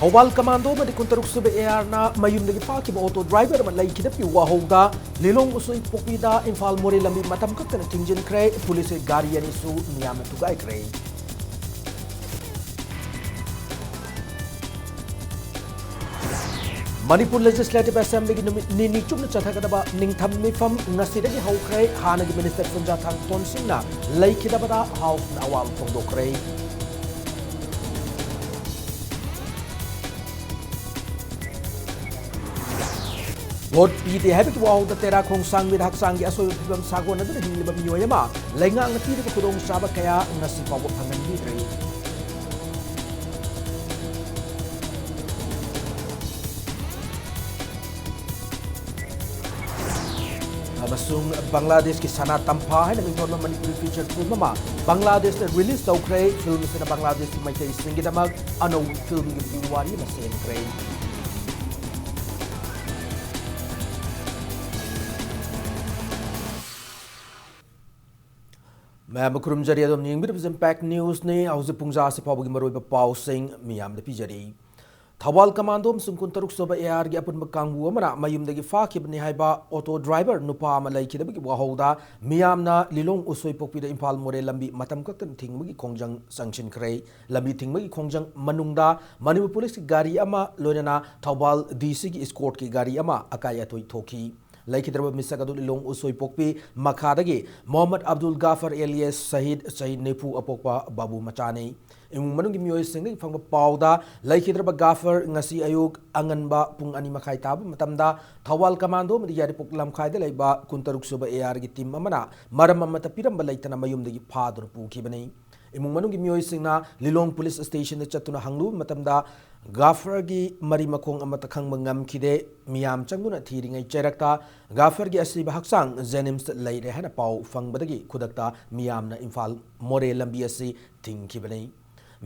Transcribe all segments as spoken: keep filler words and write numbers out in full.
Thoubal commando ꯑꯃꯗꯤ ꯀꯨꯟꯇꯔꯨꯛ ꯁꯨꯕ ꯑꯦ ꯑꯥꯔꯅ ꯃꯌꯨꯝꯗꯒꯤ ꯐꯥꯈꯤꯕ ꯑꯣꯇꯣ ꯗ꯭ꯔꯥꯏꯚꯔ ꯑꯃ ꯂꯩꯈꯤꯗꯕꯒꯤ ꯋꯥꯍꯧꯗ ꯂꯤꯂꯣꯡ ꯎꯁꯣꯏ ꯄꯣꯛꯄꯤꯗ ꯏꯝꯐꯥꯜ ꯃꯣꯔꯦ ꯂꯝꯕꯤ ꯃꯇꯝ ꯈꯛꯇꯅ ꯊꯤꯡꯖꯤꯟꯈ꯭ꯔꯦ꯫ ꯄꯨꯂꯤꯁꯀꯤ ꯒꯥꯔꯤ ꯑꯅꯤꯁꯨ ꯃꯤꯌꯥꯝꯅ ꯊꯨꯒꯥꯏꯈ꯭ꯔꯦ꯫ ꯃꯅꯤꯄꯨꯔ ꯂꯦꯖꯤꯁꯂꯦꯇꯤꯚ ꯑꯦꯁꯦꯝꯕ꯭ꯂꯤꯒꯤ ꯅꯨꯃꯤꯠ ꯅꯤꯅꯤ ꯆꯨꯞꯅ ꯆꯠꯊꯒꯗꯕ ꯅꯤꯡꯊꯝ ꯃꯤꯐꯝ ꯉꯁꯤꯗꯒꯤ ꯍꯧꯈ꯭ꯔꯦ꯫ ꯍꯥꯟꯅꯒꯤ ꯃꯤꯅꯤꯁꯇꯔ ꯄꯨꯟꯖꯥꯊꯥꯡ ꯊꯣꯟꯁꯤꯡꯅ ꯂꯩꯈꯤꯗꯕꯗ ꯍꯥꯎꯁꯅ ꯑꯋꯥꯕ ꯐꯣꯡꯗꯣꯛꯈ꯭ꯔꯦ꯫ ꯚꯣꯠ ꯄꯤꯗꯦ ꯍꯥꯏꯕꯒꯤ ꯋꯥꯍꯧꯗ ꯇꯦꯔꯥ ꯈꯣꯡꯁꯥꯡꯕꯤꯗ ꯍꯛꯆꯥꯡꯒꯤ ꯑꯁꯣꯏꯕ ꯐꯤꯚꯝ ꯁꯥꯒꯣꯟꯅꯗꯨꯅ ꯍꯤꯡꯂꯤꯕ ꯃꯤꯑꯣꯏ ꯑꯃ ꯂꯩꯉꯥꯛꯅ ꯄꯤꯔꯤꯕ ꯈꯨꯗꯣꯡꯆꯥꯕ ꯀꯌꯥ ꯉꯁꯤ ꯐꯥꯎꯕ ꯐꯪꯍꯟꯕꯤꯗ꯭ꯔꯤ꯫ ꯑꯃꯁꯨꯡ ꯕꯪꯒ꯭ꯂꯥꯗꯦꯁꯀꯤ ꯁꯅꯥ ꯇꯝꯐꯥ ꯍꯥꯏꯅ ꯃꯤꯡꯊꯣꯟꯕ ꯃꯅꯤꯄꯨꯔꯤ ꯐꯤꯆꯔ ꯐꯤꯜꯝ ꯑꯃ ꯕꯪꯒ꯭ꯂꯥꯗꯦꯁꯇ ꯔꯤꯂꯤꯖ ꯇꯧꯈ꯭ꯔꯦ꯫ ꯐꯤꯜꯝ ꯑꯁꯤꯅ ꯕꯪꯒ꯭ꯂꯥꯗꯦꯁꯀꯤ ꯃꯩꯇꯩꯁꯤꯡꯒꯤꯗꯃꯛ ꯑꯅꯧꯕ ꯐꯤꯜꯝꯒꯤ ꯄꯨꯋꯥꯔꯤ ꯑꯃ ꯁꯦꯝꯈ꯭ꯔꯦ꯫ ꯃꯌꯥꯝꯕꯨ ꯈꯨꯔꯨꯝꯖꯔꯤ꯫ ꯑꯗꯣꯝꯅ ꯌꯦꯡꯕꯤꯔꯤꯕꯁꯤ ꯏꯝꯄꯦꯛ ꯅ꯭ꯌꯨꯁꯅꯤ꯫ ꯍꯧꯖꯤꯛ ꯄꯨꯡꯖꯥ ꯑꯁꯤ ꯐꯥꯎꯕꯒꯤ ꯃꯔꯨꯑꯣꯏꯕ ꯄꯥꯎꯁꯤꯡ ꯃꯤꯌꯥꯝꯗ ꯄꯤꯖꯔꯤ꯫ ꯊꯧꯕꯥꯜ ꯀꯃꯥꯟꯗꯣ ꯑꯃꯁꯨꯡ ꯀꯨꯟꯇꯔꯨꯛ ꯁꯨꯕ ꯑꯦ ꯑꯥꯔꯒꯤ ꯑꯄꯨꯟꯕ ꯀꯥꯡꯕꯨ ꯑꯃꯅ ꯃꯌꯨꯝꯗꯒꯤ ꯐꯥꯈꯤꯕꯅꯤ ꯍꯥꯏꯕ ꯑꯣꯇꯣ ꯗ꯭ꯔꯥꯏꯚꯔ ꯅꯨꯄꯥ ꯑꯃ ꯂꯩꯈꯤꯗꯕꯒꯤ ꯋꯥꯍꯧꯗ ꯃꯤꯌꯥꯝꯅ ꯂꯤꯂꯣꯡ ꯎꯁꯣꯏꯄꯣꯛꯄꯤꯗ ꯏꯝꯐꯥꯜ ꯃꯣꯔꯦ ꯂꯝꯕꯤ ꯃꯇꯝ ꯈꯛꯇꯅ ꯊꯤꯡꯕꯒꯤ ꯈꯣꯡꯖꯪ ꯆꯪꯁꯤꯟꯈ꯭ꯔꯦ꯫ ꯂꯝꯕꯤ ꯊꯤꯡꯕꯒꯤ ꯈꯣꯡꯖꯪ ꯃꯅꯨꯡꯗ ꯃꯅꯤꯄꯨꯔ ꯄꯨꯂꯤꯁꯀꯤ ꯒꯥꯔꯤ ꯑꯃ ꯂꯣꯏꯅꯅ ꯊꯧꯕꯥꯜ ꯗꯤ ꯁꯤꯒꯤ ꯏꯁꯀꯣꯔꯠꯀꯤ ꯒꯥꯔꯤ ꯑꯃ ꯑꯀꯥꯏ ꯑꯇꯣꯏ ꯊꯣꯛꯈꯤ꯫ ꯂꯩꯈꯤꯗ꯭ꯔꯕ ꯃꯤꯁꯛ ꯑꯗꯨ ꯂꯤꯂꯣꯡ ꯎꯁꯣꯏꯄꯣꯛꯄꯤ ꯃꯈꯥꯗꯒꯤ ꯃꯣꯍꯝꯃꯗ ꯑꯕꯗꯨꯜ ꯒꯥꯐꯔ ꯑꯦꯂꯤꯌꯥꯁ ꯁꯍꯤꯗ, ꯆꯍꯤ ꯅꯤꯐꯨ ꯑꯄꯣꯛꯄ ꯕꯥꯕꯨ ꯃꯆꯥꯅꯤ꯫ ꯏꯃꯨꯡ ꯃꯅꯨꯡꯒꯤ ꯃꯤꯑꯣꯏꯁꯤꯡꯗꯒꯤ ꯐꯪꯕ ꯄꯥꯎꯗ, ꯂꯩꯈꯤꯗ꯭ꯔꯕ ꯒꯥꯐꯔ ꯉꯁꯤ ꯑꯌꯨꯛ ꯑꯉꯟꯕ ꯄꯨꯡ ꯑꯅꯤ ꯃꯈꯥꯏ ꯇꯥꯕ ꯃꯇꯝꯗ ꯊꯧꯕꯥꯜ ꯀꯃꯥꯟꯗꯣ ꯑꯃꯗꯤ ꯌꯥꯏꯔꯤꯄꯣꯛ ꯂꯝꯈꯥꯏꯗ ꯂꯩꯕ ꯀꯨꯟꯇꯔꯨꯛ ꯁꯨꯕ ꯑꯦ ꯑꯥꯔꯒꯤ ꯇꯤꯝ ꯑꯃꯅ ꯃꯔꯝ ꯑꯃꯠꯇ ꯄꯤꯔꯝꯕ ꯂꯩꯇꯅ ꯃꯌꯨꯝꯗꯒꯤ ꯐꯥꯗꯨꯅ ꯄꯨꯈꯤꯕꯅꯤ꯫ ꯏꯃꯨꯡ ꯃꯅꯨꯡꯒꯤ ꯃꯤꯑꯣꯏꯁꯤꯡꯅ ꯂꯤꯂꯣꯡ ꯄꯨꯂꯤꯁ ꯁ꯭ꯇꯦꯁꯟꯗ ꯆꯠꯇꯨꯅ ꯍꯪꯂꯨꯕ ꯃꯇꯝꯗ, ꯒꯥꯐꯔꯒꯤ ꯃꯔꯤ ꯃꯈꯣꯡ ꯑꯃꯠꯇ ꯈꯪꯕ ꯉꯝꯈꯤꯗꯦ꯫ ꯃꯤꯌꯥꯝ ꯆꯪꯗꯨꯅ ꯊꯤꯔꯤꯉꯩ ꯆꯩꯔꯛꯇ ꯒꯥꯐꯔꯒꯤ ꯑꯁꯤꯕ ꯍꯛꯆꯥꯡ ꯖꯦꯅꯤꯝꯁꯇ ꯂꯩꯔꯦ ꯍꯥꯏꯅ ꯄꯥꯎ ꯐꯪꯕꯗꯒꯤ ꯈꯨꯗꯛꯇ ꯃꯤꯌꯥꯝꯅ ꯏꯝꯐꯥꯜ ꯃꯣꯔꯦ ꯂꯝꯕꯤ ꯑꯁꯤ ꯊꯤꯡꯈꯤꯕꯅꯤ꯫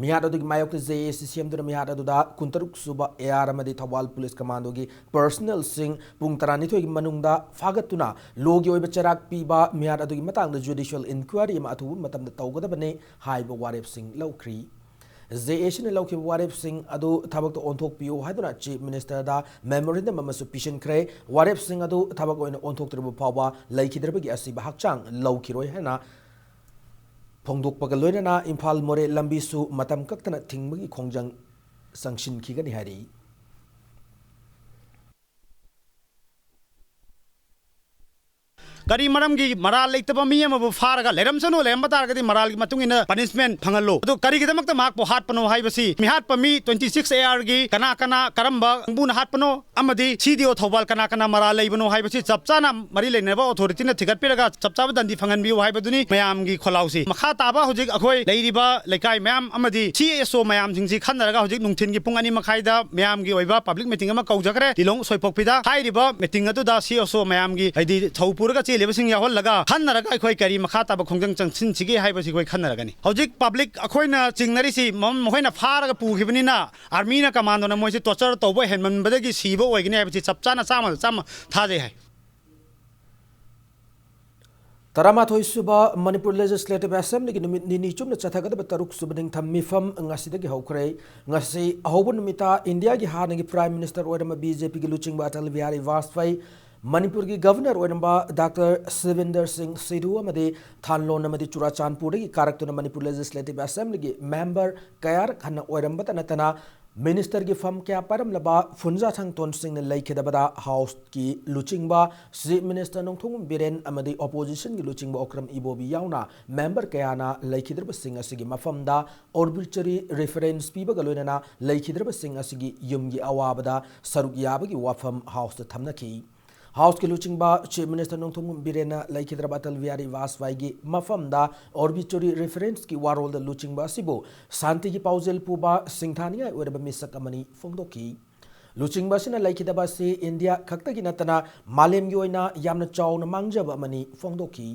ꯃꯤꯍꯥꯠ ꯑꯗꯨꯒꯤ ꯃꯥꯌꯣꯛꯇ ꯖꯦ ꯑꯦ ꯁꯤ ꯁꯦꯝꯗꯨꯅ ꯃꯤꯍꯥꯠ ꯑꯗꯨꯗ ꯀꯨꯟꯇꯔꯨꯛ ꯁꯨꯕ ꯑꯦ ꯑꯥꯔ ꯑꯃꯗꯤ ꯊꯧꯕꯥꯜ ꯄꯨꯂꯤꯁ ꯀꯃꯥꯟꯗꯣꯒꯤ ꯄꯔꯁꯅꯦꯜꯁꯤꯡ ꯄꯨꯡ ꯇꯔꯥꯅꯤꯊꯣꯏꯒꯤ ꯃꯅꯨꯡꯗ ꯐꯥꯒꯠꯇꯨꯅ ꯂꯣꯒꯤ ꯑꯣꯏꯕ ꯆꯩꯔꯥꯛ ꯄꯤꯕ ꯃꯤꯍꯥꯠ ꯑꯗꯨꯒꯤ ꯃꯇꯥꯡꯗ ꯖꯨꯗꯤꯁꯤꯌꯦꯜ ꯏꯟꯀ꯭ꯋꯥꯏꯔꯤ ꯑꯃ ꯑꯊꯨꯕ ꯃꯇꯝꯗ ꯇꯧꯒꯗꯕꯅꯤ ꯍꯥꯏꯕ ꯋꯥꯔꯦꯞꯁꯤꯡ ꯂꯧꯈ꯭ꯔꯤ꯫ ꯖꯦ ꯑꯦ ꯁꯤꯅ ꯂꯧꯈꯤꯕ ꯋꯥꯔꯦꯞꯁꯤꯡ ꯑꯗꯨ ꯊꯕꯛꯇ ꯑꯣꯟꯊꯣꯛꯄꯤꯌꯨ ꯍꯥꯏꯗꯨꯅ Chief Ministerꯗ memorandum ꯑꯃꯁꯨ ꯄꯤꯁꯤꯟꯈ꯭ꯔꯦ꯫ ꯋꯥꯔꯦꯞꯁꯤꯡ ꯑꯗꯨ ꯊꯕꯛ ꯑꯣꯏꯅ ꯑꯣꯟꯊꯣꯛꯇ꯭ꯔꯤꯕ ꯐꯥꯎꯕ ꯂꯩꯈꯤꯗ꯭ꯔꯕꯒꯤ ꯑꯁꯤꯕ ꯍꯛꯆꯥꯡ ꯂꯧꯈꯤꯔꯣꯏ ꯍꯥꯏꯅ ꯐꯣꯡꯗꯣꯛꯄꯒ ꯂꯣꯏꯅꯅ ꯏꯝꯐꯥꯜ ꯃꯣꯔꯦ ꯂꯝꯕꯤꯁꯨ ꯃꯇꯝ ꯀꯛꯇꯅ ꯊꯤꯡꯕꯒꯤ ꯈꯣꯡꯖꯪ ꯆꯪꯁꯤꯟꯈꯤꯒꯅꯤ ꯍꯥꯏꯔꯤ꯫ ꯀꯔꯤ ꯃꯔꯝꯒꯤ ꯃꯔꯥꯜ ꯂꯩꯇꯕ ꯃꯤ ꯑꯃꯕꯨ ꯐꯥꯔꯒ ꯂꯩꯔꯝꯁꯅꯨ, ꯂꯩꯔꯝꯕ ꯇꯥꯔꯒꯗꯤ ꯃꯔꯥꯜꯒꯤ ꯃꯇꯨꯡ ꯏꯟꯅ punishment ꯐꯪꯍꯜꯂꯨ꯫ ꯑꯗꯨ ꯀꯔꯤꯒꯤꯗꯃꯛꯇ ꯃꯍꯥꯛꯄꯨ ꯍꯥꯠꯄꯅꯣ ꯍꯥꯏꯕꯁꯤ, ꯃꯤꯍꯥꯠꯄ ꯃꯤ twenty six A Rꯒꯤ ꯀꯅꯥ ꯀꯅꯥ, ꯀꯔꯝꯕ ꯀꯥꯡꯕꯨꯅ ꯍꯥꯠꯄꯅꯣ ꯑꯃꯗꯤ C D O ꯊꯧꯕꯥꯜ ꯀꯅꯥ ꯀꯅꯥ ꯃꯔꯥꯜ ꯂꯩꯕꯅꯣ ꯍꯥꯏꯕꯁꯤ ꯆꯞ ꯆꯥꯅ ꯃꯔꯤ ꯂꯩꯅꯕ authorityꯅ ꯊꯤꯒꯠꯄꯤꯔꯒ ꯆꯞ ꯆꯥꯕ ꯗꯟꯗꯤ ꯐꯪꯍꯟꯕꯤꯌꯨ ꯍꯥꯏꯕꯗꯨꯅꯤ ꯃꯌꯥꯝꯒꯤ ꯈꯣꯜꯂꯥꯎꯁꯤ꯫ ꯃꯈꯥ ꯇꯥꯕ ꯍꯧꯖꯤꯛ ꯑꯩꯈꯣꯏ ꯂꯩꯔꯤꯕ ꯂꯩꯀꯥꯏ ꯃꯌꯥꯝ ꯑꯃꯗꯤ C S O ꯃꯌꯥꯝꯁꯤꯡꯁꯤ ꯈꯟꯅꯔꯒ ꯍꯧꯖꯤꯛ ꯅꯨꯡꯊꯤꯟꯒꯤ ꯄꯨꯡ ꯑꯅꯤ ꯃꯈꯥꯏꯗ ꯃꯌꯥꯝꯒꯤ ꯑꯣꯏꯕ public meeting ꯑꯃ ꯀꯧꯖꯈ꯭ꯔꯦ ꯂꯤꯂꯣꯡ ꯁꯣꯏꯄꯣꯛꯄꯤꯗ꯫ ꯍꯥꯏꯔꯤꯕ meeting ꯑꯗꯨꯗ C S O ꯃꯌꯥꯝꯒꯤ, ꯍꯥꯏꯗꯤ ꯊꯧ ꯄꯨꯔꯒ ꯆꯦꯜꯂꯤꯕꯁꯤꯡ ꯌꯥꯎꯍꯜꯂꯒ ꯈꯟꯅꯔꯒ ꯑꯩꯈꯣꯏ ꯀꯔꯤ ꯃꯈꯥ ꯇꯥꯕ ꯈꯣꯡꯖꯪ ꯆꯪꯁꯤꯟꯁꯤꯒꯦ ꯍꯥꯏꯕꯁꯤ ꯑꯩꯈꯣꯏ ꯈꯟꯅꯔꯒꯅꯤ꯫ ꯍꯧꯖꯤꯛ public ꯑꯩꯈꯣꯏꯅ ꯆꯤꯡꯅꯔꯤꯁꯤ ꯃ-, ꯃꯈꯣꯏꯅ ꯐꯥꯔꯒ ꯄꯨꯈꯤꯕꯅꯤꯅ armyꯅ commandoꯅ ꯃꯣꯏꯁꯤ torture ꯇꯧꯕ ꯍꯦꯟꯃꯟꯕꯗꯒꯤ ꯁꯤꯕ ꯑꯣꯏꯒꯅꯤ ꯍꯥꯏꯕꯁꯤ ꯆꯞ ꯆꯥꯅ ꯆꯥꯝꯃꯗ ꯆꯥꯝꯃ ꯊꯥꯖꯩ ꯍꯥꯏ꯫ ꯇꯔꯥꯃꯥꯊꯣꯏ ꯁꯨꯕ ꯃꯅꯤꯄꯨꯔ Legislative Assemblyꯒꯤ ꯅꯨꯃꯤꯠ ꯅꯤꯅꯤ ꯆꯨꯞꯅ ꯆꯠꯊꯒꯗꯕ ꯇꯔꯨꯛ ꯁꯨꯕ ꯅꯤꯡꯊꯝ ꯃꯤꯐꯝ ꯉꯁꯤꯗꯒꯤ ꯍꯧꯈ꯭ꯔꯦ꯫ ꯉꯁꯤ ꯑꯍꯧꯕ ꯅꯨꯃꯤꯠꯇ ꯏꯟꯗꯤꯌꯥꯒꯤ ꯍꯥꯟꯅꯒꯤ Prime Minister ꯑꯣꯏꯔꯝꯕ BJPꯒꯤ ꯂꯨꯆꯤꯡꯕ ꯑꯇꯜ ꯕꯤꯍꯥꯔꯤ ꯕꯥꯖꯄꯥꯏ, ꯃꯅꯤꯄꯨꯔꯒꯤ Governor ꯑꯣꯏꯔꯝꯕ Doctor ꯁꯤꯕꯤꯟꯗꯔ ꯁꯤꯡ ꯁꯤꯙꯨ ꯑꯃꯗꯤ ꯊꯥꯟꯂꯣꯟ ꯑꯃꯗꯤ ꯆꯨꯔꯥꯆꯥꯟꯄꯨꯔꯗꯒꯤ ꯀꯥꯔꯛꯇꯨꯅ ꯃꯅꯤꯄꯨꯔ Legislative Assemblyꯒꯤ member ꯀꯌꯥꯔꯛ ꯍꯟꯅ ꯑꯣꯏꯔꯝꯕꯇ ꯅꯠꯇꯅ ministerꯒꯤ ꯐꯝ ꯀꯌꯥ ꯄꯥꯏꯔꯝꯂꯕ ꯐꯨꯟꯖꯥꯊꯪ ꯇꯣꯟꯁꯤꯡꯅ ꯂꯩꯈꯤꯗꯕꯗ Houseꯀꯤ ꯂꯨꯆꯤꯡꯕ Chief Minister ꯅꯣꯡꯊꯣꯝꯕꯝ ꯕꯤꯔꯦꯟ ꯑꯃꯗꯤ oppositionꯒꯤ ꯂꯨꯆꯤꯡꯕ ꯑꯣꯀ꯭ꯔꯝ ꯏꯕꯣꯕꯤ ꯌꯥꯎꯅ member ꯀꯌꯥꯅ ꯂꯩꯈꯤꯗ꯭ꯔꯕꯁꯤꯡ ꯑꯁꯤꯒꯤ ꯃꯐꯝꯗ obituary reference ꯄꯤꯕꯒ ꯂꯣꯏꯅꯅ ꯂꯩꯈꯤꯗ꯭ꯔꯕꯁꯤꯡ ꯑꯁꯤꯒꯤ ꯌꯨꯝꯒꯤ ꯑꯋꯥꯕꯗ ꯁꯔꯨꯛ ꯌꯥꯕꯒꯤ ꯋꯥꯐꯝ Houseꯇ ꯊꯝꯅꯈꯤ꯫ Houseꯀꯤ ꯂꯨꯆꯤꯡꯕ Chief Minister ꯅꯣꯡꯊꯣꯝꯕꯝ ꯕꯤꯔꯦꯟꯅ ꯂꯩꯈꯤꯗ꯭ꯔꯕ ꯑꯇꯜ ꯕꯤꯍꯥꯔꯤ ꯕꯥꯖꯄꯥꯏꯒꯤ ꯃꯐꯝꯗ obituary referenceꯀꯤ ꯋꯥꯔꯣꯜꯗ ꯂꯨꯆꯤꯡꯕ ꯑꯁꯤꯕꯨ ꯁꯥꯟꯇꯤꯒꯤ ꯄꯥꯎꯖꯦꯜ ꯄꯨꯕ ꯁꯤꯡꯊꯥꯅꯤꯡꯉꯥꯏ ꯑꯣꯏꯔꯕ ꯃꯤꯁꯛ ꯑꯃꯅꯤ ꯐꯣꯡꯗꯣꯛꯈꯤ꯫ ꯂꯨꯆꯤꯡꯕ ꯑꯁꯤꯅ ꯂꯩꯈꯤꯗꯕ ꯑꯁꯤ ꯏꯟꯗꯤꯌꯥ ꯈꯛꯇꯒꯤ ꯅꯠꯇꯅ ꯃꯥꯂꯦꯝꯒꯤ ꯑꯣꯏꯅ ꯌꯥꯝꯅ ꯆꯥꯎꯅ ꯃꯥꯡꯖꯕ ꯑꯃꯅꯤ ꯐꯣꯡꯗꯣꯛꯈꯤ꯫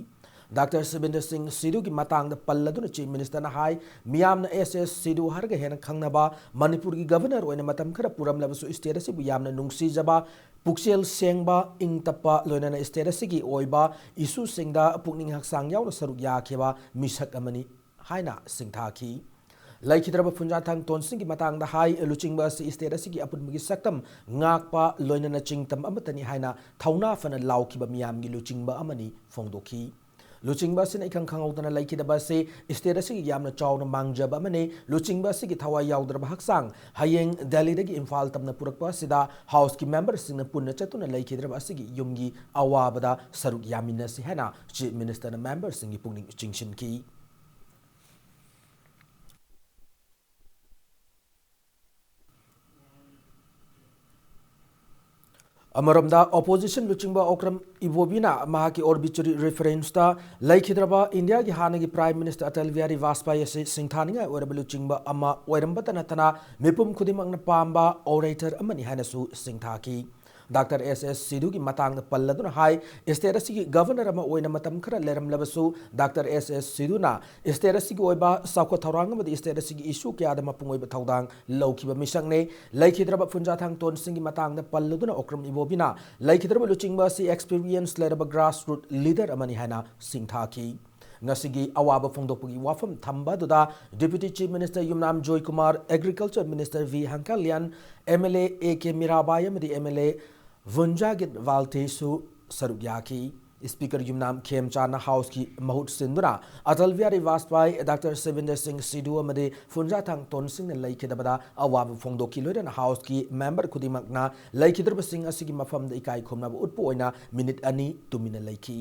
Doctor ꯁꯤꯕꯤꯟꯗꯔ ꯁꯤꯡ ꯁꯤꯙꯨꯒꯤ ꯃꯇꯥꯡꯗ ꯄꯜꯂꯗꯨꯅ Chief Ministerꯅ ꯍꯥꯏ, ꯃꯤꯌꯥꯝꯅ S S ꯁꯤꯙꯨ ꯍꯥꯏꯔꯒ ꯍꯦꯟꯅ ꯈꯪꯅꯕ ꯃꯅꯤꯄꯨꯔꯒꯤ Governor ꯑꯣꯏꯅ ꯃꯇꯝ ꯈꯔ ꯄꯨꯔꯝꯂꯕꯁꯨ state ꯑꯁꯤꯕꯨ ꯌꯥꯝꯅ ꯅꯨꯡꯁꯤꯖꯕ, ꯄꯨꯛꯆꯦꯜ ꯁꯦꯡꯕ, ꯏꯪ ꯇꯞꯄ, ꯂꯣꯏꯅꯅ state ꯑꯁꯤꯒꯤ ꯑꯣꯏꯕ issueꯁꯤꯡꯗ ꯄꯨꯛꯅꯤꯡ ꯍꯛꯆꯥꯡ ꯌꯥꯎꯅ ꯁꯔꯨꯛ ꯌꯥꯈꯤꯕ ꯃꯤꯁꯛ ꯑꯃꯅꯤ ꯍꯥꯏꯅ ꯁꯤꯡꯊꯥꯈꯤ꯫ ꯂꯩꯈꯤꯗ꯭ꯔꯕ ꯐꯨꯟꯖꯥꯊꯥꯡ ꯇꯣꯟꯁꯤꯡꯒꯤ ꯃꯇꯥꯡꯗ ꯍꯥꯏ, ꯂꯨꯆꯤꯡꯕ ꯑꯁꯤ state ꯑꯁꯤꯒꯤ ꯑꯄꯨꯟꯕꯒꯤ ꯁꯛꯇꯝ ꯉꯥꯛꯄ, ꯂꯣꯏꯅꯅ ꯆꯤꯡꯇꯝ ꯑꯃꯠꯇꯅꯤ ꯍꯥꯏꯅ ꯊꯧꯅꯥ ꯐꯅ ꯂꯥꯎꯈꯤꯕ ꯃꯤꯌꯥꯝꯒꯤ ꯂꯨꯆꯤꯡꯕ ꯑꯃꯅꯤ ꯐꯣꯡꯗꯣꯛꯈꯤ꯫ ꯂꯨꯆꯤꯡꯕ ꯑꯁꯤꯅ ꯏꯈꯪ ꯈꯪꯍꯧꯗꯅ ꯂꯩꯈꯤꯗꯕ ꯑꯁꯤ state ꯑꯁꯤꯒꯤ ꯌꯥꯝꯅ ꯆꯥꯎꯅ ꯃꯥꯡꯖꯕ ꯑꯃꯅꯤ꯫ ꯂꯨꯆꯤꯡꯕ ꯑꯁꯤꯒꯤ ꯊꯋꯥꯏ ꯌꯥꯎꯗ꯭ꯔꯕ ꯍꯛꯆꯥꯡ ꯍꯌꯦꯡ ꯗꯦꯜꯂꯤꯗꯒꯤ ꯏꯝꯐꯥꯜ ꯇꯝꯅ ꯄꯨꯔꯛꯄ ꯑꯁꯤꯗ Houseꯀꯤ memberꯁꯤꯡꯅ ꯄꯨꯟꯅ ꯆꯠꯇꯨꯅ ꯂꯩꯈꯤꯗ꯭ꯔꯕ ꯑꯁꯤꯒꯤ ꯌꯨꯝꯒꯤ ꯑꯋꯥꯕꯗ ꯁꯔꯨꯛ ꯌꯥꯃꯤꯟꯅꯁꯤ ꯍꯥꯏꯅ Chief Ministerꯅ memberꯁꯤꯡꯒꯤ ꯄꯨꯛꯅꯤꯡ ꯆꯤꯡꯁꯤꯟꯈꯤ꯫ ꯑꯃꯔꯣꯝꯗ, opposition ꯂꯨꯆꯤꯡꯕ ꯑꯣꯀ꯭ꯔꯝ ꯏꯕꯣꯕꯤꯅ ꯃꯍꯥꯛꯀꯤ obituary referenceꯇ ꯂꯩꯈꯤꯗ꯭ꯔꯕ ꯏꯟꯗꯤꯌꯥꯒꯤ ꯍꯥꯟꯅꯒꯤ Prime Minister ꯑꯇꯜ ꯕꯤꯍꯥꯔꯤ ꯕꯥꯖꯄꯥꯏ ꯑꯁꯤ ꯁꯤꯡꯊꯥꯅꯤꯡꯉꯥꯏ ꯑꯣꯏꯔꯕ ꯂꯨꯆꯤꯡꯕ ꯑꯃ ꯑꯣꯏꯔꯝꯕꯇ ꯅꯠꯇꯅ ꯃꯤꯄꯨꯝ ꯈꯨꯗꯤꯡꯃꯛꯅ ꯄꯥꯝꯕ orator ꯑꯃꯅꯤ ꯍꯥꯏꯅꯁꯨ ꯁꯤꯡꯊꯥꯈꯤ꯫ ꯗꯥꯛꯇꯔ ꯑꯦꯁ ꯑꯦꯁ ꯁꯤꯙꯨꯒꯤ ꯃꯇꯥꯡꯗ ꯄꯜꯂꯗꯨꯅ ꯍꯥꯏ, state ꯑꯁꯤꯒꯤ governor ꯑꯃ ꯑꯣꯏꯅ ꯃꯇꯝ ꯈꯔ ꯂꯩꯔꯝꯂꯕꯁꯨ, ꯗꯥꯛꯇꯔ ꯑꯦꯁ ꯑꯦꯁ ꯁꯤꯙꯨꯅ state ꯑꯁꯤꯒꯤ ꯑꯣꯏꯕ ꯆꯥꯎꯈꯠ ꯊꯧꯔꯥꯡ ꯑꯃꯗꯤ state ꯑꯁꯤꯒꯤ issue ꯀꯌꯥꯗ ꯃꯄꯨꯡ ꯑꯣꯏꯕ ꯊꯧꯗꯥꯡ ꯂꯧꯈꯤꯕ ꯃꯤꯁꯛꯅꯤ꯫ ꯂꯩꯈꯤꯗ꯭ꯔꯕ ꯐꯨꯟꯖꯥꯊꯥꯡ ꯇꯣꯟꯁꯤꯡꯒꯤ ꯃꯇꯥꯡꯗ ꯄꯜꯂꯗꯨꯅ ꯑꯣꯀ꯭ꯔꯝ ꯏꯕꯣꯕꯤꯅ ꯂꯩꯈꯤꯗ꯭ꯔꯕ ꯂꯨꯆꯤꯡꯕ ꯑꯁꯤ experience ꯂꯩꯔꯕ grassroot leader ꯑꯃꯅꯤ ꯍꯥꯏꯅ ꯁꯤꯡꯊꯥꯈꯤ꯫ ꯉꯁꯤꯒꯤ ꯑꯋꯥꯕ ꯐꯣꯡꯗꯣꯛꯄꯒꯤ ꯋꯥꯐꯝ ꯊꯝꯕ ꯑꯗꯨꯗ Deputy Chief Minister Yumnam Joykumar, Agriculture Minister V Hangkhalian, MLA A K Mirabai ꯑꯃꯗꯤ MLA ꯚꯨꯟꯖꯥꯒꯤꯠ ꯚꯥꯜꯇꯦꯁꯨ ꯁꯔꯨꯛ ꯌꯥꯈꯤ꯫ Speaker ꯌꯨꯝꯅꯥꯝ ꯈꯦꯝꯆꯥꯟꯅ Houseꯀꯤ ꯃꯍꯨꯠ ꯁꯤꯟꯗꯨꯅ ꯑꯇꯜ ꯕꯤꯍꯥꯔꯤ ꯚꯥꯖꯄꯥꯏ, ꯗꯥꯛꯇꯔ ꯁꯕꯤꯟꯗꯔ ꯁꯤꯡ ꯁꯤꯙꯨ ꯑꯃꯗꯤ ꯐꯨꯟꯖꯥꯊꯥꯡ ꯇꯣꯟꯁꯤꯡꯅ ꯂꯩꯈꯤꯗꯕꯗ ꯑꯋꯥꯕ ꯐꯣꯡꯗꯣꯛꯈꯤ꯫ ꯂꯣꯏꯅꯅ Houseꯀꯤ member ꯈꯨꯗꯤꯡꯃꯛꯅ ꯂꯩꯈꯤꯗ꯭ꯔꯕꯁꯤꯡ ꯑꯁꯤꯒꯤ ꯃꯐꯝꯗ ꯏꯀꯥꯏ ꯈꯨꯝꯅꯕ ꯎꯠꯄ ꯑꯣꯏꯅ minute ꯑꯅꯤ ꯇꯨꯃꯤꯟꯅ ꯂꯩꯈꯤ꯫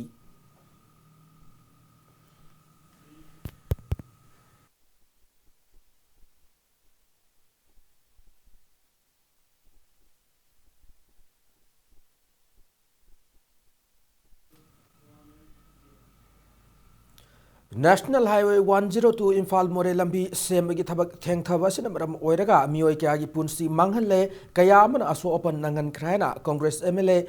National Highway one zero two Imphal ꯃꯣꯔꯦ ꯂꯝꯕꯤ ꯁꯦꯝꯕꯒꯤ ꯊꯕꯛ ꯊꯦꯡꯊꯕ ꯑꯁꯤꯅ ꯃꯔꯝ ꯑꯣꯏꯔꯒ ꯃꯤꯑꯣꯏ ꯀꯌꯥꯒꯤ ꯄꯨꯟꯁꯤ ꯃꯥꯡꯍꯜꯂꯦ, ꯀꯌꯥ ꯑꯃꯅ ꯑꯁꯣꯛ ꯑꯄꯟ ꯅꯪꯍꯟꯈ꯭ꯔꯦ ꯍꯥꯏꯅ Congress MLA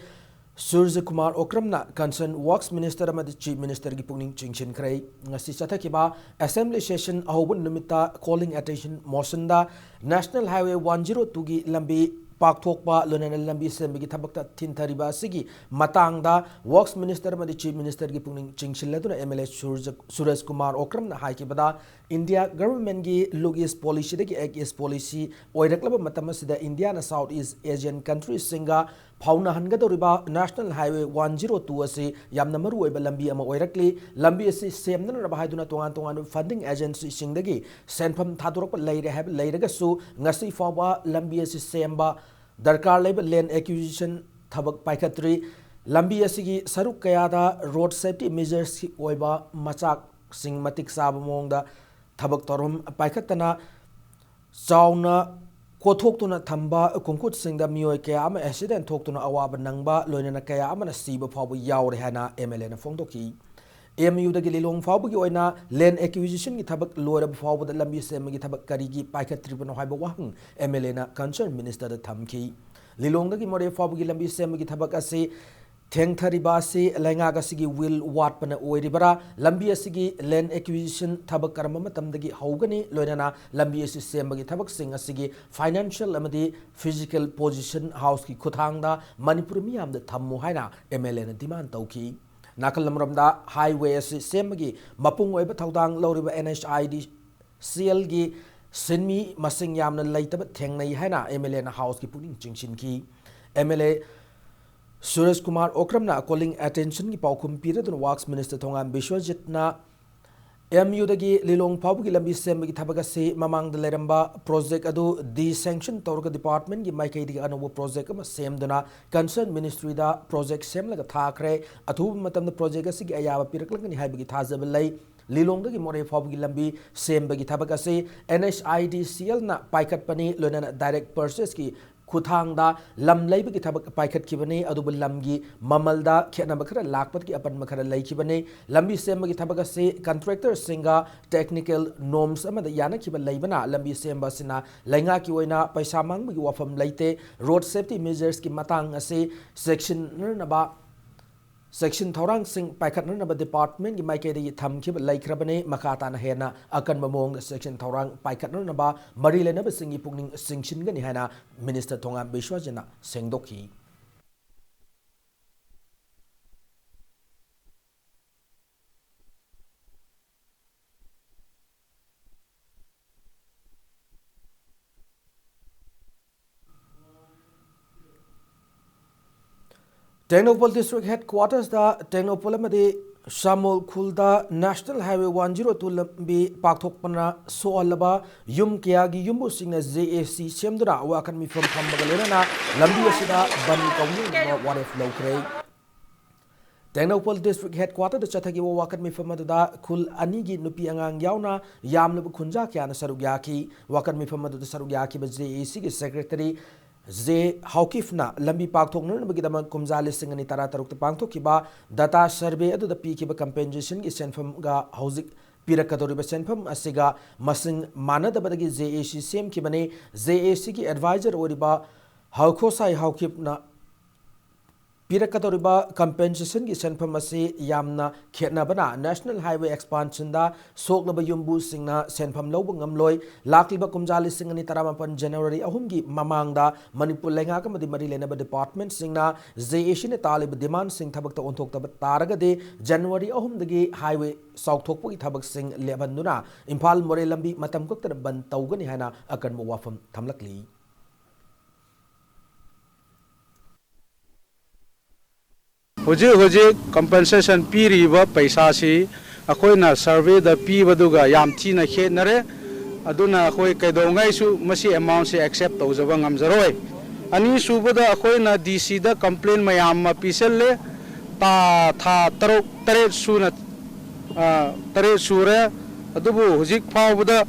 ꯁꯨꯔꯖ ꯀꯨꯃꯥꯔ ꯑꯣꯀ꯭ꯔꯝꯅ concerned Works Minister ꯑꯃꯗꯤ Chief Ministerꯒꯤ ꯄꯨꯛꯅꯤꯡ ꯆꯤꯡꯁꯤꯟꯈ꯭ꯔꯦ꯫ ꯉꯁꯤ ꯆꯠꯊꯈꯤꯕ Assembly session ꯑꯍꯧꯕ ꯅꯨꯃꯤꯠꯇ Calling Attention Motionꯗ National Highway one zero twoꯒꯤ ꯂꯝꯕꯤ ꯄꯥꯛꯊꯣꯛꯄ, ꯂꯣꯏꯅꯅ ꯂꯝꯕꯤ ꯁꯦꯝꯕꯒꯤ ꯊꯕꯛꯇ ꯊꯤꯟꯊꯔꯤꯕ ꯑꯁꯤꯒꯤ ꯃꯇꯥꯡꯗ Works Minister ꯑꯃꯗꯤ Chief Ministerꯒꯤ ꯄꯨꯛꯅꯤꯡ ꯆꯤꯡꯁꯤꯜꯂꯗꯨꯅ MLA ꯁꯨꯔꯖ-, ꯁꯨꯔꯖ Kumar ꯑꯣꯀ꯭ꯔꯝꯅ ꯍꯥꯏꯈꯤꯕꯗ, India Governmentꯀꯤ Look East Policyꯗꯒꯤ Act East Policy ꯑꯣꯏꯔꯛꯂꯕ ꯃꯇꯝ ꯑꯁꯤꯗ Indiaꯅ South East Asian countryꯁꯤꯡꯒ ꯐꯥꯎꯅꯍꯟꯒꯗꯧꯔꯤꯕ National Highway one zero two ꯑꯁꯤ ꯌꯥꯝꯅ ꯃꯔꯨꯑꯣꯏꯕ ꯂꯝꯕꯤ ꯑꯃ ꯑꯣꯏꯔꯛꯂꯤ꯫ ꯂꯝꯕꯤ ꯑꯁꯤ ꯁꯦꯝꯅꯅꯕ ꯍꯥꯏꯗꯨꯅ ꯇꯣꯉꯥꯟ ꯇꯣꯉꯥꯟꯕ funding agencyꯁꯤꯡꯗꯒꯤ ꯁꯦꯟꯐꯝ ꯊꯥꯗꯣꯔꯛꯄ ꯂꯩꯔꯦ ꯍꯥꯏꯕ ꯂꯩꯔꯒꯁꯨ, ꯉꯁꯤ ꯐꯥꯎꯕ ꯂꯝꯕꯤ ꯑꯁꯤ ꯁꯦꯝꯕ ꯗꯔꯀꯥꯔ ꯂꯩꯕ land acquisition ꯊꯕꯛ ꯄꯥꯏꯈꯠꯇ꯭ꯔꯤ꯫ ꯂꯝꯕꯤ ꯑꯁꯤꯒꯤ ꯁꯔꯨꯛ ꯀꯌꯥꯗ road safety measuresꯀꯤ ꯑꯣꯏꯕ ꯃꯆꯥꯛꯁꯤꯡ ꯃꯇꯤꯛ ꯆꯥꯕ ꯃꯑꯣꯡꯗ ꯊꯕꯛ ꯊꯧꯔꯝ ꯄꯥꯏꯈꯠꯇꯅ ꯆꯥꯎꯅ ꯀꯣꯊꯣꯛꯇꯨꯅ ꯊꯝꯕ ꯈꯣꯡꯈꯨꯠꯁꯤꯡꯗ ꯃꯤꯑꯣꯏ ꯀꯌꯥ ꯑꯃ accident ꯊꯣꯛꯇꯨꯅ ꯑꯋꯥꯕ ꯅꯪꯕ, ꯂꯣꯏꯅꯅ ꯀꯌꯥ ꯑꯃꯅ ꯁꯤꯕ ꯐꯥꯎꯕ ꯌꯥꯎꯔꯦ ꯍꯥꯏꯅ MLAꯅ ꯐꯣꯡꯗꯣꯛꯈꯤ꯫ MUꯗꯒꯤ ꯂꯤꯂꯣꯡ ꯐꯥꯎꯕꯒꯤ ꯑꯣꯏꯅ land acquisitionꯒꯤ ꯊꯕꯛ ꯂꯣꯏꯔꯕ ꯐꯥꯎꯕꯗ ꯂꯝꯕꯤ ꯁꯦꯝꯕꯒꯤ ꯊꯕꯛ ꯀꯔꯤꯒꯤ ꯄꯥꯏꯈꯠꯇ꯭ꯔꯤꯕꯅꯣ ꯍꯥꯏꯕ ꯋꯥꯍꯪ MLAꯅ concerned ministerꯗ ꯊꯝꯈꯤ꯫ ꯂꯤꯂꯣꯡꯗꯒꯤ ꯃꯣꯔꯦ ꯐꯥꯎꯕꯒꯤ ꯂꯝꯕꯤ ꯁꯦꯝꯕꯒꯤ ꯊꯕꯛ ꯑꯁꯤ ꯊꯦꯡꯊꯔꯤꯕ ꯑꯁꯤ ꯂꯩꯉꯥꯛ ꯑꯁꯤꯒꯤ will ꯋꯥꯠꯄꯅ ꯑꯣꯏꯔꯤꯕꯔꯥ? ꯂꯝꯕꯤ ꯑꯁꯤꯒꯤ land acquisition ꯊꯕꯛ ꯀꯔꯝꯕ ꯃꯇꯝꯗꯒꯤ ꯍꯧꯒꯅꯤ? ꯂꯣꯏꯅꯅ ꯂꯝꯕꯤ ꯑꯁꯤ ꯁꯦꯝꯕꯒꯤ ꯊꯕꯛꯁꯤꯡ ꯑꯁꯤꯒꯤ financial ꯑꯃꯗꯤ physical position Houseꯀꯤ ꯈꯨꯠꯊꯥꯡꯗ ꯃꯅꯤꯄꯨꯔ ꯃꯤꯌꯥꯝꯗ ꯊꯝꯃꯨ ꯍꯥꯏꯅ MLAꯅ demand ꯇꯧꯈꯤ꯫ ꯅꯥꯀꯜ ꯑꯃꯔꯣꯝꯗ highway ꯑꯁꯤ ꯁꯦꯝꯕꯒꯤ ꯃꯄꯨꯡ ꯑꯣꯏꯕ ꯊꯧꯗꯥꯡ ꯂꯧꯔꯤꯕ NHIDCLꯒꯤ ꯁꯤꯟꯃꯤ ꯃꯁꯤꯡ ꯌꯥꯝꯅ ꯂꯩꯇꯕ ꯊꯦꯡꯅꯩ ꯍꯥꯏꯅ MLAꯅ Houseꯀꯤ ꯄꯨꯛꯅꯤꯡ ꯆꯤꯡꯁꯤꯟꯈꯤ꯫ MLA ꯁꯨꯔꯦꯁ ꯀꯨꯃꯥꯔ ꯑꯣꯀ꯭ꯔꯝꯅ calling attentionꯒꯤ ꯄꯥꯎꯈꯨꯝ ꯄꯤꯔꯗꯨꯅ Works Minister ꯊꯣꯉꯥꯝ ꯕꯤꯁ꯭ꯋꯖꯤꯠꯅ MUꯗꯒꯤ ꯂꯤꯂꯣꯡ ꯐꯥꯎꯕꯒꯤ ꯂꯝꯕꯤ ꯁꯦꯝꯕꯒꯤ ꯊꯕꯛ ꯑꯁꯤ ꯃꯃꯥꯡꯗ ꯂꯩꯔꯝꯕ project ꯑꯗꯨ desanction ꯇꯧꯔꯒ departmentꯀꯤ ꯃꯥꯏꯀꯩꯗꯒꯤ ꯑꯅꯧꯕ project ꯑꯃ ꯁꯦꯝꯗꯨꯅ concerned ministryꯗ project ꯁꯦꯝꯂꯒ ꯊꯥꯈ꯭ꯔꯦ꯫ ꯑꯊꯨꯕ ꯃꯇꯝꯗ project ꯑꯁꯤꯒꯤ ꯑꯌꯥꯕ ꯄꯤꯔꯛꯂꯒꯅꯤ ꯍꯥꯏꯕꯒꯤ ꯊꯥꯖꯕ ꯂꯩ꯫ ꯂꯤꯂꯣꯡꯗꯒꯤ ꯃꯣꯔꯦ ꯐꯥꯎꯕꯒꯤ ꯂꯝꯕꯤ ꯁꯦꯝꯕꯒꯤ ꯊꯕꯛ ꯑꯁꯤ NHIDCLꯅ ꯄꯥꯏꯈꯠꯄꯅꯤ, ꯂꯣꯏꯅꯅ direct purchaseꯀꯤ ꯈꯨꯠꯊꯥꯡꯗ ꯂꯝ ꯂꯩꯕꯒꯤ ꯊꯕꯛ ꯄꯥꯏꯈꯠꯈꯤꯕꯅꯤ, ꯑꯗꯨꯕꯨ ꯂꯝꯒꯤ ꯃꯃꯜꯗ ꯈꯦꯠꯅꯕ ꯈꯔ ꯂꯥꯛꯄꯗꯒꯤ ꯑꯄꯟꯕ ꯈꯔ ꯂꯩꯈꯤꯕꯅꯤ꯫ ꯂꯝꯕꯤ ꯁꯦꯝꯕꯒꯤ ꯊꯕꯛ ꯑꯁꯤ contractorꯁꯤꯡꯒ technical norms ꯑꯃꯗ ꯌꯥꯅꯈꯤꯕ ꯂꯩꯕꯅ ꯂꯝꯕꯤ ꯁꯦꯝꯕ ꯑꯁꯤꯅ ꯂꯩꯉꯥꯛꯀꯤ ꯑꯣꯏꯅ ꯄꯩꯁꯥ ꯃꯥꯡꯕꯒꯤ ꯋꯥꯐꯝ ꯂꯩꯇꯦ꯫ Road safety measuresꯀꯤ ꯃꯇꯥꯡ ꯑꯁꯤ ꯆꯦꯛꯁꯤꯟꯅꯅꯕ ꯆꯦꯛꯁꯤꯟ ꯊꯧꯔꯥꯡꯁꯤꯡ ꯄꯥꯏꯈꯠꯅꯅꯕ departmentꯀꯤ ꯃꯥꯏꯀꯩꯗꯒꯤ ꯊꯝꯈꯤꯕ ꯂꯩꯈ꯭ꯔꯕꯅꯤ꯫ ꯃꯈꯥ ꯇꯥꯅ ꯍꯦꯟꯅ ꯑꯀꯟꯕ ꯃꯑꯣꯡꯗ ꯆꯦꯛꯁꯤꯟ ꯊꯧꯔꯥꯡ ꯄꯥꯏꯈꯠꯅꯅꯕ ꯃꯔꯤ ꯂꯩꯅꯕꯁꯤꯡꯒꯤ ꯄꯨꯛꯅꯤꯡ ꯆꯤꯡꯁꯤꯟꯒꯅꯤ ꯍꯥꯏꯅ Minister ꯊꯣꯉꯥꯝ ꯕꯤꯁ꯭ꯋꯖꯤꯠꯅ ꯁꯦꯡꯗꯣꯛꯈꯤ꯫ ꯇꯦꯡꯅꯧꯄꯜ District Headquartersꯇ ꯇꯦꯡꯅꯧꯄꯜ ꯑꯃꯗꯤ ꯁꯥꯃꯣꯜ ꯈꯨꯜꯗ National Highway one zero two ꯂꯝꯕꯤ ꯄꯥꯛꯊꯣꯛꯄꯅ ꯁꯣꯛꯍꯜꯂꯕ ꯌꯨꯝ ꯀꯌꯥꯒꯤ ꯌꯨꯝꯕꯨꯁꯤꯡꯅ JAC ꯁꯦꯝꯗꯨꯅ ꯋꯥꯀꯠ ꯃꯤꯐꯝ ꯐꯝꯕꯒ ꯂꯣꯏꯅꯅ ꯂꯝꯕꯤ ꯑꯁꯤꯗ ꯕꯟ ꯀꯧꯅꯅꯕ ꯋꯥꯔꯦꯞ ꯂꯧꯈ꯭ꯔꯦ꯫ ꯇꯦꯡꯅꯧꯄꯜ District Headquarterꯗ ꯆꯠꯊꯈꯤꯕ ꯋꯥꯀꯠ ꯃꯤꯐꯝ ꯑꯗꯨꯗ ꯈꯨꯜ ꯑꯅꯤꯒꯤ ꯅꯨꯄꯤ ꯑꯉꯥꯡ ꯌꯥꯎꯅ ꯌꯥꯝꯂꯕ ꯈꯨꯟꯖꯥ ꯀꯌꯥꯅ ꯁꯔꯨꯛ ꯌꯥꯈꯤ꯫ ꯋꯥꯀꯠ ꯃꯤꯐꯝ ꯑꯗꯨꯗ ꯁꯔꯨꯛ ꯌꯥꯈꯤꯕ JACꯒꯤ Secretary ꯖꯦ ꯍꯥꯎꯀꯤꯐꯅ ꯂꯝꯕꯤ ꯄꯥꯛꯊꯣꯛꯅꯅꯕꯒꯤꯗꯃꯛ ꯀꯨꯝꯖꯥ ꯂꯤꯁꯤꯡ ꯑꯅꯤ ꯇꯔꯥꯇꯔꯨꯛꯇ ꯄꯥꯡꯊꯣꯛꯈꯤꯕ data survey ꯑꯗꯨꯗ ꯄꯤꯈꯤꯕ compensationꯒꯤ ꯁꯦꯟꯐꯝꯒ ꯍꯧꯖꯤꯛ ꯄꯤꯔꯛꯀꯗꯧꯔꯤꯕ ꯁꯦꯟꯐꯝ ꯑꯁꯤꯒ ꯃꯁꯤꯡ ꯃꯥꯟꯅꯗꯕꯗꯒꯤ JAC ꯁꯦꯝꯈꯤꯕꯅꯤ꯫ JACꯒꯤ advisor ꯑꯣꯏꯔꯤꯕ ꯍꯥꯎꯈꯣꯁꯥꯏ ꯍꯥꯎꯀꯤꯐꯅ ꯄꯤꯔꯛꯀꯗꯧꯔꯤꯕ compensationꯒꯤ ꯁꯦꯟꯐꯝ ꯑꯁꯤ ꯌꯥꯝꯅ ꯈꯦꯠꯅꯕꯅ National Highway expansionꯗ ꯁꯣꯛꯂꯕ ꯌꯨꯝꯕꯨꯁꯤꯡꯅ ꯁꯦꯟꯐꯝ ꯂꯧꯕ ꯉꯝꯂꯣꯏ꯫ ꯂꯥꯛꯂꯤꯕ ꯀꯨꯝꯖꯥ ꯂꯤꯁꯤꯡ ꯑꯅꯤ ꯇꯔꯥꯃꯥꯄꯟ January ꯑꯍꯨꯝꯒꯤ ꯃꯃꯥꯡꯗ ꯃꯅꯤꯄꯨꯔ ꯂꯩꯉꯥꯛ ꯑꯃꯗꯤ ꯃꯔꯤ ꯂꯩꯅꯕ departmentꯁꯤꯡꯅ JACꯅ ꯇꯥꯜꯂꯤꯕ demandꯁꯤꯡ ꯊꯕꯛꯇ ꯑꯣꯟꯊꯣꯛꯇꯕ ꯇꯥꯔꯒꯗꯤ January ꯑꯍꯨꯝꯗꯒꯤ highway ꯆꯥꯎꯊꯣꯛꯄꯒꯤ ꯊꯕꯛꯁꯤꯡ ꯂꯦꯞꯍꯟꯗꯨꯅ ꯏꯝꯐꯥꯜ ꯃꯣꯔꯦ ꯂꯝꯕꯤ ꯃꯇꯝ ꯀꯛꯇꯅ ꯕꯟ ꯇꯧꯒꯅꯤ ꯍꯥꯏꯅ ꯑꯀꯟꯕ ꯋꯥꯐꯝ ꯊꯝꯂꯛꯂꯤ꯫ ꯍꯧꯖꯤꯛ ꯍꯧꯖꯤꯛ compensation ꯄꯤꯔꯤꯕ ꯄꯩꯁꯥꯁꯤ ꯑꯩꯈꯣꯏꯅ surveyꯗ ꯄꯤꯕꯗꯨꯒ ꯌꯥꯝ ꯊꯤꯅ ꯈꯦꯠꯅꯔꯦ꯫ ꯑꯗꯨꯅ ꯑꯩꯈꯣꯏ ꯀꯩꯗꯧꯉꯩꯁꯨ ꯃꯁꯤ amountꯁꯤ accept ꯇꯧꯖꯕ ꯉꯝꯖꯔꯣꯏ꯫ ꯑꯅꯤꯁꯨꯕꯗ, ꯑꯩꯈꯣꯏꯅ DCꯗ complain ꯃꯌꯥꯝ ꯑꯃ ꯄꯤꯁꯜꯂꯦ꯫ ꯇꯥ-, ꯊꯥ ꯇꯔꯨꯛ, ꯇꯔꯦꯠ ꯁꯨꯅ, ꯑ, ꯇꯔꯦꯠ ꯁꯨꯔꯦ꯫ ꯑꯗꯨꯕꯨ ꯍꯧꯖꯤꯛ ꯐꯥꯎꯕꯗ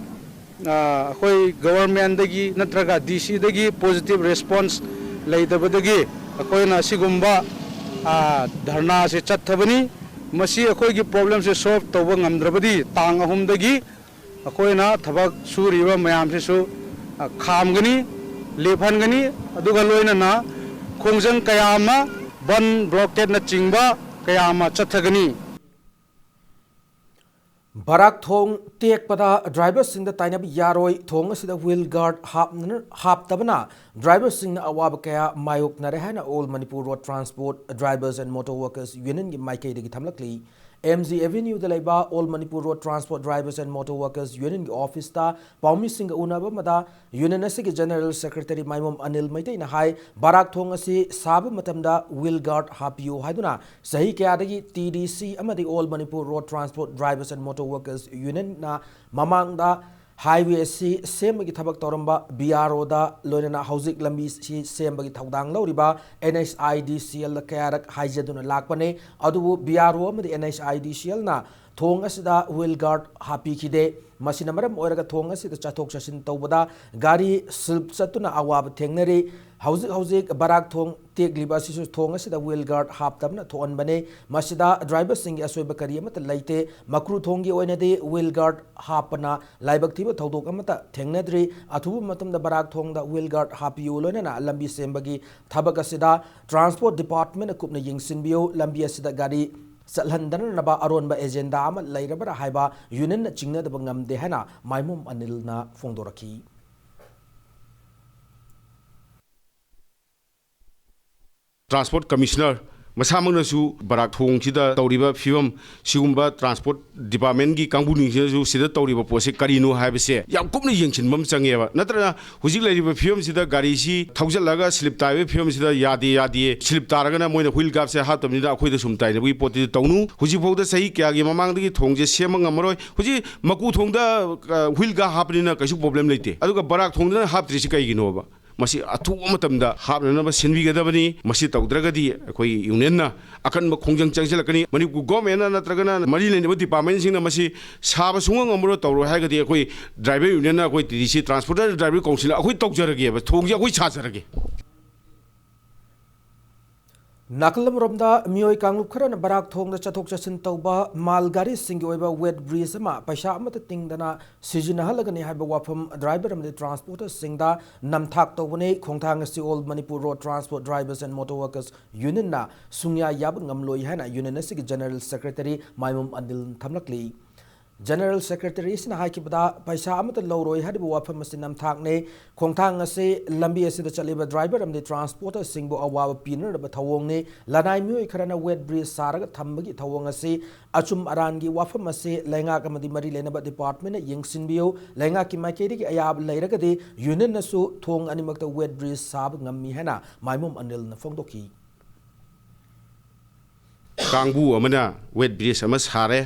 ꯑ, ꯑꯩꯈꯣꯏ governmentꯗꯒꯤ ꯅꯠꯇ꯭ꯔꯒ DCꯗꯒꯤ positive response ꯂꯩꯇꯕꯗꯒꯤ ꯑꯩꯈꯣꯏꯅ ꯑꯁꯤꯒꯨꯝꯕ, ꯑ, ꯙꯔꯅꯥꯁꯦ ꯆꯠꯊꯕꯅꯤ꯫ ꯃꯁꯤ ꯑꯩꯈꯣꯏꯒꯤ problemꯁꯦ solve ꯇꯧꯕ ꯉꯝꯗ꯭ꯔꯕꯗꯤ ꯇꯥꯡ ꯑꯍꯨꯝꯗꯒꯤ ꯑꯩꯈꯣꯏꯅ ꯊꯕꯛ ꯁꯨꯔꯤꯕ ꯃꯌꯥꯝꯁꯤꯁꯨ, ꯑ, ꯈꯥꯝꯒꯅꯤ, ꯂꯦꯞꯍꯟꯒꯅꯤ꯫ ꯑꯗꯨꯒ ꯂꯣꯏꯅꯅ ꯈꯣꯡꯖꯪ ꯀꯌꯥ ꯑꯃ, ꯕꯟ, blockadeꯅꯆꯤꯡꯕ ꯀꯌꯥ ꯑꯃ ꯆꯠꯊꯒꯅꯤ꯫ ꯕꯔꯥꯛ ꯊꯣꯡ ꯇꯦꯛꯄꯗ ꯗ꯭ꯔꯥꯏꯚꯔꯁꯤꯡꯗ ꯇꯥꯏꯅꯕ ꯌꯥꯔꯣꯏ꯫ ꯊꯣꯡ ꯑꯁꯤꯗ ꯋꯤꯜ ꯒꯥꯔꯗ ꯍꯥꯞꯅ-, ꯍꯥꯞꯇꯕꯅ ꯗ꯭ꯔꯥꯏꯚꯔꯁꯤꯡꯅ ꯑꯋꯥꯕ ꯀꯌꯥ ꯃꯥꯌꯣꯛꯅꯔꯦ ꯍꯥꯏꯅ All Manipur Road Transport Drivers and Motor Workers Unionꯒꯤ ꯃꯥꯏꯀꯩꯗꯒꯤ ꯊꯝꯂꯛꯂꯤ꯫ ꯑꯦꯝ ꯖꯤ ꯑꯦꯚꯦꯅ꯭ꯌꯨꯗ ꯂꯩꯕ All Manipur Road Transport Drivers and Motor Workers Unionꯒꯤ ꯑꯣꯐꯤꯁꯇ ꯄꯥꯎꯃꯤꯁꯤꯡꯒ ꯎꯅꯕ ꯑꯃꯗ ꯌꯨꯅꯤꯌꯟ ꯑꯁꯤꯒꯤ ꯖꯦꯅꯔꯦꯜ ꯁꯦꯀ꯭ꯔꯦꯇꯔꯤ ꯃꯥꯏꯃꯣꯝ ꯑꯅꯤꯜ ꯃꯩꯇꯩꯅ ꯍꯥꯏ, ꯕꯔꯥꯛ ꯊꯣꯡ ꯑꯁꯤ ꯁꯥꯕ ꯃꯇꯝꯗ ꯋꯤꯜ ꯒꯥꯔꯗ ꯍꯥꯞꯄꯤꯌꯨ ꯍꯥꯏꯗꯨꯅ ꯆꯍꯤ ꯀꯌꯥꯗꯒꯤ ꯇꯤ ꯗꯤ ꯁꯤ ꯑꯃꯗꯤ All Manipur Road Transport Drivers and Motor Workers Unionꯅ ꯃꯃꯥꯡꯗ ꯍꯥꯏꯋꯦ ꯑꯁꯤ ꯁꯦꯝꯕꯒꯤ ꯊꯕꯛ ꯇꯧꯔꯝꯕ ꯕꯤ ꯑꯥꯔ ꯑꯣꯗ ꯂꯣꯏꯅꯅ ꯍꯧꯖꯤꯛ ꯂꯝꯕꯤ ꯑꯁꯤ ꯁꯦꯝꯕꯒꯤ ꯊꯧꯗꯥꯡ ꯂꯧꯔꯤꯕ ꯑꯦꯟ ꯑꯩꯆ ꯑꯥꯏ ꯗꯤ ꯁꯤ ꯑꯦꯜꯗ ꯀꯌꯥꯔꯛ ꯍꯥꯏꯖꯗꯨꯅ ꯂꯥꯛꯄꯅꯤ꯫ ꯑꯗꯨꯕꯨ ꯕꯤ ꯑꯥꯔ ꯑꯣ ꯑꯃꯗꯤ ꯑꯦꯟ ꯑꯩꯆ ꯑꯥꯏ ꯗꯤ ꯁꯤ ꯑꯦꯜꯅ ꯊꯣꯡ ꯑꯁꯤꯗ ꯋꯤꯜ ꯒꯥꯔꯗ ꯍꯥꯞꯄꯤꯈꯤꯗꯦ꯫ ꯃꯁꯤꯅ ꯃꯔꯝ ꯑꯣꯏꯔꯒ ꯊꯣꯡ ꯑꯁꯤꯗ ꯆꯠꯊꯣꯛ ꯆꯠꯁꯤꯟ ꯇꯧꯕꯗ ꯒꯥꯔꯤ ꯁ꯭ꯂꯤꯞ ꯆꯠꯇꯨꯅ ꯑꯋꯥꯕ ꯊꯦꯡꯅꯔꯤ꯫ ꯍꯧꯖꯤꯛ ꯍꯧꯖꯤꯛ ꯕꯔꯥꯛ ꯊꯣꯡ ꯇꯦꯛꯂꯤꯕ ꯑꯁꯤꯁꯨ ꯊꯣꯡ ꯑꯁꯤꯗ ꯋꯤꯜ ꯒꯥꯔꯗ ꯍꯥꯞꯇꯕꯅ ꯊꯣꯛꯍꯟꯕꯅꯤ꯫ ꯃꯁꯤꯗ ꯗ꯭ꯔꯥꯏꯚꯔꯁꯤꯡꯒꯤ ꯑꯁꯣꯏꯕ ꯀꯔꯤ ꯑꯃꯠꯇ ꯂꯩꯇꯦ꯫ ꯃꯀ꯭ꯔꯨ ꯊꯣꯡꯒꯤ ꯑꯣꯏꯅꯗꯤ ꯋꯤꯜ ꯒꯥꯔꯗ ꯍꯥꯞꯄꯅ ꯂꯥꯏꯕꯛ ꯊꯤꯕ ꯊꯧꯗꯣꯛ ꯑꯃꯠꯇ ꯊꯦꯡꯅꯗ꯭ꯔꯤ꯫ ꯑꯊꯨꯕ ꯃꯇꯝꯗ ꯕꯔꯥꯛ ꯊꯣꯡꯗ ꯋꯤꯜ ꯒꯥꯔꯗ ꯍꯥꯞꯄꯤꯌꯨ, ꯂꯣꯏꯅꯅ ꯂꯝꯕꯤ ꯁꯦꯝꯕꯒꯤ ꯊꯕꯛ ꯑꯁꯤꯗ ꯇ꯭ꯔꯥꯟꯁꯄꯣꯔꯠ ꯗꯤꯄꯥꯔꯠꯃꯦꯟꯅ ꯀꯨꯞꯅ ꯌꯦꯡꯁꯤꯟꯕꯤꯌꯨ꯫ ꯂꯝꯕꯤ ꯑꯁꯤꯗ ꯒꯥꯔꯤ ꯆꯠꯍꯟꯗꯅꯅꯕ ꯑꯔꯣꯟꯕ ꯑꯦꯖꯦꯟꯗꯥ ꯑꯃ ꯂꯩꯔꯕ꯭ꯔꯥ ꯍꯥꯏꯕ ꯌꯨꯅꯤꯌꯟꯅ ꯆꯤꯡꯅꯗꯕ ꯉꯝꯗꯦ ꯍꯥꯏꯅ ꯃꯥꯏꯃꯣꯝ ꯑꯅꯤꯜꯅ ꯐꯣꯡꯗꯣꯔꯛꯈꯤ꯫ ꯇ꯭ꯔꯥꯟꯁꯄꯣꯔꯠ ꯀꯃꯤꯁꯅꯔ ꯃꯁꯥꯃꯛꯅꯁꯨ ꯕꯔꯥꯛ ꯊꯣꯡꯁꯤꯗ ꯇꯧꯔꯤꯕ ꯐꯤꯕꯝ, ꯁꯤꯒꯨꯝꯕ ꯇ꯭ꯔꯥꯟꯁꯄꯣꯔꯠ ꯗꯤꯄꯥꯔꯠꯃꯦꯟꯒꯤ ꯀꯥꯡꯕꯨꯁꯤꯡꯁꯤꯅꯁꯨ ꯁꯤꯗ ꯇꯧꯔꯤꯕ ꯄꯣꯠꯁꯤ ꯀꯔꯤꯅꯣ ꯍꯥꯏꯕꯁꯦ ꯌꯥꯝ ꯀꯨꯞꯅ ꯌꯦꯡꯁꯤꯟꯕ ꯑꯃ ꯆꯪꯉꯦꯕ꯫ ꯅꯠꯇ꯭ꯔꯒꯅ ꯍꯧꯖꯤꯛ ꯂꯩꯔꯤꯕ ꯐꯤꯕꯝꯁꯤꯗ ꯒꯥꯔꯤꯁꯤ ꯊꯧꯖꯤꯜꯂꯒ ꯁ꯭ꯂꯤꯞ ꯇꯥꯔꯤꯕ ꯐꯤꯕꯝꯁꯤꯗ ꯌꯥꯗꯦ, ꯌꯥꯗꯦ, ꯁ꯭ꯂꯤꯞ ꯇꯥꯔꯒꯅ ꯃꯣꯏꯅ ꯋꯤꯜ ꯒꯥꯔꯗꯁꯦ ꯍꯥꯞꯇꯕꯅꯤꯅ ꯑꯩꯈꯣꯏꯗ ꯁꯨꯝ ꯇꯥꯏꯅꯕꯒꯤ ꯄꯣꯠꯇꯨꯗꯤ ꯇꯧꯅꯨ꯫ ꯍꯧꯖꯤꯛꯐꯥꯎꯗ ꯆꯍꯤ ꯀꯌꯥꯒꯤ ꯃꯃꯥꯡꯗꯒꯤ ꯊꯣꯡꯁꯦ ꯁꯦꯝꯕ ꯉꯝꯃꯔꯣꯏ꯫ ꯍꯧꯖꯤꯛ ꯃꯀꯨ ꯊꯣꯡꯗ, ꯑ, ꯋꯤꯜ ꯒꯥꯔꯗ ꯍꯥꯞꯄꯅꯤꯅ ꯀꯩꯁꯨ ꯄ꯭ꯔꯣꯕ꯭ꯂꯦꯝ ꯂꯩꯇꯦ, ꯑꯗꯨꯒ ꯕꯔꯥꯛ ꯊꯣꯡꯗꯅ ꯍꯥꯞꯇ꯭ꯔꯤꯁꯤ ꯀꯩꯒꯤꯅꯣꯕ? ꯃꯁꯤ ꯑꯊꯨꯕ ꯃꯇꯝꯗ ꯍꯥꯞꯅꯅꯕ ꯁꯤꯟꯕꯤꯒꯗꯕꯅꯤ꯫ ꯃꯁꯤ ꯇꯧꯗ꯭ꯔꯒꯗꯤ ꯑꯩꯈꯣꯏ ꯌꯨꯅꯤꯌꯟꯅ ꯑꯀꯟꯕ ꯈꯣꯡꯖꯪ ꯆꯪꯁꯤꯜꯂꯛꯀꯅꯤ꯫ ꯃꯅꯤꯄꯨꯔ ꯒꯣꯔꯃꯦꯟꯅ ꯅꯠꯇ꯭ꯔꯒꯅ ꯃꯔꯤ ꯂꯩꯅꯕ ꯗꯤꯄꯥꯔꯠꯃꯦꯟꯁꯤꯡꯅ ꯃꯁꯤ ꯁꯥꯕ ꯁꯨꯡꯉꯝ ꯉꯝꯃꯔꯣꯏ꯫ ꯇꯧꯔꯣꯏ ꯍꯥꯏꯔꯒꯗꯤ ꯑꯩꯈꯣꯏ ꯗ꯭ꯔꯥꯏꯚꯔ ꯌꯨꯅꯤꯌꯟꯅ, ꯑꯩꯈꯣꯏ ꯇꯤ ꯗꯤ ꯁꯤ ꯇ꯭ꯔꯥꯟꯁꯄꯣꯔꯇꯔ ꯗ꯭ꯔꯥꯏꯚꯔ ꯀꯥꯎꯟꯁꯤꯜꯅ ꯑꯩꯈꯣꯏ ꯇꯧꯖꯔꯒꯦꯕ, ꯊꯣꯡꯁꯦ ꯑꯩꯈꯣꯏ ꯁꯥꯖꯔꯒꯦ꯫ ꯅꯥꯀꯜ ꯑꯃꯔꯣꯝꯗ, ꯃꯤꯑꯣꯏ ꯀꯥꯡꯂꯨꯞ ꯈꯔꯅ ꯕꯔꯥꯛ ꯊꯣꯡꯗ ꯆꯠꯊꯣꯛ ꯆꯠꯁꯤꯟ ꯇꯧꯕ ꯃꯥꯜ ꯒꯥꯔꯤꯁꯤꯡꯒꯤ ꯑꯣꯏꯕ ꯋꯦꯠ ꯕ꯭ꯔꯤꯖ ꯑꯃ ꯄꯩꯁꯥ ꯑꯃꯠꯇ ꯇꯤꯡꯗꯅ ꯁꯤꯖꯤꯟꯅꯍꯜꯂꯒꯅꯤ ꯍꯥꯏꯕ ꯋꯥꯐꯝ ꯗ꯭ꯔꯥꯏꯚꯔ ꯑꯃꯗꯤ ꯇ꯭ꯔꯥꯟꯁꯄꯣꯔꯇꯔꯁꯤꯡꯗ ꯅꯝꯊꯥꯛ ꯇꯧꯕꯅꯤ꯫ ꯈꯣꯡꯊꯥꯡ ꯑꯁꯤ All Manipur Road Transport Drivers and Motor Workers Unionꯅ ꯁꯨꯡꯌꯥ ꯌꯥꯕ ꯉꯝꯂꯣꯏ ꯍꯥꯏꯅ ꯌꯨꯅꯤꯌꯟ ꯑꯁꯤꯒꯤ ꯖꯦꯅꯔꯦꯜ ꯁꯦꯀ꯭ꯔꯦꯇꯔꯤ ꯃꯥꯏꯃꯣꯝ ꯑꯅꯤꯜꯅ ꯊꯝꯂꯛꯂꯤ꯫ ꯖꯦꯅꯔꯦꯜ ꯁꯦꯀ꯭ꯔꯦꯇꯔꯤ ꯑꯁꯤꯅ ꯍꯥꯏꯈꯤꯕꯗ, ꯄꯩꯁꯥ ꯑꯃꯠꯇ ꯂꯧꯔꯣꯏ ꯍꯥꯏꯔꯤꯕ ꯋꯥꯐꯝ ꯑꯁꯤ ꯅꯝꯊꯥꯛꯅꯤ꯫ ꯈꯣꯡꯊꯥꯡ ꯑꯁꯤ ꯂꯝꯕꯤ ꯑꯁꯤꯗ ꯆꯠꯂꯤꯕ ꯗ꯭ꯔꯥꯏꯚꯔ ꯑꯃꯗꯤ ꯇ꯭ꯔꯥꯟꯁꯄꯣꯔꯇꯔꯁꯤꯡꯕꯨ ꯑꯋꯥꯕ ꯄꯤꯅꯅꯕ ꯊꯧꯑꯣꯡꯅꯤ꯫ ꯂꯅꯥꯏ ꯃꯤꯑꯣꯏ ꯈꯔꯅ ꯋꯦꯠ ꯕ꯭ꯔꯤꯖ ꯁꯥꯔꯒ ꯊꯝꯕꯒꯤ ꯊꯧꯑꯣꯡ ꯑꯁꯤ ꯑꯆꯨꯝ ꯑꯔꯥꯟꯒꯤ ꯋꯥꯐꯝ ꯑꯁꯤ ꯂꯩꯉꯥꯛ ꯑꯃꯗꯤ ꯃꯔꯤ ꯂꯩꯅꯕ ꯗꯤꯄꯥꯔꯠꯃꯦꯟꯅ ꯌꯦꯡꯁꯤꯟꯕꯤꯌꯨ꯫ ꯂꯩꯉꯥꯛꯀꯤ ꯃꯥꯏꯀꯩꯗꯒꯤ ꯑꯌꯥꯕ ꯂꯩꯔꯒꯗꯤ ꯌꯨꯅꯤꯌꯟꯅꯁꯨ ꯊꯣꯡ ꯑꯅꯤꯃꯛꯇ ꯋꯦꯠ ꯕ꯭ꯔꯤꯖ ꯁꯥꯕ ꯉꯝꯃꯤ ꯍꯥꯏꯅ ꯃꯥꯏꯃꯣꯝ ꯑꯅꯤꯜꯅ ꯐꯣꯡꯗꯣꯛꯈꯤ꯫ ꯀꯥꯡꯕꯨ ꯑꯃꯅ ꯋꯦꯠ ꯕ꯭ꯔꯤꯖ ꯑꯃ ꯁꯥꯔꯦ,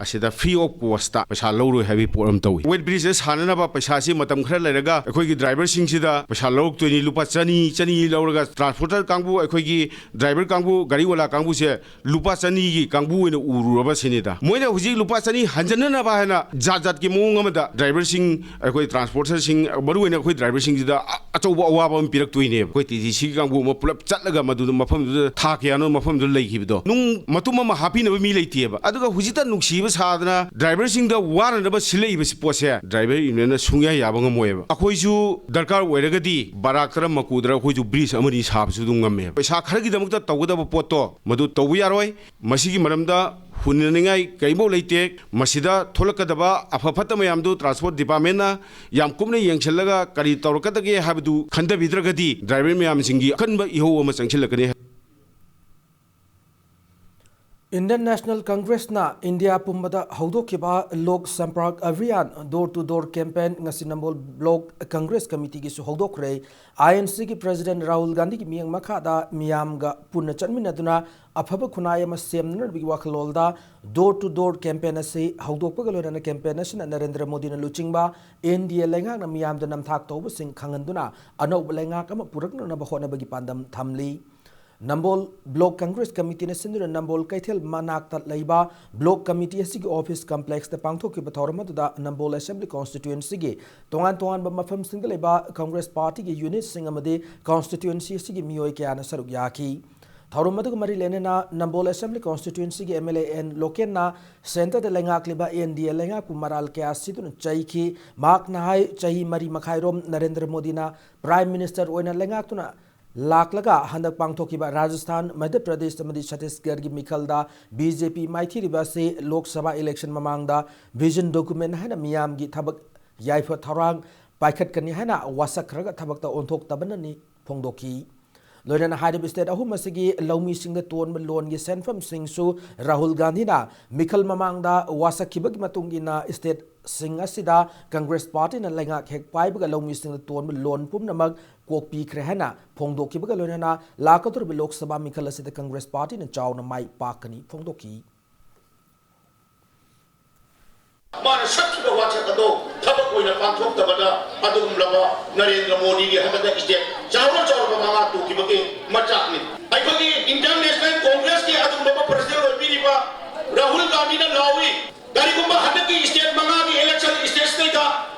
ꯑꯁꯤꯗ free of cost ꯇ ꯄꯩꯁꯥ ꯂꯧꯔꯣꯏ ꯍꯥꯏꯕꯒꯤ ꯄꯣꯠ ꯑꯃ ꯇꯧꯏ꯫ ꯋꯦꯠ ꯕ꯭ꯔꯤꯖ ꯁꯥꯅꯅꯕ ꯄꯩꯁꯥꯁꯤ ꯃꯇꯝ ꯈꯔ ꯂꯩꯔꯒ ꯑꯩꯈꯣꯏꯒꯤ ꯗ꯭ꯔꯥꯏꯚꯔꯁꯤꯡꯁꯤꯗ ꯄꯩꯁꯥ ꯂꯧꯔꯛꯇꯣꯏꯅꯤ, ꯂꯨꯄꯥ ꯆꯅꯤ, ꯆꯅꯤ ꯂꯧꯔꯒ ꯇ꯭ꯔꯥꯟꯁꯄꯣꯔꯇꯔ ꯀꯥꯡꯕꯨ, ꯑꯩꯈꯣꯏꯒꯤ ꯗ꯭ꯔꯥꯏꯚꯔ ꯀꯥꯡꯕꯨ, ꯒꯥꯔꯤ ꯋꯥꯂꯥ ꯀꯥꯡꯕꯨꯁꯦ ꯂꯨꯄꯥ ꯆꯅꯤꯒꯤ ꯀꯥꯡꯕꯨ ꯑꯣꯏꯅ ꯎꯔꯨꯔꯕ ꯁꯤꯅꯤꯗ꯫ ꯃꯣꯏꯅ ꯍꯧꯖꯤꯛ ꯂꯨꯄꯥ ꯆꯅꯤ ꯍꯟꯖꯟꯅꯅꯕ ꯍꯥꯏꯅ ꯖꯥꯠ ꯖꯥꯠꯀꯤ ꯃꯑꯣꯡ ꯑꯃꯗ ꯗ꯭ꯔꯥꯏꯚꯔꯁꯤꯡ, ꯑꯩꯈꯣꯏ ꯇ꯭ꯔꯥꯟꯁꯄꯣꯔꯇꯔꯁꯤꯡ, ꯃꯔꯨꯑꯣꯏꯅ ꯑꯩꯈꯣꯏ ꯗ꯭ꯔꯥꯏꯚꯔꯁꯤꯡꯁꯤꯗ ꯑ-, ꯑꯆꯧꯕ ꯑꯋꯥꯕ ꯑꯃ ꯄꯤꯔꯛꯇꯣꯏꯅꯦꯕ꯫ ꯑꯩꯈꯣꯏ ꯇꯤ ꯇꯤ ꯁꯤꯒꯤ ꯀꯥꯡꯕꯨ ꯑꯃ ꯄꯨꯂꯞ ꯆꯠꯂꯒ ꯃꯗꯨꯗ ꯃꯐꯝꯗꯨꯗ ꯊꯥ ꯀꯌꯥꯅꯣ ꯃꯐꯝꯗꯨꯗ ꯂꯩꯈꯤꯕꯗꯣ, ꯅꯨꯡ ꯃꯇꯨꯝ ꯑꯃ ꯍꯥꯞꯄꯤꯅꯕ ꯃꯤ ꯂꯩꯇꯦꯕ꯫ ꯑꯗꯨꯒ ꯍꯧꯖꯤꯛꯇ ꯅꯨꯡꯁꯤꯕ ꯁꯥꯗꯅ ꯗ꯭ꯔꯥꯏꯚꯔꯁꯤꯡꯗ ꯋꯥꯅꯅꯕ ꯁꯤꯜꯂꯛꯏꯕ ꯁꯤ ꯄꯣꯠꯁꯦ ꯗ꯭ꯔꯥꯏꯚꯔ ꯌꯨꯅꯤꯌꯟꯅ ꯁꯨꯡꯌꯥ ꯌꯥꯕ ꯉꯝꯃꯣꯏꯕ꯫ ꯑꯩꯈꯣꯏꯁꯨ ꯗꯔꯀꯥꯔ ꯑꯣꯏꯔꯒꯗꯤ ꯕꯔꯥꯛꯇꯔ ꯃꯀꯨꯗꯔ ꯑꯩꯈꯣꯏꯁꯨ ꯕ꯭ꯔꯤꯖ ꯑꯃꯅꯤ ꯁꯥꯕꯁꯨ ꯑꯗꯨꯝ ꯉꯝꯃꯦꯕ꯫ ꯄꯩꯁꯥ ꯈꯔꯒꯤꯗꯃꯛꯇ ꯇꯧꯒꯗꯕ ꯄꯣꯠꯇꯣ ꯃꯗꯨ ꯇꯧꯕ ꯌꯥꯔꯣꯏ꯫ ꯃꯁꯤꯒꯤ ꯃꯔꯝꯗ ꯍꯨꯟꯅꯅꯤꯡꯉꯥꯏ ꯀꯔꯤꯃꯧ ꯂꯩꯇꯦ꯫ ꯃꯁꯤꯗ ꯊꯣꯛꯂꯛꯀꯗꯕ ꯑꯐ ꯐꯠꯇ ꯃꯌꯥꯝꯗꯨ ꯇ꯭ꯔꯥꯟꯁꯄꯣꯔꯠ ꯗꯤꯄꯥꯔꯠꯃꯦꯟꯅ ꯌꯥꯝ ꯀꯨꯞꯅ ꯌꯦꯡꯁꯤꯜꯂꯒ ꯀꯔꯤ ꯇꯧꯔꯛꯀꯗꯒꯦ ꯍꯥꯏꯕꯗꯨ ꯈꯟꯊꯕꯤꯗ꯭ꯔꯒꯗꯤ ꯗ꯭ꯔꯥꯏꯚꯔ ꯃꯌꯥꯝꯁꯤꯡꯒꯤ ꯑꯀꯟꯕ ꯏꯍꯧ ꯑꯃ ꯆꯪꯁꯤꯜꯂꯛꯀꯅꯤ꯫ ꯏꯟꯗꯤꯌꯟ ꯅꯦꯁꯅꯦꯜ ꯀꯪꯒ꯭ꯔꯦꯁꯅ ꯏꯟꯗꯤꯌꯥ ꯄꯨꯝꯕꯗ ꯍꯧꯗꯣꯛꯈꯤꯕ ꯂꯣꯛ ꯁꯝꯄꯔꯛ ꯑꯚꯤꯌꯥꯟ, door to door campaign, ꯉꯁꯤ ꯅꯝꯕꯣꯜ ꯕ꯭ꯂꯣꯛ ꯀꯪꯒ꯭ꯔꯦꯁ ꯀꯃꯤꯇꯤꯒꯤꯁꯨ ꯍꯧꯗꯣꯛꯈ꯭ꯔꯦ꯫ ꯑꯥꯏ ꯑꯦꯟ ꯁꯤꯒꯤ ꯄ꯭ꯔꯦꯁꯤꯗꯦꯟꯠ ꯔꯥꯍꯨꯜ ꯒꯥꯟꯙꯤꯒꯤ ꯃꯤꯠꯌꯦꯡ ꯃꯈꯥꯗ ꯃꯤꯌꯥꯝꯒ ꯄꯨꯟꯅ ꯆꯠꯃꯤꯟꯅꯗꯨꯅ ꯑꯐꯕ ꯈꯨꯟꯅꯥꯏ ꯑꯃ ꯁꯦꯝꯅꯅꯕꯒꯤ ꯋꯥꯈꯜꯂꯣꯟꯗ door to door campaign ꯑꯁꯤ ꯍꯧꯗꯣꯛꯄꯒ ꯂꯣꯏꯅꯅ campaign ꯑꯁꯤꯅ ꯅꯔꯦꯟꯗ꯭ꯔ ꯃꯣꯗꯤꯅ ꯂꯨꯆꯤꯡꯕ ꯑꯦꯟ ꯗꯤ ꯑꯦ ꯂꯩꯉꯥꯛꯅ ꯃꯤꯌꯥꯝꯗ ꯅꯝꯊꯥꯛ ꯇꯧꯕꯁꯤꯡ ꯈꯪꯍꯟꯗꯨꯅ ꯑꯅꯧꯕ ꯂꯩꯉꯥꯛ ꯑꯃ ꯄꯨꯔꯛꯅꯅꯕ ꯍꯣꯠꯅꯕꯒꯤ ꯄꯥꯟꯗꯝ ꯊꯝꯂꯤ꯫ ꯅꯝꯕꯣꯜ ꯕ꯭ꯂꯣꯛ ꯀꯪꯒ꯭ꯔꯦꯁ ꯀꯃꯤꯇꯤꯅ ꯁꯤꯟꯗꯨꯅ ꯅꯝꯕꯣꯜ ꯀꯩꯊꯦꯜ ꯃꯅꯥꯛꯇ ꯂꯩꯕ ꯕ꯭ꯂꯣꯛ ꯀꯃꯤꯇꯤ ꯑꯁꯤꯒꯤ ꯑꯣꯐꯤꯁ ꯀꯝꯄ꯭ꯂꯦꯛꯁꯇ ꯄꯥꯡꯊꯣꯛꯈꯤꯕ ꯊꯧꯔꯝ ꯑꯗꯨꯗ ꯅꯝꯕꯣꯜ ꯑꯦꯁꯦꯝꯕ꯭ꯂꯤ ꯀꯣꯟꯁꯇꯤꯇ꯭ꯋꯦꯟꯁꯤꯒꯤ ꯇꯣꯉꯥꯟ ꯇꯣꯉꯥꯟꯕ ꯃꯐꯝꯁꯤꯡꯗ ꯂꯩꯕ ꯀꯪꯒ꯭ꯔꯦꯁ ꯄꯥꯔꯇꯤꯒꯤ ꯌꯨꯅꯤꯠꯁꯤꯡ ꯑꯃꯗꯤ ꯀꯣꯟꯁꯇꯤꯇ꯭ꯋꯦꯟꯁꯤ ꯑꯁꯤꯒꯤ ꯃꯤꯑꯣꯏ ꯀꯌꯥꯅ ꯁꯔꯨꯛ ꯌꯥꯈꯤ꯫ ꯊꯧꯔꯝ ꯑꯗꯨꯒ ꯃꯔꯤ ꯂꯩꯅꯅ ꯅꯝꯕꯣꯜ Assembly Constituency ꯒꯤ M L A N ꯂꯣꯀꯦꯟꯅ centre the ꯂꯩꯉꯥꯛꯂꯤꯕ N D A ꯂꯩꯉꯥꯛꯄꯨ ꯃꯔꯥꯜ ꯀꯌꯥ ꯁꯤꯗꯨꯅ ꯆꯩꯈꯤ꯫ ꯃꯍꯥꯛꯅ ꯍꯥꯏ, ꯆꯍꯤ ꯃꯔꯤ ꯃꯈꯥꯏꯔꯣꯝ ꯅꯔꯦꯟꯗ꯭ꯔ ꯃꯣꯗꯤꯅ Prime Minister ꯑꯣꯏꯅ ꯂꯩꯉꯥꯛꯇꯨꯅ ꯂꯥꯛꯂꯒ ꯍꯟꯗꯛ ꯄꯥꯡꯊꯣꯛꯈꯤꯕ ꯔꯥꯖꯁꯊꯥꯟ, ꯃꯙ꯭ꯌ ꯄ꯭ꯔꯗꯦꯁ ꯑꯃꯗꯤ ꯆꯇꯤꯁꯒꯔꯒꯤ ꯃꯤꯈꯜꯗ B J P ꯃꯥꯏꯊꯤꯔꯤꯕ ꯑꯁꯤ ꯂꯣꯛ ꯁꯚꯥ election ꯃꯃꯥꯡꯗ vision document ꯍꯥꯏꯅ ꯃꯤꯌꯥꯝꯒꯤ ꯊꯕꯛ ꯌꯥꯏꯐ ꯊꯧꯔꯥꯡ ꯄꯥꯏꯈꯠꯀꯅꯤ ꯍꯥꯏꯅ ꯋꯥꯁꯛꯈ꯭ꯔꯒ ꯊꯕꯛꯇ ꯑꯣꯟꯊꯣꯛꯇꯕꯅꯅꯤ ꯐꯣꯡꯗꯣꯛꯈꯤ꯫ ꯂꯣꯏꯅꯅ ꯍꯥꯏꯔꯤꯕ state ꯑꯍꯨꯝ ꯑꯁꯤꯒꯤ ꯂꯧꯃꯤꯁꯤꯡꯗ ꯇꯣꯟꯕ ꯂꯣꯟꯒꯤ ꯁꯦꯟꯐꯝꯁꯤꯡꯁꯨ ꯔꯥꯍꯨꯜ ꯒꯥꯟꯙꯤꯅ ꯃꯤꯈꯜ ꯃꯃꯥꯡꯗ ꯋꯥꯁꯛꯈꯤꯕꯒꯤ ꯃꯇꯨꯡ ꯏꯟꯅ state ꯁꯤꯡ ꯑꯁꯤꯗ Congress Party ꯅ ꯂꯩꯉꯥꯛ ꯍꯦꯛ ꯄꯥꯏꯕꯒ ꯂꯧꯃꯤꯁꯤꯡꯗ ꯇꯣꯟꯕ ꯂꯣꯟ ꯄꯨꯝꯅꯃꯛ ꯀꯣꯛꯄꯤꯈ꯭ꯔꯦ ꯍꯥꯏꯅ ꯐꯣꯡꯗꯣꯛꯈꯤꯕꯒ ꯂꯣꯏꯅꯅ ꯂꯥꯛꯀꯗꯧꯔꯤꯕ ꯂꯣꯛ ꯁꯚꯥ ꯃꯤꯈꯜ ꯑꯁꯤꯗ Congress Party ꯅ ꯆꯥꯎꯅ ꯃꯥꯏ ꯄꯥꯛꯀꯅꯤ ꯐꯣꯡꯗꯣꯛꯈꯤ꯫ ꯃꯥꯅ ꯁꯛꯈꯤꯕ ꯋꯥꯁꯛ ꯑꯗꯣ ꯊꯕꯛ ꯑꯣꯏꯅ ꯄꯥꯡꯊꯣꯛꯇꯕꯗ ꯑꯗꯨꯒꯨꯝꯂꯕ ꯅꯔꯦꯟꯗ꯭ꯔ ꯃꯣꯗꯤꯒꯤ ꯍꯟꯗꯛꯇ state ꯆꯥꯎꯔ ꯆꯥꯎꯔꯕ ꯃꯉꯥ ꯇꯨꯈꯤꯕꯒꯤ ꯃꯆꯥꯛꯅꯤ꯫ ꯑꯩꯈꯣꯏꯒꯤ Indian National Congress ꯀꯤ ꯑꯗꯨꯒꯨꯝꯂꯕ president ꯑꯣꯏꯕꯤꯔꯤꯕ ꯔꯥꯍꯨꯜ ꯒꯥꯟꯙꯤꯅ ꯂꯥꯎꯏ, ꯀꯔꯤꯒꯨꯝꯕ ꯍꯟꯗꯛꯀꯤ state ꯃꯉꯥꯒꯤ election state ꯁꯤꯗꯩꯗ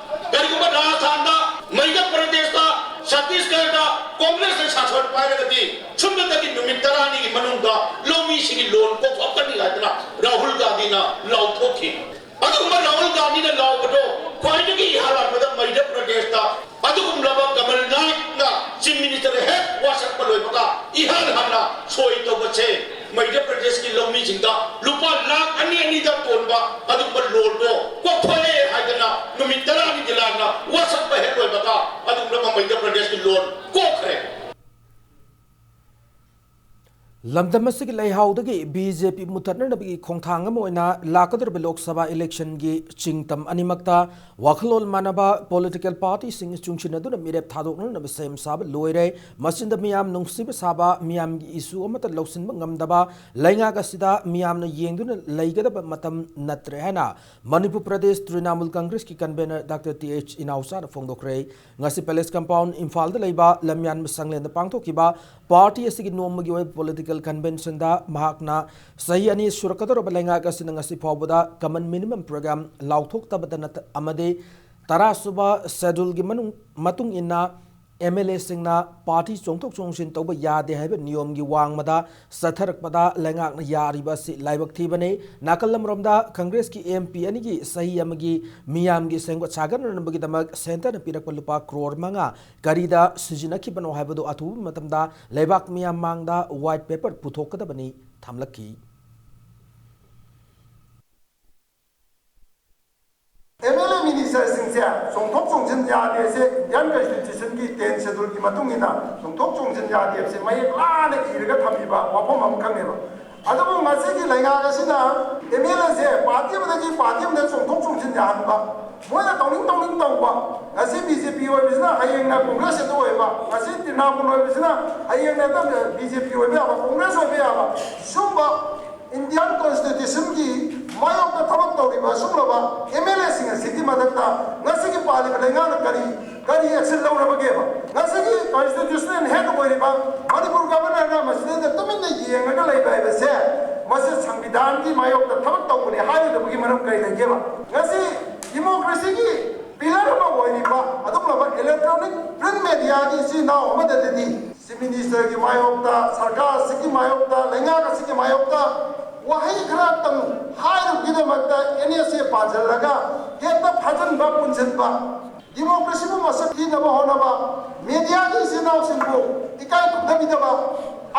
ꯀꯔꯤꯒꯨꯝꯕ ꯔꯥꯖꯁꯊꯥꯟꯗ ꯃꯙ꯭ꯌ ꯄ꯭ꯔꯗꯦꯁꯇ ꯆꯇꯤꯁꯒꯔꯗ Congress ꯅ ꯁꯥꯁꯟ ꯄꯥꯏꯔꯒꯗꯤ ꯁꯨꯞꯅꯇꯒꯤ ꯅꯨꯃꯤꯠ ꯇꯔꯥꯅꯤꯒꯤ ꯃꯅꯨꯡꯗ ꯂꯧꯃꯤꯁꯤꯡꯒꯤ ꯂꯣꯟ ꯀꯣꯛꯊꯣꯛꯀꯅꯤ ꯍꯥꯏꯗꯅ ꯔꯥꯍꯨꯜ ꯒꯥꯟꯙꯤꯅ ꯂꯥꯎꯊꯣꯛꯈꯤ꯫ ꯑꯗꯨꯒꯨꯝꯕ ꯔꯥꯍꯨꯜ ꯒꯥꯟꯙꯤꯅ ꯂꯥꯎꯕꯗꯣ ꯈ꯭ꯋꯥꯏꯗꯒꯤ ꯏꯍꯥꯟ ꯍꯥꯟꯕꯗ ꯃꯙ꯭ꯌ ꯄ꯭ꯔꯗꯦꯁꯇ ꯑꯗꯨꯒꯨꯝꯂꯕ ꯀꯃꯜꯅꯥꯊꯅ Chief Minister ꯍꯦꯛ ꯋꯥꯁꯛꯄ ꯂꯣꯏꯕꯒ ꯏꯍꯥꯟ ꯍꯥꯟꯅ ꯁꯣꯏ ꯇꯧꯕꯁꯦ ꯃꯙ꯭ꯌ ꯄ꯭ꯔꯗꯦꯁꯀꯤ ꯂꯧꯃꯤꯁꯤꯡꯗ ꯂꯨꯄꯥ ꯂꯥꯈ ꯑꯅꯤ ꯑꯅꯤꯗ ꯇꯣꯟꯕ ꯑꯗꯨꯒꯨꯝꯕ ꯂꯣꯟꯗꯣ ꯀꯣꯛꯊꯣꯛꯑꯦ ꯍꯥꯏꯗꯅ ꯅꯨꯃꯤꯠ ꯇꯔꯥꯅꯤꯒꯤ ꯂꯥꯟꯅ ꯋꯥꯁꯛꯄ ꯍꯦꯛ ꯂꯣꯏꯕꯒ ꯑꯗꯨꯒꯨꯝꯂꯕ ꯃꯙ꯭ꯌ ꯄ꯭ꯔꯗꯦꯁꯀꯤ ꯂꯣꯟ ꯀꯣꯛꯈ꯭ꯔꯦ꯫ ꯂꯝꯗꯝ ꯑꯁꯤꯒꯤ ꯂꯩꯍꯥꯎꯗꯒꯤ B J P ꯃꯨꯠꯊꯠꯅꯅꯕꯒꯤ ꯈꯣꯡꯊꯥꯡ ꯑꯃ ꯑꯣꯏꯅ ꯂꯥꯛꯀꯗꯧꯔꯤꯕ ꯂꯣꯛ ꯁꯚꯥ election ꯒꯤ ꯆꯤꯡꯇꯝ ꯑꯅꯤꯃꯛꯇ ꯋꯥꯈꯜꯂꯣꯟ ꯃꯥꯟꯅꯕ political party ꯁꯤꯡ ꯆꯨꯡꯁꯤꯟꯅꯗꯨꯅ ꯃꯤꯔꯦꯞ ꯊꯥꯗꯣꯛꯅꯅꯕ ꯁꯦꯝ ꯁꯥꯕ ꯂꯣꯏꯔꯦ꯫ ꯃꯁꯤꯗ ꯃꯤꯌꯥꯝ ꯅꯨꯡꯁꯤꯕ ꯁꯥꯕ, ꯃꯤꯌꯥꯝꯒꯤ issue ꯑꯃꯠꯇ ꯂꯧꯁꯤꯟꯕ ꯉꯝꯗꯕ ꯂꯩꯉꯥꯛ ꯑꯁꯤꯗ ꯃꯤꯌꯥꯝꯅ ꯌꯦꯡꯗꯨꯅ ꯂꯩꯒꯗꯕ ꯃꯇꯝ ꯅꯠꯇ꯭ꯔꯦ ꯍꯥꯏꯅ Manipur Pradesh Trinamool ꯀꯪꯒ꯭ꯔꯦꯁꯀꯤ convener Doctor T H ꯏꯅꯥꯎꯆꯥꯅ ꯐꯣꯡꯗꯣꯛꯈ꯭ꯔꯦ꯫ ꯉꯁꯤ Palace Compound ꯏꯝꯐꯥꯜꯗ ꯂꯩꯕ ꯂꯝꯌꯥꯟꯕ ꯁꯪꯂꯦꯟꯗ ꯄꯥꯡꯊꯣꯛꯈꯤꯕ party ꯑꯁꯤꯒꯤ ꯅꯣꯡꯃꯒꯤ ꯑꯣꯏꯕ political convention ꯗ ꯃꯍꯥꯛꯅ ꯆꯍꯤ ꯑꯅꯤ ꯁꯨꯔꯛꯀꯗꯧꯔꯕ ꯂꯩꯉꯥꯛ ꯑꯁꯤꯅ ꯉꯁꯤ ꯐꯥꯎꯕꯗ common minimum program ꯂꯥꯎꯊꯣꯛꯇꯕꯗ ꯅꯠꯇ-, ꯑꯃꯗꯤ ꯇꯔꯥ ꯁꯨꯕ schedule ꯒꯤ ꯃꯅꯨꯡ, ꯃꯇꯨꯡ ꯏꯟꯅ ꯑꯦꯝ ꯑꯦꯜ ꯑꯦꯁꯤꯡꯅ ꯄꯥꯔꯇꯤ ꯆꯣꯡꯊꯣꯛ ꯆꯣꯡꯁꯤꯟ ꯇꯧꯕ ꯌꯥꯗꯦ ꯍꯥꯏꯕ ꯅꯤꯌꯣꯝꯒꯤ ꯋꯥꯡꯃꯗ ꯆꯠꯊꯔꯛꯄꯗ ꯂꯩꯉꯥꯛꯅ ꯌꯥꯔꯤꯕ ꯑꯁꯤ ꯂꯥꯏꯕꯛ ꯊꯤꯕꯅꯤ꯫ ꯅꯥꯀꯜ ꯑꯃꯔꯣꯝꯗ ꯀꯪꯒ꯭ꯔꯦꯁꯀꯤ ꯑꯦꯝ ꯄꯤ ꯑꯅꯤꯒꯤ ꯆꯍꯤ ꯑꯃꯒꯤ ꯃꯤꯌꯥꯝꯒꯤ ꯁꯦꯝꯒꯠ ꯁꯥꯒꯠꯅꯅꯕꯒꯤꯗꯃꯛ ꯁꯦꯟꯇꯔꯅ ꯄꯤꯔꯛꯄ ꯂꯨꯄꯥ ꯀ꯭ꯔꯣꯔ ꯃꯉꯥ ꯀꯔꯤꯗ ꯁꯤꯖꯤꯟꯅꯈꯤꯕꯅꯣ ꯍꯥꯏꯕꯗꯨ ꯑꯊꯨꯕ ꯃꯇꯝꯗ ꯂꯩꯕꯥꯛ ꯃꯤꯌꯥꯝ ꯃꯥꯡꯗ ꯋꯥꯏꯠ ꯄꯦꯄꯔ ꯄꯨꯊꯣꯛꯀꯗꯕꯅꯤ ꯊꯝꯂꯛꯈꯤ꯫ ꯑꯦꯝ ꯑꯦꯜ ꯑꯦ ꯃꯤꯅꯤꯁꯇꯔꯁꯤꯡꯁꯦ ꯆꯣꯡꯊꯣꯛ ꯆꯣꯡꯁꯤꯟ ꯌꯥꯗꯦꯁꯦ ꯏꯟꯗꯤꯌꯥꯟ ꯀꯟꯁꯇꯤꯇ꯭ꯌꯨꯁꯟꯒꯤ ꯇꯦꯟ ꯁꯦꯗꯨꯜꯒꯤ ꯃꯇꯨꯡ ꯏꯟꯅ ꯆꯣꯡꯊꯣꯛ ꯆꯣꯡꯁꯤꯟ ꯌꯥꯗꯦꯕꯁꯦ ꯃꯌꯦꯛ ꯂꯥꯅ ꯏꯔꯒ ꯊꯝꯕꯤꯕ ꯋꯥꯐꯝ ꯑꯃꯈꯛꯅꯦꯕ꯫ ꯑꯗꯨꯕꯨ ꯉꯁꯤꯒꯤ ꯂꯩꯉꯥꯛ ꯑꯁꯤꯅ ꯑꯦꯝ ꯑꯦꯜ ꯑꯦꯁꯦ ꯄꯥꯔꯇꯤ ꯑꯃꯗꯒꯤ ꯄꯥꯔꯇꯤ ꯑꯃꯗ ꯆꯣꯡꯊꯣꯛ ꯆꯣꯡꯁꯤꯟ ꯌꯥꯍꯟꯕ, ꯃꯣꯏꯅ ꯇꯧꯅꯤꯡ ꯇꯧꯅꯤꯡ ꯇꯧꯕ, ꯉꯁꯤ ꯕꯤ ꯖꯦ ꯄꯤ ꯑꯣꯏꯕꯁꯤꯅ ꯍꯌꯦꯡꯅ ꯀꯣꯡꯒ꯭ꯔꯦꯁ ꯍꯦꯛꯇ ꯑꯣꯏꯕ, ꯉꯁꯤ ꯇ꯭ꯔꯤꯅꯥꯃꯨꯜ ꯑꯣꯏꯕꯁꯤꯅ ꯍꯌꯦꯡꯅ ꯍꯦꯛꯇ ꯕꯤ ꯖꯦ ꯄꯤ ꯑꯣꯏꯕ ꯌꯥꯕ, ꯀꯣꯡꯒ꯭ꯔꯦꯁ ꯑꯣꯏꯕ ꯌꯥꯕ, ꯁꯨꯝꯕ ꯏꯟꯗꯤꯌꯥꯟ ꯀꯣꯟꯁꯇꯤꯇ꯭ꯌꯨꯁꯟꯒꯤ ꯃꯥꯌꯣꯛꯇ ꯊꯕꯛ ꯇꯧꯔꯤꯕ ꯑꯁꯨꯝꯂꯕ ꯑꯦꯝ ꯑꯦꯜ ꯑꯦꯁꯤꯡ ꯑꯁꯤꯒꯤ ꯃꯊꯛꯇ ꯉꯁꯤꯒꯤ ꯄꯥꯜꯂꯤꯕ ꯂꯩꯉꯥꯛꯅ ꯀꯔꯤ, ꯀꯔꯤ ꯑꯦꯛꯁꯟ ꯂꯧꯔꯕꯒꯦꯕ? ꯉꯁꯤꯒꯤ ꯀꯣꯟꯁꯇꯤꯇ꯭ꯌꯨꯁꯅꯦꯜ ꯍꯦꯗ ꯑꯣꯏꯔꯤꯕ ꯃꯅꯤꯄꯨꯔ ꯒꯚꯔꯅꯔꯅ ꯃꯁꯤꯗꯩꯗ ꯇꯨꯃꯤꯟꯅ ꯌꯦꯡꯉꯒ ꯂꯩꯕ ꯍꯥꯏꯕꯁꯦ, ꯃꯁꯤ ꯁꯪꯕꯤꯙꯥꯟꯒꯤ ꯃꯥꯌꯣꯛꯇ ꯊꯕꯛ ꯇꯧꯕꯅꯤ ꯍꯥꯏꯔꯣꯏꯗꯕꯒꯤ ꯃꯔꯝ ꯀꯔꯤ ꯂꯩꯒꯦꯕ? ꯉꯁꯤ ꯗꯤꯃꯣꯀ꯭ꯔꯦꯁꯤꯒꯤ ꯄꯤꯂꯔ ꯑꯃ ꯑꯣꯏꯔꯤꯕ ꯑꯗꯨꯒꯨꯝꯂꯕ ꯏꯂꯦꯛꯇ꯭ꯔꯣꯅꯤꯛ ꯄ꯭ꯔꯤꯟꯠ ꯃꯦꯗꯤꯌꯥꯒꯤ ꯏꯆꯤꯜ ꯏꯅꯥꯎ ꯑꯃꯗꯗꯤ ꯆꯤꯐ ꯃꯤꯅꯤꯁꯇꯔꯒꯤ ꯃꯥꯌꯣꯛꯇ, ꯁꯔꯀꯥꯔ ꯑꯁꯤꯒꯤ ꯃꯥꯌꯣꯛꯇ, ꯂꯩꯉꯥꯛ ꯑꯁꯤꯒꯤ ꯃꯥꯌꯣꯛꯇ ꯋꯥꯍꯩ ꯈꯔꯇꯪ ꯍꯥꯏꯔꯨꯕꯒꯤꯗꯃꯛꯇ ꯑꯦꯟ ꯑꯦꯁ ꯑꯦ ꯄꯥꯟꯁꯤꯜꯂꯒ ꯍꯦꯛꯇ ꯐꯥꯖꯤꯟꯕ, ꯄꯨꯟꯁꯤꯟꯕ, ꯗꯤꯃꯣꯀ꯭ꯔꯦꯁꯤꯕꯨ ꯃꯁꯛ ꯊꯤꯅꯕ ꯍꯣꯠꯅꯕ, ꯃꯦꯗꯤꯌꯥꯒꯤ ꯏꯆꯤꯜ ꯏꯅꯥꯎꯁꯤꯡꯕꯨ ꯏꯀꯥꯏ ꯈꯨꯝꯅꯕꯤꯗꯕ,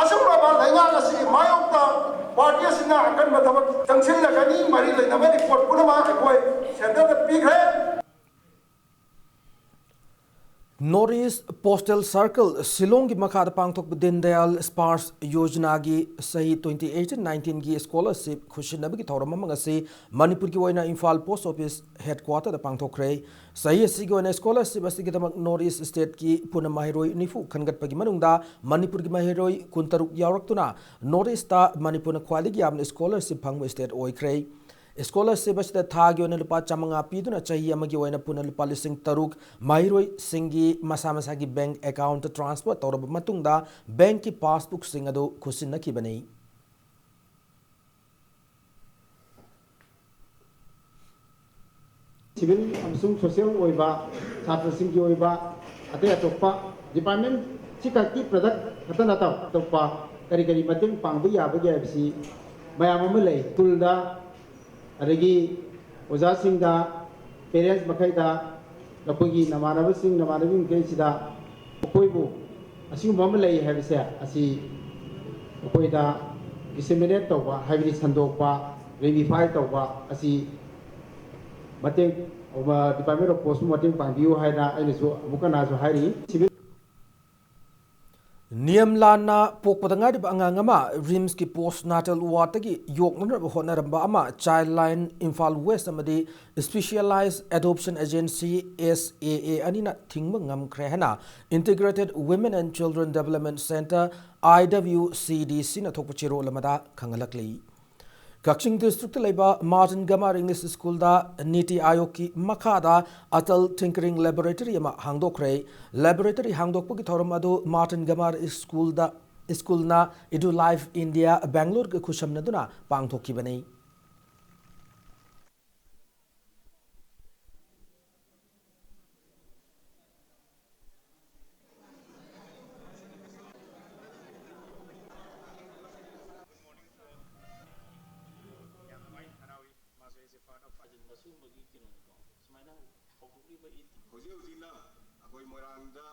ꯑꯁꯨꯝꯂꯕ ꯂꯩꯉꯥꯛ ꯑꯁꯤꯒꯤ ꯃꯥꯌꯣꯛꯇ ꯄꯥꯔꯇꯤ ꯑꯁꯤꯅ ꯑꯀꯟꯕ ꯊꯕꯛ ꯆꯪꯁꯤꯜꯂꯒꯅꯤ꯫ ꯃꯔꯤ ꯂꯩꯅꯕ ꯔꯤꯄꯣꯔꯠ ꯄꯨꯝꯅꯃꯛ ꯑꯩꯈꯣꯏ ꯁꯦꯟꯇꯔꯗ ꯄꯤꯈ꯭ꯔꯦ꯫ ꯅꯣꯔꯠ ꯏꯁ ꯄꯣꯁꯇꯦꯜ ꯁꯔꯀꯜ ꯁꯤꯂꯣꯡꯒꯤ ꯃꯈꯥꯗ ꯄꯥꯡꯊꯣꯛꯄ ꯗꯤꯟ ꯗꯌꯥꯜ ꯁ꯭ꯄꯥꯔꯁ ꯌꯣꯖꯅꯥꯒꯤ ꯆꯍꯤ ꯇ꯭ꯋꯦꯟꯇꯤ ꯑꯩꯠꯇꯤꯟ ꯅꯥꯏꯟꯇꯤꯟꯒꯤ ꯁ꯭ꯀꯣꯂꯔꯁꯤꯞ ꯈꯨꯠꯁꯤꯟꯅꯕꯒꯤ ꯊꯧꯔꯝ ꯑꯃ ꯉꯁꯤ ꯃꯅꯤꯄꯨꯔꯒꯤ ꯑꯣꯏꯅ ꯏꯝꯐꯥꯜ ꯄꯣꯁ ꯑꯣꯐꯤꯁ ꯍꯦꯗꯀ꯭ꯋꯥꯇꯔꯗ ꯄꯥꯡꯊꯣꯛꯈ꯭ꯔꯦ꯫ ꯆꯍꯤ ꯑꯁꯤꯒꯤ ꯑꯣꯏꯅ ꯁ꯭ꯀꯣꯂꯔꯁꯤꯞ ꯑꯁꯤꯒꯤꯗꯃꯛ ꯅꯣꯔꯠ ꯏꯁ ꯁ꯭ꯇꯦꯠꯀꯤ ꯄꯨꯟꯅ ꯃꯍꯩꯔꯣꯏ ꯅꯤꯐꯨ ꯈꯟꯒꯠꯄꯒꯤ ꯃꯅꯨꯡꯗ ꯃꯅꯤꯄꯨꯔꯒꯤ ꯃꯍꯩꯔꯣꯏ ꯀꯨꯟꯇꯔꯨꯛ ꯌꯥꯎꯔꯛꯇꯨꯅ ꯅꯣꯔꯠ ꯏꯁꯇ ꯃꯅꯤꯄꯨꯔꯅ ꯈ꯭ꯋꯥꯏꯗꯒꯤ ꯌꯥꯝꯅ ꯁ꯭ꯀꯣꯂꯔꯁꯤꯞ ꯐꯪꯕ ꯁ꯭ꯇꯦꯠ ꯑꯣꯏꯈ꯭ꯔꯦ꯫ ꯁ꯭ꯀꯣꯂꯔꯁꯤꯞ ꯑꯁꯤꯗ ꯊꯥꯒꯤ ꯑꯣꯏꯅ ꯂꯨꯄꯥ ꯆꯥꯃꯉꯥ ꯄꯤꯗꯨꯅ ꯆꯍꯤ ꯑꯃꯒꯤ ꯑꯣꯏꯅ ꯄꯨꯟꯅ ꯂꯨꯄꯥ ꯂꯤꯁꯤꯡ ꯇꯔꯨꯛ ꯃꯍꯩꯔꯣꯏꯁꯤꯡꯒꯤ ꯃꯁꯥ ꯃꯁꯥꯒꯤ ꯕꯦꯡꯛ ꯑꯦꯀꯥꯎꯟꯠꯇ ꯇ꯭ꯔꯥꯟꯁꯐꯔ ꯇꯧꯔꯕ ꯃꯇꯨꯡꯗ ꯕꯦꯡꯛꯀꯤ ꯄꯥꯁꯕꯨꯛꯁꯤꯡ ꯑꯗꯨ ꯈꯨꯠꯁꯤꯟꯅꯈꯤꯕꯅꯤ꯫ ꯁꯤꯚꯤꯜ ꯑꯃꯁꯨꯡ ꯁꯣꯁꯤꯌꯦꯜ ꯑꯣꯏꯕ ꯁꯥꯇ꯭ꯔꯁꯤꯡꯒꯤ ꯑꯣꯏꯕ ꯑꯇꯩ ꯑꯇꯣꯞꯄ ꯗꯤꯄꯥꯔꯠꯃꯦꯟ ꯁꯤ ꯈꯛꯀꯤ ꯄ꯭ꯔꯗꯛ ꯈꯛꯇ ꯅꯠꯇꯕ ꯑꯇꯣꯞꯄ ꯀꯔꯤ ꯀꯔꯤ ꯃꯇꯦꯡ ꯄꯥꯡꯕ ꯌꯥꯕꯒꯦ ꯍꯥꯏꯕꯁꯤ ꯃꯌꯥꯝ ꯑꯃ ꯂꯩ꯫ ꯁ꯭ꯀꯨꯜꯗ, ꯑꯗꯒꯤ ꯑꯣꯖꯥꯁꯤꯡꯗ, ꯄꯦꯔꯦꯟꯁ ꯃꯈꯩꯗ, ꯑꯩꯈꯣꯏꯒꯤ ꯅꯃꯥꯟꯅꯕꯁꯤꯡ, ꯅꯃꯥꯟꯅꯕꯤ ꯃꯈꯩꯁꯤꯗ ꯑꯩꯈꯣꯏꯕꯨ ꯑꯁꯤꯒꯨꯝꯕ ꯑꯃ ꯂꯩ ꯍꯥꯏꯕꯁꯦ ꯑꯁꯤ ꯑꯩꯈꯣꯏꯗ ꯗꯤꯁꯦꯃꯤꯅꯦꯠ ꯇꯧꯕ, ꯍꯥꯏꯕꯗꯤ ꯁꯟꯗꯣꯛꯄ, ꯔꯦꯃꯤꯐꯥꯏ ꯇꯧꯕ ꯑꯁꯤ ꯃꯇꯦꯡ, ꯗꯤꯄꯥꯔꯠꯃꯦꯟ ꯑꯣꯐ ꯄꯣꯁꯄꯨ ꯃꯇꯦꯡ ꯄꯥꯡꯕꯤꯌꯨ ꯍꯥꯏꯅ ꯑꯩꯅꯁꯨ ꯑꯃꯨꯛ ꯍꯟꯅꯁꯨ ꯍꯥꯏꯔꯤ꯫ ꯁꯤꯚꯤꯜ ꯅꯤꯌꯝ ꯂꯥꯟꯅ ꯄꯣꯛꯄꯗ ꯉꯥꯏꯔꯤꯕ ꯑꯉꯥꯡ ꯑꯃ ꯔꯤꯝꯁꯀꯤ ꯄꯣꯁ ꯅꯥꯇꯦꯜ ꯋꯥꯔꯗꯇꯒꯤ ꯌꯣꯛꯅꯅꯕ ꯍꯣꯠꯅꯔꯝꯕ ꯑꯃ ꯆꯥꯏꯜ ꯂꯥꯏꯟ ꯏꯝꯐꯥꯜ ꯋꯦꯁ ꯑꯃꯗꯤ ꯁ꯭ꯄꯤꯁꯤꯌꯦꯂꯥꯏꯖ ꯑꯦꯗꯣꯞꯁꯟ ꯑꯦꯖꯦꯟꯁꯤ, ꯑꯦꯁ ꯑꯦ ꯑꯦ, ꯑꯅꯤꯅ ꯊꯤꯡꯕ ꯉꯝꯈ꯭ꯔꯦ ꯍꯥꯏꯅ Integrated Women and Children Development Centre, I W ꯁꯤ ꯗꯤ ꯁꯤꯅ ꯊꯣꯛꯄ ꯆꯦꯔꯣꯜ ꯑꯃꯗ ꯈꯪꯍꯜꯂꯛꯂꯤ꯫ ꯀꯛꯆꯤꯡ ꯗꯤꯁꯇ꯭ꯔꯤꯛꯇ ꯂꯩꯕ ꯃꯥꯔꯇꯤꯟ ꯒꯃꯥꯔ ꯏꯪꯂꯤꯁ ꯁ꯭ꯀꯨꯜꯗ ꯅꯤꯇꯤ ꯑꯥꯌꯣꯒꯀꯤ ꯃꯈꯥꯗ ꯑꯇꯜ ꯊꯤꯡꯀꯔꯤꯡ ꯂꯦꯕꯣꯔꯦꯇꯔꯤ ꯑꯃ ꯍꯥꯡꯗꯣꯛꯈ꯭ꯔꯦ꯫ ꯂꯦꯕꯣꯔꯦꯇꯔꯤ ꯍꯥꯡꯗꯣꯛꯄꯒꯤ ꯊꯧꯔꯝ ꯑꯗꯨ ꯃꯥꯔꯇꯤꯟ ꯒꯃꯥꯔ ꯁ꯭ꯀꯨꯜꯗ, ꯁ꯭ꯀꯨꯜꯅ ꯏꯗꯨ ꯂꯥꯏꯐ ꯏꯟꯗꯤꯌꯥ ꯕꯦꯡꯒ꯭ꯂꯣꯔꯒ ꯈꯨꯠꯁꯝꯅꯗꯨꯅ ꯄꯥꯡꯊꯣꯛꯈꯤꯕꯅꯤ꯫ ꯍꯧꯖꯤꯛ ꯍꯧꯖꯤꯛꯅ ꯑꯩꯈꯣꯏ ꯃꯣꯏꯔꯥꯡꯗ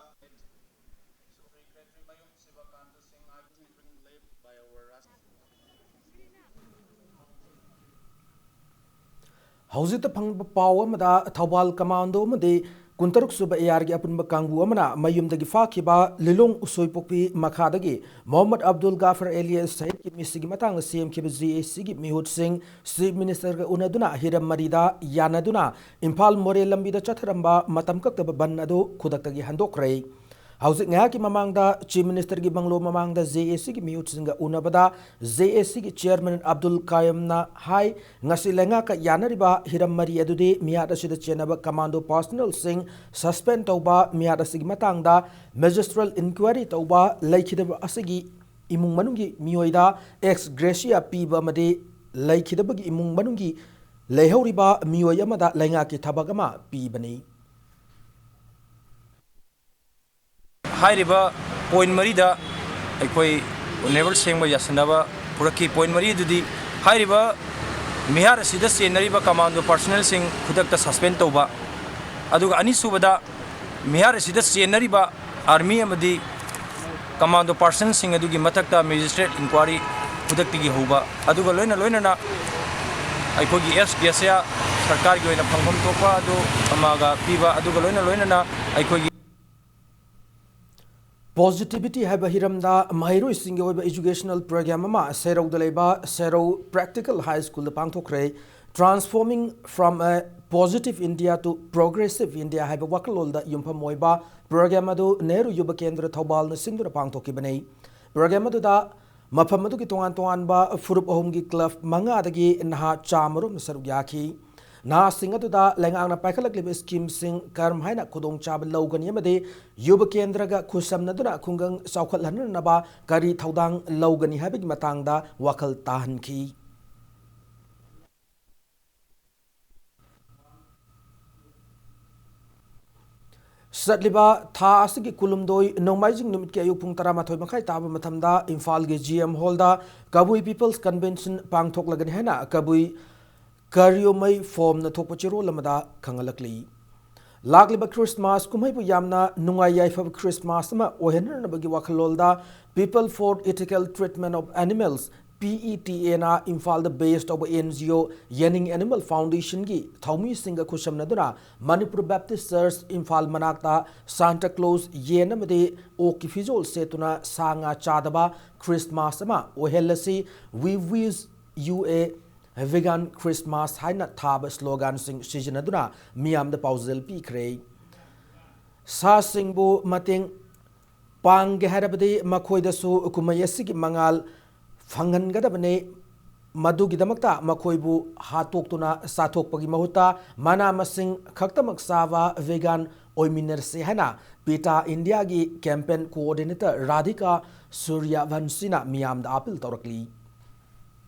ꯍꯧꯖꯤꯛꯇ ꯐꯪꯕ ꯄꯥꯎ ꯑꯃꯗ, ꯊꯧꯕꯥꯜ ꯀꯃꯥꯟꯗꯣ ꯑꯃꯗꯤ ꯀꯨꯟꯇꯔꯨꯛ ꯁꯨꯕ ꯑꯦ ꯑꯥꯔꯒꯤ ꯑꯄꯨꯟꯕ ꯀꯥꯡꯕꯨ ꯑꯃꯅ ꯃꯌꯨꯝꯗꯒꯤ ꯐꯥꯈꯤꯕ ꯂꯤꯂꯣꯡ ꯎꯁꯣꯏꯄꯣꯛꯄꯤ ꯃꯈꯥꯗꯒꯤ ꯃꯣꯍꯝꯃꯗ ꯑꯕꯗꯨꯜ ꯒꯥꯐꯔ ꯑꯦꯂꯤꯌꯥꯁ ꯁꯍꯤꯗꯀꯤ ꯃꯤꯁꯤꯒꯤ ꯃꯇꯥꯡꯗ ꯁꯦꯝꯈꯤꯕ ꯖꯦ ꯑꯦ ꯁꯤꯒꯤ ꯃꯤꯍꯨꯠꯁꯤꯡ ꯆꯤꯐ ꯃꯤꯅꯤꯁꯇꯔꯒ ꯎꯅꯗꯨꯅ ꯍꯤꯔꯝ ꯃꯔꯤꯗ ꯌꯥꯅꯗꯨꯅ ꯏꯝꯐꯥꯜ ꯃꯣꯔꯦ ꯂꯝꯕꯤꯗ ꯆꯠꯊꯔꯝꯕ ꯃꯇꯝ ꯀꯛꯇꯕ ꯕꯟ ꯑꯗꯨ ꯈꯨꯗꯛꯇꯒꯤ ꯍꯟꯗꯣꯛꯈ꯭ꯔꯦ꯫ ꯍꯧꯖꯤꯛ ꯉꯥꯏꯍꯥꯛꯀꯤ ꯃꯃꯥꯡꯗ ꯆꯤꯐ ꯃꯤꯅꯤꯁꯇꯔꯒꯤ ꯕꯪꯒ꯭ꯂꯣ ꯃꯃꯥꯡꯗ ꯖꯦ ꯑꯦ ꯁꯤꯒꯤ ꯃꯤꯍꯨꯠꯁꯤꯡꯒ ꯎꯅꯕꯗ ꯖꯦ ꯑꯦ ꯁꯤꯒꯤ ꯆꯤꯌꯔꯃꯦꯟ ꯑꯕꯗꯨꯜ ꯀꯥꯌꯝꯅ ꯍꯥꯏ, ꯉꯁꯤ ꯂꯩꯉꯥꯛꯀ ꯌꯥꯅꯔꯤꯕ ꯍꯤꯔꯝ ꯃꯔꯤ ꯑꯗꯨꯗꯤ ꯃꯤꯍꯥꯠ ꯑꯁꯤꯗ ꯆꯦꯟꯅꯕ ꯀꯃꯥꯟꯗꯣ ꯄꯥꯔꯁꯅꯦꯜꯁꯤꯡ ꯁꯁꯄꯦꯟ ꯇꯧꯕ, ꯃꯤꯍꯥꯠ ꯑꯁꯤꯒꯤ ꯃꯇꯥꯡꯗ ꯃꯦꯖꯤꯁꯇ꯭ꯔꯦꯜ ꯏꯟꯀ꯭ꯋꯥꯏꯔꯤ ꯇꯧꯕ, ꯂꯩꯈꯤꯗꯕ ꯑꯁꯤꯒꯤ ꯏꯃꯨꯡ ꯃꯅꯨꯡꯒꯤ ꯃꯤꯑꯣꯏꯗ ꯑꯦꯛꯁ ꯒ꯭ꯔꯦꯁꯤꯌꯥ ꯄꯤꯕ ꯑꯃꯗꯤ ꯂꯩꯈꯤꯗꯕꯒꯤ ꯏꯃꯨꯡ ꯃꯅꯨꯡꯒꯤ ꯂꯩꯍꯧꯔꯤꯕ ꯃꯤꯑꯣꯏ ꯑꯃꯗ ꯂꯩꯉꯥꯛꯀꯤ ꯊꯕꯛ ꯑꯃ ꯄꯤꯕꯅꯤ꯫ ꯍꯥꯏꯔꯤꯕ ꯄꯣꯏꯟ ꯃꯔꯤꯗ ꯑꯩꯈꯣꯏ ꯑꯣꯅꯔꯦꯕꯜ ꯁꯦꯡꯕ ꯌꯥꯁꯤꯟꯅꯕ ꯄꯨꯔꯛꯈꯤ꯫ ꯄꯣꯏꯟ ꯃꯔꯤ ꯑꯗꯨꯗꯤ ꯍꯥꯏꯔꯤꯕ ꯃꯤꯍꯥꯠ ꯑꯁꯤꯗ ꯆꯦꯟꯅꯔꯤꯕ ꯀꯃꯥꯟꯗꯣ ꯄꯥꯔꯁꯅꯦꯜꯁꯤꯡ ꯈꯨꯗꯛꯇ ꯁꯁꯄꯦꯟ ꯇꯧꯕ, ꯑꯗꯨꯒ ꯑꯅꯤꯁꯨꯕꯗ ꯃꯤꯍꯥꯠ ꯑꯁꯤꯗ ꯆꯦꯟꯅꯔꯤꯕ ꯑꯥꯔꯃꯤ ꯑꯃꯗꯤ ꯀꯃꯥꯟꯗꯣ ꯄꯥꯔꯁꯟꯁꯤꯡ ꯑꯗꯨꯒꯤ ꯃꯊꯛꯇ ꯃꯦꯖꯤꯁꯇ꯭ꯔꯦꯠ ꯏꯟꯀ꯭ꯋꯥꯔꯤ ꯈꯨꯗꯛꯇꯒꯤ ꯍꯧꯕ, ꯑꯗꯨꯒ ꯂꯣꯏꯅ ꯂꯣꯏꯅꯅ ꯑꯩꯈꯣꯏꯒꯤ ꯑꯦꯁ ꯒ꯭ꯔꯦꯁꯤꯌꯥ ꯁꯔꯀꯥꯔꯒꯤ ꯑꯣꯏꯅ ꯐꯪꯐꯝ ꯊꯣꯛꯄ ꯑꯗꯨ ꯑꯃꯒ ꯄꯤꯕ, ꯑꯗꯨꯒ ꯂꯣꯏꯅ ꯂꯣꯏꯅꯅ ꯑꯩꯈꯣꯏꯒꯤ Positivity ꯍꯥꯏꯕ ꯍꯤꯔꯝꯗ ꯃꯍꯩꯔꯣꯏꯁꯤꯡꯒꯤ ꯑꯣꯏꯕ educational program ꯑꯃ ꯁꯦꯔꯧꯗ ꯂꯩꯕ ꯁꯦꯔꯧ Practical High Schoolꯗ ꯄꯥꯡꯊꯣꯛꯈ꯭ꯔꯦ꯫ Transforming from a Positive India to Progressive India ꯍꯥꯏꯕ ꯋꯥꯈꯜꯂꯣꯟꯗ ꯌꯨꯝꯐꯝ ꯑꯣꯏꯕ program ꯑꯗꯨ ꯅꯦꯍꯔꯨ ꯌꯨꯕ ꯀꯦꯟꯗ꯭ꯔ ꯊꯧꯕꯥꯜꯅ ꯁꯤꯟꯗꯨꯅ ꯄꯥꯡꯊꯣꯛꯈꯤꯕꯅꯤ꯫ Program ꯑꯗꯨꯗ ꯃꯐꯝ ꯑꯗꯨꯒꯤ ꯇꯣꯉꯥꯟ ꯇꯣꯉꯥꯟꯕ ꯐꯨꯔꯨꯞ ꯑꯍꯨꯝꯒꯤ club ꯃꯉꯥꯗꯒꯤ ꯅꯍꯥ ꯆꯥꯃꯔꯣꯝꯅ ꯁꯔꯨꯛ ꯌꯥꯈꯤ꯫ ꯅꯍꯥꯁꯤꯡ ꯑꯗꯨꯗ ꯂꯩꯉꯥꯛꯅ ꯄꯥꯏꯈꯠꯂꯛꯂꯤꯕ schemeꯁꯤꯡ ꯀꯔꯝ ꯍꯥꯏꯅ ꯈꯨꯗꯣꯡꯆꯥꯕ ꯂꯧꯒꯅꯤ ꯑꯃꯗꯤ ꯌꯨꯕ ꯀꯦꯟꯗ꯭ꯔꯒ ꯈꯨꯠꯁꯝꯅꯗꯨꯅ ꯈꯨꯡꯒꯪ ꯆꯥꯎꯈꯠꯍꯟꯅꯅꯕ ꯀꯔꯤ ꯊꯧꯗꯥꯡ ꯂꯧꯒꯅꯤ ꯍꯥꯏꯕꯒꯤ ꯃꯇꯥꯡꯗ ꯋꯥꯈꯜ ꯇꯥꯍꯟꯈꯤ꯫ ꯆꯠꯂꯤꯕ ꯊꯥ ꯑꯁꯤꯒꯤ ꯀꯨꯟꯍꯨꯝꯗꯣꯏ ꯅꯣꯡꯃꯥꯏꯖꯤꯡ ꯅꯨꯃꯤꯠꯀꯤ ꯑꯌꯨꯛ ꯄꯨꯡ ꯇꯔꯥꯃꯥꯊꯣꯏ ꯃꯈꯥꯏ ꯇꯥꯕ ꯃꯇꯝꯗ ꯏꯝꯐꯥꯜꯒꯤ G M Hallꯗ ꯀꯕꯨꯏ People's Convention ꯄꯥꯡꯊꯣꯛꯂꯒꯅꯤ ꯍꯥꯏꯅ ꯀꯕꯨꯏ ꯀꯔꯤꯌꯣꯃꯩ ꯐꯣꯝꯅ ꯊꯣꯛꯄ ꯆꯦꯔꯣꯜ ꯑꯃꯗ ꯈꯪꯍꯜꯂꯛꯂꯤ꯫ ꯂꯥꯛꯂꯤꯕ Christmas ꯀꯨꯝꯍꯩꯕꯨ ꯌꯥꯝꯅ ꯅꯨꯡꯉꯥꯏ ꯌꯥꯏꯐꯕ Christmas ꯑꯃ ꯑꯣꯏꯍꯟꯅꯅꯕꯒꯤ ꯋꯥꯈꯜꯂꯣꯟꯗ People for Ethical Treatment of Animals, P E T Aꯅ ꯏꯝꯐꯥꯜꯗ base ꯇꯧꯕ N G O Yening Animal Foundationꯒꯤ ꯊꯧꯃꯤꯁꯤꯡꯒ ꯈꯨꯠꯁꯝꯅꯗꯨꯅ Manipur Baptist Church Imphal ꯃꯅꯥꯛꯇ Santa Claus ꯌꯦꯟ ꯑꯃꯗꯤ ꯑꯣꯛꯀꯤ ꯐꯤꯖꯣꯜ ꯁꯦꯠꯇꯨꯅ ꯁꯥ ꯉꯥ ꯆꯥꯗꯕ Christmas ꯑꯃ ꯑꯣꯏꯍꯜꯂꯁꯤ, We wish you a Vegan Christmas ꯍꯥꯏꯅ ꯊꯥꯕ sloganꯁꯤꯡ ꯁꯤꯖꯤꯟꯅꯗꯨꯅ ꯃꯤꯌꯥꯝꯗ ꯄꯥꯎꯖꯦꯜ ꯄꯤꯈ꯭ꯔꯦ꯫ ꯁꯥꯁꯤꯡꯕꯨ ꯃꯇꯦꯡ ꯄꯥꯡꯒꯦ ꯍꯥꯏꯔꯕꯗꯤ ꯃꯈꯣꯏꯗꯁꯨ ꯀꯨꯝꯍꯩ ꯑꯁꯤꯒꯤ ꯃꯉꯥꯜ ꯐꯪꯍꯟꯒꯗꯕꯅꯤ꯫ ꯃꯗꯨꯒꯤꯗꯃꯛꯇ ꯃꯈꯣꯏꯕꯨ ꯍꯥꯠꯇꯣꯛꯇꯨꯅ ꯆꯥꯊꯣꯛꯄꯒꯤ ꯃꯍꯨꯠꯇ ꯃꯅꯥ ꯃꯁꯤꯡ ꯈꯛꯇꯃꯛ ꯆꯥꯕ vegan ꯑꯣꯏꯃꯤꯟꯅꯔꯁꯤ ꯍꯥꯏꯅ PETA Indiaꯒꯤ campaign coordinator ꯔꯥꯙꯤꯀꯥ ꯁꯨꯔꯌꯚꯟꯁꯤꯅ ꯃꯤꯌꯥꯝꯗ appeal ꯇꯧꯔꯛꯂꯤ꯫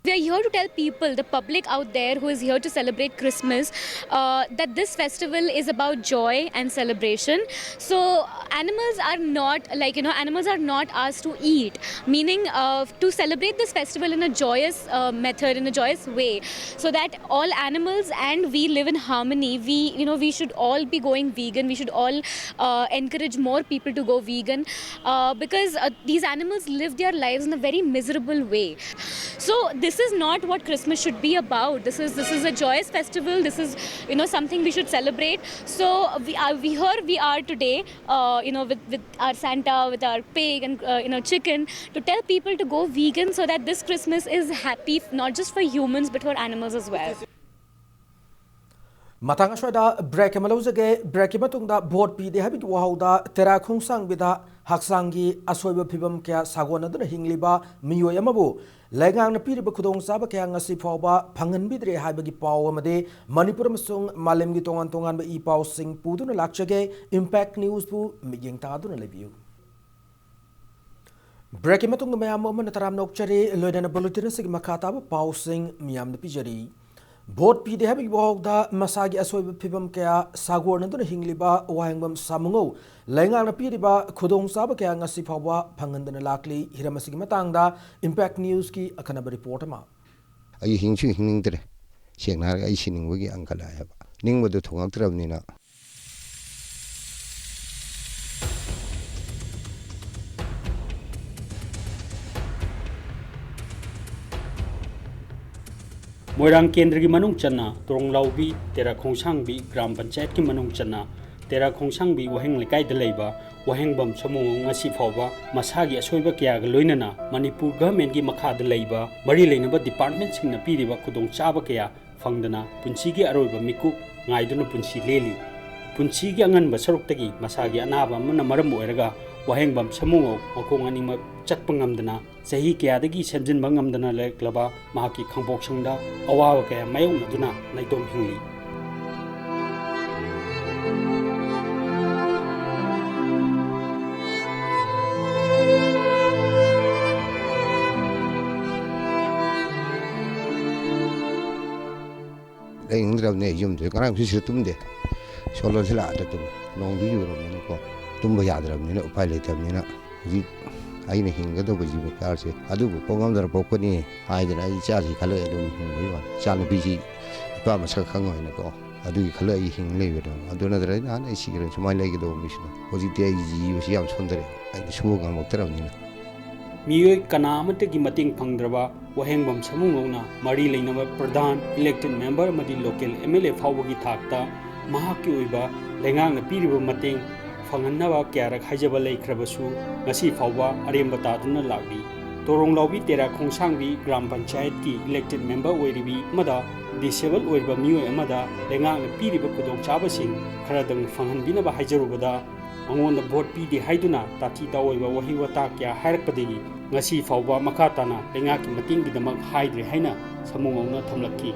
We are here to tell people, the public out there who is here to celebrate Christmas, uh, that this festival is about joy and celebration. So, animals are not, like, you know, animals are not asked to eat, meaning, uh, to celebrate this festival in a joyous, uh, method, in a joyous way, so that all animals and we live in harmony. We, you know, we should all be going vegan. We should all, uh, encourage more people to go vegan, uh, because, uh, these animals live their lives in a very miserable way. So this is not what Christmas should be about. This is, this is a joyous festival. This is, you know, something we should celebrate. So we are, we here we are today, uh, you know, with, with our Santa, with our pig and, uh, you know, chicken, to tell people to go vegan so that this Christmas is happy, not just for humans but for animals as well. ꯃꯇꯥꯡ ꯑꯁ꯭ꯋꯥꯏꯗ break ꯑꯃ ꯂꯧꯖꯒꯦ꯫ ꯕ꯭ꯔꯦꯛꯀꯤ ꯃꯇꯨꯡꯗ vote ꯄꯤꯗꯦ ꯍꯥꯏꯕꯒꯤ ꯋꯥꯍꯧꯗ ꯇꯦꯔꯥ ꯈꯣꯡꯁꯥꯡꯕꯤꯗ ꯍꯛꯆꯥꯡꯒꯤ ꯑꯁꯣꯏꯕ ꯐꯤꯕꯝ ꯀꯌꯥ ꯁꯥꯒꯣꯟꯅꯗꯨꯅ ꯍꯤꯡꯂꯤꯕ ꯃꯤꯑꯣꯏ ꯑꯃꯕꯨ ꯂꯩꯉꯥꯛꯅ ꯄꯤꯔꯤꯕ ꯈꯨꯗꯣꯡꯆꯥꯕ ꯀꯌꯥ ꯉꯁꯤ ꯐꯥꯎꯕ ꯐꯪꯍꯟꯕꯤꯗ꯭ꯔꯦ ꯍꯥꯏꯕꯒꯤ ꯄꯥꯎ ꯑꯃꯗꯤ ꯃꯅꯤꯄꯨꯔ ꯑꯃꯁꯨꯡ ꯃꯥꯂꯦꯝꯒꯤ ꯇꯣꯉꯥꯟ ꯇꯣꯉꯥꯟꯕ ꯏ ꯄꯥꯎꯁꯤꯡ ꯄꯨꯗꯨꯅ ꯂꯥꯛꯆꯒꯦ꯫ ꯏꯝꯄꯦꯛ ꯅ꯭ꯌꯨꯁꯄꯨ ꯃꯤꯠꯌꯦꯡ ꯇꯥꯗꯨꯅ ꯂꯩꯕꯤꯌꯨ꯫ ꯕ꯭ꯔꯦꯛꯀꯤ ꯃꯇꯨꯡꯗ ꯃꯌꯥꯝ ꯑꯃꯅ ꯇꯔꯥꯝꯅ ꯑꯣꯛꯆꯔꯤ꯫ ꯂꯣꯏꯅꯅ ꯕꯨꯂꯦꯇꯤꯟ ꯑꯁꯤꯒꯤ ꯃꯈꯥ ꯇꯥꯕ ꯄꯥꯎꯁꯤꯡ ꯃꯤꯌꯥꯝꯗ ꯄꯤꯖꯔꯤ꯫ ꯚꯣꯠ ꯄꯤꯗꯦ ꯍꯥꯏꯕꯒꯤ ꯋꯥꯍꯧꯗ ꯃꯁꯥꯒꯤ ꯑꯁꯣꯏꯕ ꯐꯤꯕꯝ ꯀꯌꯥ ꯁꯥꯒꯣꯟꯅꯗꯨꯅ ꯍꯤꯡꯂꯤꯕ ꯋꯥꯍꯦꯡꯕꯝ ꯁꯥꯃꯨꯉꯧ ꯂꯩꯉꯥꯛꯅ ꯄꯤꯔꯤꯕ ꯈꯨꯗꯣꯡꯆꯥꯕ ꯀꯌꯥ ꯉꯁꯤ ꯐꯥꯎꯕ ꯐꯪꯍꯟꯗꯅ ꯂꯥꯛꯂꯤ꯫ ꯍꯤꯔꯝ ꯑꯁꯤꯒꯤ ꯃꯇꯥꯡꯗ ꯏꯝꯄꯦꯛ ꯅ꯭ꯌꯨꯁꯀꯤ ꯑꯈꯟꯅꯕ ꯔꯤꯄꯣꯔꯠ ꯑꯃ꯫ ꯑꯩ ꯍꯤꯡꯁꯨ ꯍꯤꯡꯅꯤꯡꯗ꯭ꯔꯦ꯫ ꯁꯦꯡꯅ ꯍꯥꯏꯔꯒ ꯑꯩ ꯁꯤꯅꯤꯡꯕꯒꯤ ꯑꯪꯀ ꯂꯥꯛꯑꯦꯕ꯫ ꯅꯤꯡꯕꯗꯨ ꯊꯨꯡꯉꯛꯇ꯭ꯔꯕꯅꯤꯅ꯫ ꯃꯣꯏꯔꯥꯡ ꯀꯦꯟꯗ꯭ꯔꯒꯤ ꯃꯅꯨꯡ ꯆꯟꯅ ꯇꯣꯔꯣꯡꯂꯥꯎꯕꯤ, ꯇꯦꯔꯥ ꯈꯣꯡꯁꯥꯡꯕꯤ ꯒ꯭ꯔꯥꯝ ꯄꯟꯆꯥꯌꯠꯀꯤ ꯃꯅꯨꯡ ꯆꯟꯅ ꯇꯦꯔꯥ ꯈꯣꯡꯁꯥꯡꯕꯤ ꯋꯥꯍꯦꯡ ꯂꯩꯀꯥꯏꯗ ꯂꯩꯕ ꯋꯥꯍꯦꯡꯕꯝ ꯁꯃꯨꯉꯧ ꯉꯁꯤ ꯐꯥꯎꯕ ꯃꯁꯥꯒꯤ ꯑꯁꯣꯏꯕ ꯀꯌꯥꯒ ꯂꯣꯏꯅꯅ ꯃꯅꯤꯄꯨꯔ ꯒꯚꯔꯟꯃꯦꯟꯠꯀꯤ ꯃꯈꯥꯗ ꯂꯩꯕ ꯃꯔꯤ ꯂꯩꯅꯕ ꯗꯤꯄꯥꯔꯠꯃꯦꯟꯠꯁꯤꯡꯅ ꯄꯤꯔꯤꯕ ꯈꯨꯗꯣꯡꯆꯥꯕ ꯀꯌꯥ ꯐꯪꯗꯅ ꯄꯨꯟꯁꯤꯒꯤ ꯑꯔꯣꯏꯕ ꯃꯤꯀꯨꯞ ꯉꯥꯏꯗꯨꯅ ꯄꯨꯟꯁꯤ ꯂꯦꯜꯂꯤ꯫ ꯄꯨꯟꯁꯤꯒꯤ ꯑꯉꯟꯕ ꯁꯔꯨꯛꯇꯒꯤ ꯃꯁꯥꯒꯤ ꯑꯅꯥꯕ ꯑꯃꯅ ꯃꯔꯝ ꯑꯣꯏꯔꯒ ꯋꯥꯍꯦꯡꯕꯝ ꯁꯃꯨꯉꯧ ꯃꯈꯣꯡ ꯑꯅꯤꯃꯛ ꯆꯠꯄ ꯉꯝꯗꯅ ꯆꯍꯤ ꯀꯌꯥꯗꯒꯤ ꯁꯦꯝꯖꯤꯟꯕ ꯉꯝꯗꯅ ꯂꯩꯔꯛꯂꯕ ꯃꯍꯥꯛꯀꯤ ꯈꯥꯡꯄꯣꯛꯁꯪꯗ ꯑꯋꯥꯕ ꯀꯌꯥ ꯃꯥꯌꯣꯛꯅꯗꯨꯅ ꯅꯥꯏꯇꯣꯝ ꯍꯤꯡꯂꯤ꯫ ꯇꯧꯅꯦ꯫ ꯌꯨꯝꯗꯁꯨ ꯉꯔꯥꯡꯁꯨ ꯁꯤꯗ ꯇꯨꯝꯗꯦ꯫ ꯁꯣꯂꯣꯟꯁꯤ ꯂꯥꯛꯑꯗ ꯇꯨꯝꯃꯦ꯫ ꯅꯣꯡꯗꯨ ꯌꯨꯔꯕꯅꯤꯅꯀꯣ, ꯇꯨꯝꯕ ꯌꯥꯗ꯭ꯔꯕꯅꯤꯅ, ꯎꯄꯥꯏ ꯂꯩꯇꯕꯅꯤꯅ, ꯍꯧꯖꯤꯛ ꯑꯩꯅ ꯍꯤꯡꯒꯗꯧꯕ ꯖꯤꯕ ꯀꯥꯔꯁꯦ ꯑꯗꯨꯕꯨ ꯄꯣꯛꯉꯝꯗꯅ ꯄꯣꯛꯄꯅꯤ ꯍꯥꯏꯗꯅ ꯑꯩ ꯏꯆꯥꯁꯤ ꯈꯜꯂꯒ ꯑꯗꯨꯝ ꯍꯤꯡꯕꯒꯤ ꯋꯥꯅꯤ꯫ ꯏꯆꯥꯅꯨꯄꯤꯁꯤ ꯏꯄꯥ ꯃꯁꯛ ꯈꯪꯉꯣꯏꯅꯀꯣ, ꯑꯗꯨꯒꯤ ꯈꯜꯂꯒ ꯑꯩ ꯍꯤꯡ ꯂꯩꯕꯅꯦ꯫ ꯑꯗꯨ ꯅꯠꯇ꯭ꯔꯗꯤ ꯅꯍꯥꯟ ꯑꯩ ꯁꯤꯈ꯭ꯔꯦ꯫ ꯁꯨꯃꯥꯏꯅ ꯂꯩꯒꯗꯧꯕ ꯃꯤꯁꯤꯅ ꯍꯧꯖꯤꯛꯇꯤ ꯑꯩꯒꯤ ꯖꯤꯕꯁꯤ ꯌꯥꯝ ꯁꯣꯟꯊꯔꯦ꯫ ꯑꯩꯅ ꯁꯨꯕ ꯉꯝꯃꯛꯇ꯭ꯔꯕꯅꯤꯅ꯫ ꯃꯤꯑꯣꯏ ꯀꯅꯥ ꯑꯃꯠꯇꯒꯤ ꯃꯇꯦꯡ ꯐꯪꯗ꯭ꯔꯕ ꯋꯥꯍꯦꯡꯕꯝ ꯁꯥꯃꯨꯉꯧꯅ ꯃꯔꯤ ꯂꯩꯅꯕ ꯄ꯭ꯔꯙꯥꯟ, ꯏꯂꯦꯛꯇꯦꯗ ꯃꯦꯝꯕꯔ ꯑꯃꯗꯤ ꯂꯣꯀꯦꯜ ꯑꯦꯝ ꯑꯦꯜ ꯑꯦ ꯐꯥꯎꯕꯒꯤ ꯊꯥꯛꯇ ꯃꯍꯥꯛꯀꯤ ꯑꯣꯏꯕ ꯂꯩꯉꯥꯛꯅ ꯄꯤꯔꯤꯕ ꯃꯇꯦꯡ ꯐꯪꯍꯟꯅꯕ ꯀꯌꯥꯔꯛ ꯍꯥꯏꯖꯕ ꯂꯩꯈ꯭ꯔꯕꯁꯨ, ꯉꯁꯤ ꯐꯥꯎꯕ ꯑꯔꯦꯝꯕ ꯇꯥꯗꯨꯅ ꯂꯥꯛꯂꯤ꯫ ꯇꯣꯔꯣꯡ ꯂꯥꯎꯕꯤ ꯇꯦꯔꯥ ꯈꯣꯡꯁꯥꯡꯕꯤ ꯒ꯭ꯔꯥꯝ ꯄꯟꯆꯥꯌꯠꯀꯤ ꯏꯂꯦꯛꯇꯦꯗ ꯃꯦꯝꯕꯔ ꯑꯣꯏꯔꯤꯕꯤ ꯑꯃꯗ ꯗꯤꯁꯦꯕꯜ ꯑꯣꯏꯔꯤꯕ ꯃꯤꯑꯣꯏ ꯑꯃꯗ ꯂꯩꯉꯥꯛꯅ ꯄꯤꯔꯤꯕ ꯈꯨꯗꯣꯡꯆꯥꯕꯁꯤꯡ ꯈꯔꯗꯪ ꯐꯪꯍꯟꯕꯤꯅꯕ ꯍꯥꯏꯖꯔꯨꯕꯗ, ꯃꯉꯣꯟꯗ ꯚꯣꯠ ꯄꯤꯗꯦ ꯍꯥꯏꯗꯨꯅ ꯇꯥꯊꯤ ꯇꯥꯑꯣꯏꯕ ꯋꯥꯍꯩ ꯋꯥꯇꯥ ꯀꯌꯥ ꯍꯥꯏꯔꯛꯄꯗꯒꯤ ꯉꯁꯤ ꯐꯥꯎꯕ ꯃꯈꯥ ꯇꯥꯅ ꯂꯩꯉꯥꯛꯀꯤ ꯃꯇꯦꯡꯒꯤꯗꯃꯛ ꯍꯥꯏꯗ꯭ꯔꯦ ꯍꯥꯏꯅ ꯁꯥꯃꯨꯉꯧꯅ ꯊꯝꯂꯛꯈꯤ꯫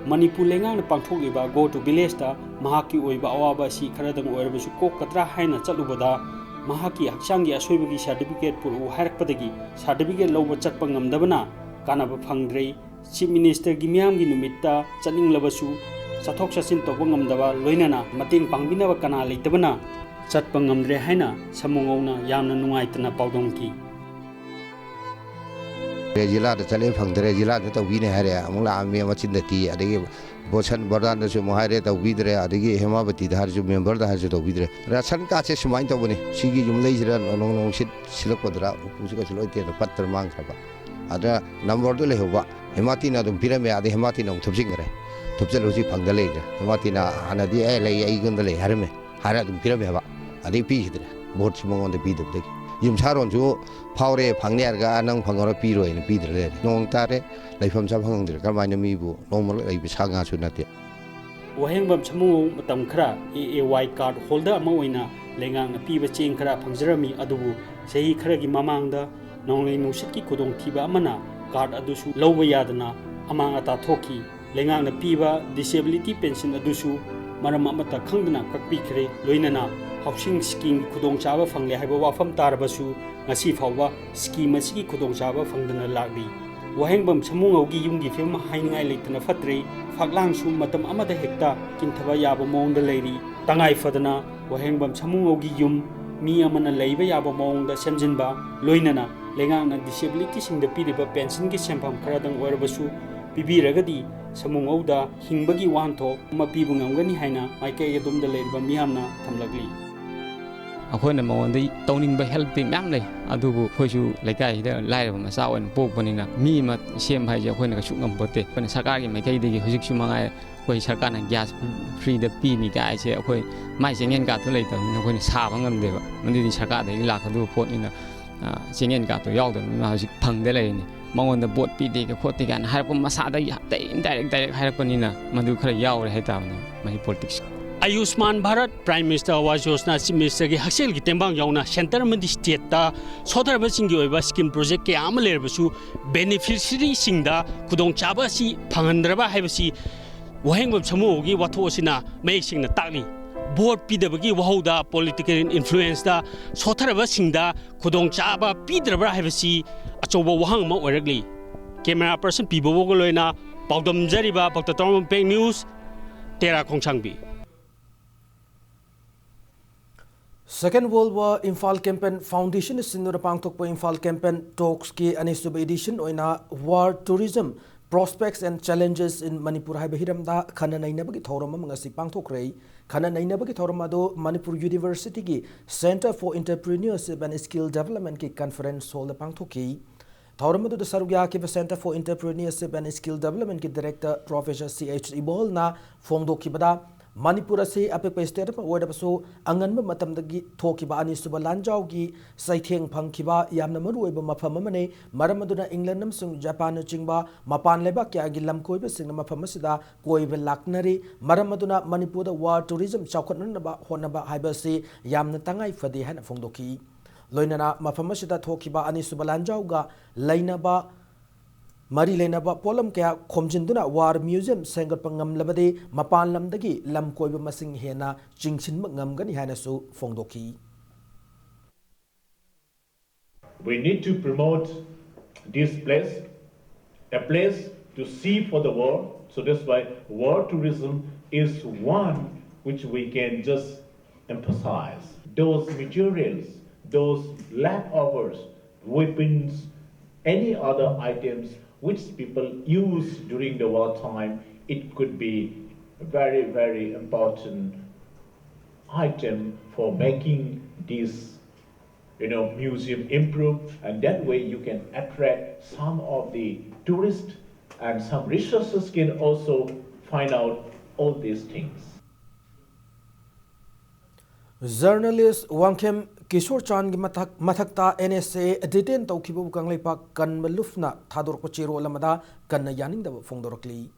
ꯃꯅꯤꯄꯨꯔ ꯂꯩꯉꯥꯛꯅ ꯄꯥꯡꯊꯣꯛꯂꯤꯕ Go to Village-ꯇ ꯃꯍꯥꯛꯀꯤ ꯑꯣꯏꯕ ꯑꯋꯥꯕ ꯑꯁꯤ ꯈꯔꯗꯪ ꯑꯣꯏꯔꯕꯁꯨ ꯀꯣꯛꯀꯗ꯭ꯔꯥ ꯍꯥꯏꯅ ꯆꯠꯂꯨꯕꯗ, ꯃꯍꯥꯛꯀꯤ ꯍꯛꯆꯥꯡꯒꯤ ꯑꯁꯣꯏꯕꯒꯤ ꯁꯥꯔꯇꯤꯐꯤꯀꯦꯠ ꯄꯨꯔꯛꯎ ꯍꯥꯏꯔꯛꯄꯗꯒꯤ ꯁꯥꯔꯇꯤꯐꯤꯀꯦꯠ ꯂꯧꯕ ꯆꯠꯄ ꯉꯝꯗꯕꯅ ꯀꯥꯟꯅꯕ ꯐꯪꯗ꯭ꯔꯦ꯫ ꯆꯤꯐ ꯃꯤꯅꯤꯁꯇꯔꯒꯤ ꯃꯤꯌꯥꯝꯒꯤ ꯅꯨꯃꯤꯠꯇ ꯆꯠꯅꯤꯡꯂꯕꯁꯨ ꯆꯠꯊꯣꯛ ꯆꯠꯁꯤꯟ ꯇꯧꯕ ꯉꯝꯗꯕ, ꯂꯣꯏꯅꯅ ꯃꯇꯦꯡ ꯄꯥꯡꯕꯤꯅꯕ ꯀꯅꯥ ꯂꯩꯇꯕꯅ ꯆꯠꯄ ꯉꯝꯗ꯭ꯔꯦ ꯍꯥꯏꯅ ꯁꯥꯃꯨꯉꯧꯅ ꯌꯥꯝꯅ ꯅꯨꯡꯉꯥꯏꯇꯅ ꯄꯥꯎꯗꯝꯈꯤ꯫ ꯖꯤꯂꯥꯗ ꯆꯠꯂꯦ ꯐꯪꯗ꯭ꯔꯦ, ꯖꯤꯂꯥꯗ ꯇꯧꯕꯤꯅꯦ ꯍꯥꯏꯔꯦ, ꯑꯃꯨꯛ ꯂꯥꯛꯑꯝꯃꯤ ꯃꯆꯤꯟꯗ ꯇꯤ, ꯑꯗꯒꯤ ꯕꯣꯁꯟ ꯕꯔꯗꯥꯟꯗꯁꯨ ꯑꯃꯨꯛ ꯍꯥꯏꯔꯦ, ꯇꯧꯕꯤꯗ꯭ꯔꯦ, ꯑꯗꯒꯤ ꯍꯦꯃꯥꯕꯇꯤꯗ ꯍꯥꯏꯔꯁꯨ, ꯃꯦꯝꯕꯔꯗ ꯍꯥꯏꯔꯁꯨ ꯇꯧꯕꯤꯗ꯭ꯔꯦ꯫ ꯔꯥꯁꯟ ꯀꯥꯔꯗꯁꯦ ꯁꯨꯃꯥꯏꯅ ꯇꯧꯕꯅꯤ, ꯁꯤꯒꯤ ꯌꯨꯝꯂꯩꯁꯤꯗ ꯅꯣꯡ ꯅꯨꯡꯁꯤꯠ ꯁꯤꯜꯂꯛꯄꯗꯨꯗ ꯎꯄꯨꯁꯤ ꯀꯩꯁꯨ ꯂꯣꯏ ꯇꯦꯛꯅ ꯄꯠꯇꯅ ꯃꯥꯡꯈ꯭ꯔꯕ꯫ ꯑꯗ ꯅꯝꯕꯔꯗꯨ ꯂꯩꯍꯧꯕ, ꯍꯦꯃꯥꯇꯤꯅ ꯑꯗꯨꯝ ꯄꯤꯔꯝꯃꯦ, ꯑꯗꯩ ꯍꯦꯃꯥꯇꯤꯅ ꯑꯃꯨꯛ ꯊꯨꯞꯆꯤꯟꯈ꯭ꯔꯦ꯫ ꯊꯨꯞꯆꯜꯂ ꯍꯧꯖꯤꯛ ꯐꯪꯗ ꯂꯩꯈ꯭ꯔꯦ꯫ ꯍꯦꯃꯥꯇꯤꯅ ꯍꯥꯟꯅꯗꯤ "ꯑꯦ, ꯂꯩ, ꯑꯩꯉꯣꯟꯗ ꯂꯩ" ꯍꯥꯏꯔꯝꯃꯦ, ꯍꯥꯏꯔ ꯑꯗꯨꯝ ꯄꯤꯔꯝꯃꯦꯕ, ꯑꯗꯩ ꯄꯤꯈꯤꯗ꯭ꯔꯦ꯫ ꯚꯣꯠꯁꯨ ꯃꯉꯣꯟꯗ ꯄꯤꯗꯕꯗꯒꯤ ꯌꯨꯝꯁꯥꯔꯣꯟꯁꯨ ꯐꯥꯎꯔꯦ, ꯐꯪꯅꯤ ꯍꯥꯏꯔꯒ "ꯑ, ꯅꯪ ꯐꯪꯉꯔꯣꯏ, ꯄꯤꯔꯣꯏꯅ" ꯄꯤꯗ꯭ꯔ ꯂꯩꯔꯦ꯫ ꯅꯣꯡ ꯇꯥꯔꯦ, ꯂꯩꯐꯝ ꯆꯥꯐꯝ ꯈꯪꯗ꯭ꯔꯦ꯫ ꯀꯔꯝꯍꯥꯏꯅ ꯃꯤꯕꯨ ꯅꯣꯡꯃ ꯂꯩꯕ ꯁꯥ ꯉꯥꯁꯨ ꯅꯠꯇꯦ꯫ ꯋꯥꯍꯦꯡꯕꯝ ꯁꯥꯃꯨꯉꯧ ꯃꯇꯝ ꯈꯔ ꯑꯦ ꯑꯦ ꯋꯥꯏ ꯀꯥꯔꯗ ꯍꯣꯜꯗꯔ ꯑꯃ ꯑꯣꯏꯅ ꯂꯩꯉꯥꯛꯅ ꯄꯤꯕ ꯆꯦꯡ ꯈꯔ ꯐꯪꯖꯔꯝꯃꯤ, ꯑꯗꯨꯕꯨ ꯆꯍꯤ ꯈꯔꯒꯤ ꯃꯃꯥꯡꯗ ꯅꯣꯡꯂꯩ ꯅꯨꯡꯁꯤꯠꯀꯤ ꯈꯨꯗꯣꯡꯊꯤꯕ ꯑꯃꯅ ꯀꯥꯔꯗ ꯑꯗꯨꯁꯨ ꯂꯧꯕ ꯌꯥꯗꯅ ꯑꯃꯥꯡ ꯑꯇꯥ ꯊꯣꯛꯈꯤ꯫ ꯂꯩꯉꯥꯛꯅ ꯄꯤꯕ ꯗꯤꯁꯦꯕꯤꯂꯤꯇꯤ ꯄꯦꯟꯁꯤꯟ ꯑꯗꯨꯁꯨ ꯃꯔꯝ ꯑꯃꯠꯇ ꯈꯪꯗꯅ ꯀꯛꯄꯤꯈ꯭ꯔꯦ꯫ ꯂꯣꯏꯅꯅ ꯍꯥꯎꯁꯤꯡ ꯁ꯭ꯀꯤꯝꯒꯤ ꯈꯨꯗꯣꯡꯆꯥꯕ ꯐꯪꯂꯦ ꯍꯥꯏꯕ ꯋꯥꯐꯝ ꯇꯥꯔꯕꯁꯨ, ꯉꯁꯤ ꯐꯥꯎꯕ ꯁ꯭ꯀꯤꯝ ꯑꯁꯤꯒꯤ ꯈꯨꯗꯣꯡꯆꯥꯕ ꯐꯪꯗꯅ ꯂꯥꯛꯂꯤ꯫ ꯋꯥꯍꯦꯡꯕꯝ ꯁꯃꯨꯉꯧꯒꯤ ꯌꯨꯝꯒꯤ ꯐꯤꯕꯝ ꯍꯥꯏꯅꯤꯡꯉꯥꯏ ꯂꯩꯇꯅ ꯐꯠꯇ꯭ꯔꯦ꯫ ꯐꯛꯂꯥꯡꯁꯨ ꯃꯇꯝ ꯑꯃꯗ ꯍꯦꯛꯇ ꯀꯤꯟꯊꯕ ꯌꯥꯕ ꯃꯑꯣꯡꯗ ꯂꯩꯔꯤ꯫ ꯇꯉꯥꯏ ꯐꯗꯅ ꯋꯥꯍꯦꯡꯕꯝ ꯁꯃꯨꯉꯧꯒꯤ ꯌꯨꯝ ꯃꯤ ꯑꯃꯅ ꯂꯩꯕ ꯌꯥꯕ ꯃꯑꯣꯡꯗ ꯁꯦꯝꯖꯤꯟꯕ, ꯂꯣꯏꯅꯅ ꯂꯩꯉꯥꯛꯅ ꯗꯤꯁꯦꯕꯤꯂꯤꯇꯤꯁꯤꯡꯗ ꯄꯤꯔꯤꯕ ꯄꯦꯟꯁꯟꯒꯤ ꯁꯦꯟꯐꯝ ꯈꯔꯗꯪ ꯑꯣꯏꯔꯕꯁꯨ ꯄꯤꯕꯤꯔꯒꯗꯤ ꯁꯃꯨꯉꯧꯗ ꯍꯤꯡꯕꯒꯤ ꯋꯥꯍꯟꯊꯣꯛ ꯑꯃ ꯄꯤꯕ ꯉꯝꯒꯅꯤ ꯍꯥꯏꯅ ꯃꯥꯏꯀꯩ ꯑꯗꯣꯝꯗ ꯂꯩꯔꯤꯕ ꯃꯤꯌꯥꯝꯅ ꯊꯝꯂꯛꯂꯤ꯫ ꯑꯩꯈꯣꯏꯅ ꯃꯉꯣꯟꯗ ꯇꯧꯅꯤꯡꯕ ꯍꯦꯜꯞꯇꯤ ꯃꯌꯥꯝ ꯂꯩ, ꯑꯗꯨꯕꯨ ꯑꯩꯈꯣꯏꯁꯨ ꯂꯩꯀꯥꯏꯁꯤꯗ ꯂꯥꯏꯔꯕ ꯃꯆꯥ ꯑꯣꯏꯅ ꯄꯣꯛꯄꯅꯤꯅ ꯃꯤ ꯑꯃ ꯁꯦꯝꯕ ꯍꯥꯏꯁꯦ ꯑꯩꯈꯣꯏꯅ ꯀꯩꯁꯨ ꯉꯝꯄꯣꯠꯇꯦ꯫ ꯑꯩꯈꯣꯏꯅ ꯁꯔꯀꯥꯔꯒꯤ ꯃꯥꯏꯀꯩꯗꯒꯤ ꯍꯧꯖꯤꯛꯁꯨ ꯃꯉꯥꯏꯔꯦ, ꯑꯩꯈꯣꯏ ꯁꯔꯀꯥꯔꯅ ꯒ꯭ꯌꯥꯁ ꯐ꯭ꯔꯤꯗ ꯄꯤꯅꯤ ꯀꯥꯏꯁꯦ ꯑꯩꯈꯣꯏ ꯃꯥꯏ ꯆꯦꯡꯌꯦꯟ ꯀꯥꯠꯇꯨ ꯂꯩꯇꯕꯅꯤꯅ ꯑꯩꯈꯣꯏꯅ ꯁꯥꯕ ꯉꯝꯗꯦꯕ, ꯃꯗꯨꯗꯤ ꯁꯔꯀꯥꯔꯗꯒꯤ ꯂꯥꯛꯀꯗꯕ ꯄꯣꯠꯅꯤꯅ꯫ ꯑ, ꯆꯦꯡꯌꯦꯟ ꯀꯥꯠꯇꯨ ꯌꯥꯎꯗꯕꯅꯤꯅ ꯍꯧꯖꯤꯛ ꯐꯪꯗ ꯂꯩꯔꯤꯅꯤ꯫ ꯃꯉꯣꯟꯗ ꯚꯣꯠ ꯄꯤꯗꯦꯒ ꯈꯣꯠꯇꯦ ꯀꯥꯏꯅ ꯍꯥꯏꯔꯛꯄ ꯃꯁꯥꯗꯒꯤ ꯗꯥꯏꯔꯦꯛ ꯗꯥꯏꯔꯦꯛ ꯍꯥꯏꯔꯛꯄꯅꯤꯅ ꯃꯗꯨ ꯈꯔ ꯌꯥꯎꯔꯦ ꯍꯥꯏꯇꯥꯕꯅꯤ ꯃꯍꯤ politics. Ayushman Bharat, prime minister Awas Yojana, chief ꯃꯤꯅꯤꯁꯇꯔꯒꯤ ꯍꯛꯁꯦꯜꯒꯤ ꯇꯦꯡꯕꯥꯡ ꯌꯥꯎꯅ ꯁꯦꯟꯇꯔ ꯑꯃꯗꯤ ꯁ꯭ꯇꯦꯠꯇ ꯁꯣꯊꯔꯕꯁꯤꯡꯒꯤ ꯑꯣꯏꯕ ꯁ꯭ꯀꯤꯝ ꯄ꯭ꯔꯣꯖꯦꯛ ꯀꯌꯥ ꯑꯃ ꯂꯩꯔꯕꯁꯨ ꯕꯦꯅꯤꯐꯤꯁꯔꯤꯁꯤꯡꯗ ꯈꯨꯗꯣꯡꯆꯥꯕ ꯑꯁꯤ ꯐꯪꯍꯟꯗ꯭ꯔꯕ ꯍꯥꯏꯕꯁꯤ ꯋꯥꯍꯦꯡꯕꯝ ꯁꯃꯨꯍꯣꯒꯤ ꯋꯥꯊꯣꯛ ꯑꯁꯤꯅ ꯃꯌꯦꯛ ꯁꯦꯡꯅ ꯇꯥꯛꯂꯤ꯫ ꯚꯣꯠ ꯄꯤꯗꯕꯒꯤ ꯋꯥꯍꯧꯗ, ꯄꯣꯂꯤꯇꯤꯀꯦꯜ ꯏꯟꯐ꯭ꯂꯨꯌꯦꯟꯁꯇ ꯁꯣꯊꯔꯕꯁꯤꯡꯗ ꯈꯨꯗꯣꯡꯆꯥꯕ ꯄꯤꯗ꯭ꯔꯕ꯭ꯔꯥ ꯍꯥꯏꯕꯁꯤ ꯑꯆꯧꯕ ꯋꯥꯍꯪ ꯑꯃ ꯑꯣꯏꯔꯛꯂꯤ꯫ ꯀꯦꯃꯦꯔꯥ ꯄꯔꯁꯟ ꯄꯤ ꯕꯣꯕꯣꯒ ꯂꯣꯏꯅ ꯄꯥꯎꯗꯝꯖꯔꯤꯕ ꯚꯛꯇ ꯇꯔꯥꯃꯥꯄꯜ ꯄꯦꯡ ꯅ꯭ꯌꯨꯁ, ꯇꯦꯔꯥ ꯈꯣꯡꯁꯥꯡꯕꯤ꯫ Second World War Imphal Campaign Foundation ꯁꯤꯟꯗꯨꯅ ꯄꯥꯡꯊꯣꯛꯄ ꯏꯝꯐꯥꯜ ꯀꯦꯝꯄꯦꯟ ꯇꯣꯛꯁꯀꯤ ꯑꯅꯤꯁꯨꯕ ꯏꯗꯤꯁꯟ ꯑꯣꯏꯅ War Tourism, Prospects and Challenges in Manipur ꯍꯥꯏꯕ ꯍꯤꯔꯝꯗ ꯈꯟꯅ ꯅꯩꯅꯕꯒꯤ ꯊꯧꯔꯝ ꯑꯃ ꯉꯁꯤ ꯄꯥꯡꯊꯣꯛꯈ꯭ꯔꯦ꯫ ꯈꯟꯅ ꯅꯩꯅꯕꯒꯤ ꯊꯧꯔꯝ ꯑꯗꯨ ꯃꯅꯤꯄꯨꯔ ꯌꯨꯅꯤꯚꯔꯁꯤꯇꯤꯒꯤ Centre for Entrepreneurship and Skill Developmentꯀꯤ conference hallꯗ ꯄꯥꯡꯊꯣꯛꯈꯤ꯫ ꯊꯧꯔꯝ ꯑꯗꯨꯗ ꯁꯔꯨꯛ ꯌꯥꯈꯤꯕ Centre for Entrepreneurship and Skill Developmentꯀꯤ director Professor C H ꯏꯕꯣꯍꯜꯅ ꯐꯣꯡꯗꯣꯛꯈꯤꯕꯗ, Manipur ꯑꯁꯤ ꯑꯄꯤꯛꯄ state ꯑꯃ ꯑꯣꯏꯔꯕꯁꯨ ꯑꯉꯟꯕ ꯃꯇꯝꯗꯒꯤ ꯊꯣꯛꯈꯤꯕ ꯑꯅꯤꯁꯨꯕ ꯂꯥꯟꯖꯥꯎꯒꯤ ꯆꯩꯊꯦꯡ ꯐꯪꯈꯤꯕ ꯌꯥꯝꯅ ꯃꯔꯨꯑꯣꯏꯕ ꯃꯐꯝ ꯑꯃꯅꯤ꯫ ꯃꯔꯝ ꯑꯗꯨꯅ England ꯑꯃꯁꯨꯡ ꯖꯄꯥꯟꯅꯆꯤꯡꯕ ꯃꯄꯥꯟ ꯂꯩꯕꯥꯛ ꯀꯌꯥꯒꯤ ꯂꯝꯀꯣꯏꯕꯁꯤꯡꯅ ꯃꯐꯝ ꯑꯁꯤꯗ ꯀꯣꯏꯕ ꯂꯥꯛꯅꯔꯤ꯫ ꯃꯔꯝ ꯑꯗꯨꯅ ꯃꯅꯤꯄꯨꯔꯗ war tourism ꯆꯥꯎꯈꯠꯅꯅꯕ ꯍꯣꯠꯅꯕ ꯍꯥꯏꯕ ꯑꯁꯤ ꯌꯥꯝꯅ ꯇꯉꯥꯏ ꯐꯗꯦ ꯍꯥꯏꯅ ꯐꯣꯡꯗꯣꯛꯈꯤ꯫ ꯂꯣꯏꯅꯅ ꯃꯐꯝ ꯑꯁꯤꯗ ꯊꯣꯛꯈꯤꯕ ꯑꯅꯤꯁꯨꯕ ꯂꯥꯟꯖꯥꯎꯒ ꯂꯩꯅꯕ, ꯃꯔꯤ ꯂꯩꯅꯕ ꯄꯣꯠꯂꯝ ꯀꯌꯥ ꯈꯣꯝꯖꯤꯟꯗꯨꯅ war museum ꯁꯦꯝꯒꯠꯄ ꯉꯝꯂꯕꯗꯤ ꯃꯄꯥꯟ ꯂꯝꯗꯒꯤ ꯂꯝ ꯀꯣꯏꯕ ꯃꯁꯤꯡ ꯍꯦꯟꯅ ꯆꯤꯡꯁꯤꯟꯕ ꯉꯝꯒꯅꯤ ꯍꯥꯏꯅꯁꯨ ꯐꯣꯡꯗꯣꯛꯈꯤ꯫ We need to promote this place a place to see for the world. So that's why world tourism is one which we can just emphasize. Those materials, those leftovers, weapons, any other items which people use during the wartime, it could be a very, very important item for making this, you know, museum improve, and that way you can attract some of the tourists, and some resources can also find out all these things. Journalist Wangkhem Kishore Chandꯒꯤ ꯃꯊꯛ ꯃꯊꯛꯇ NSA detain ꯇꯧꯈꯤꯕꯕꯨ Kangleipak ꯀꯟꯕ ꯂꯨꯞꯅ ꯊꯥꯗꯣꯔꯛꯄ ꯆꯦꯔꯣꯜ ꯑꯃꯗ ꯀꯟꯅ ꯌꯥꯅꯤꯡꯗꯕ ꯐꯣꯡꯗꯣꯔꯛꯂꯤ꯫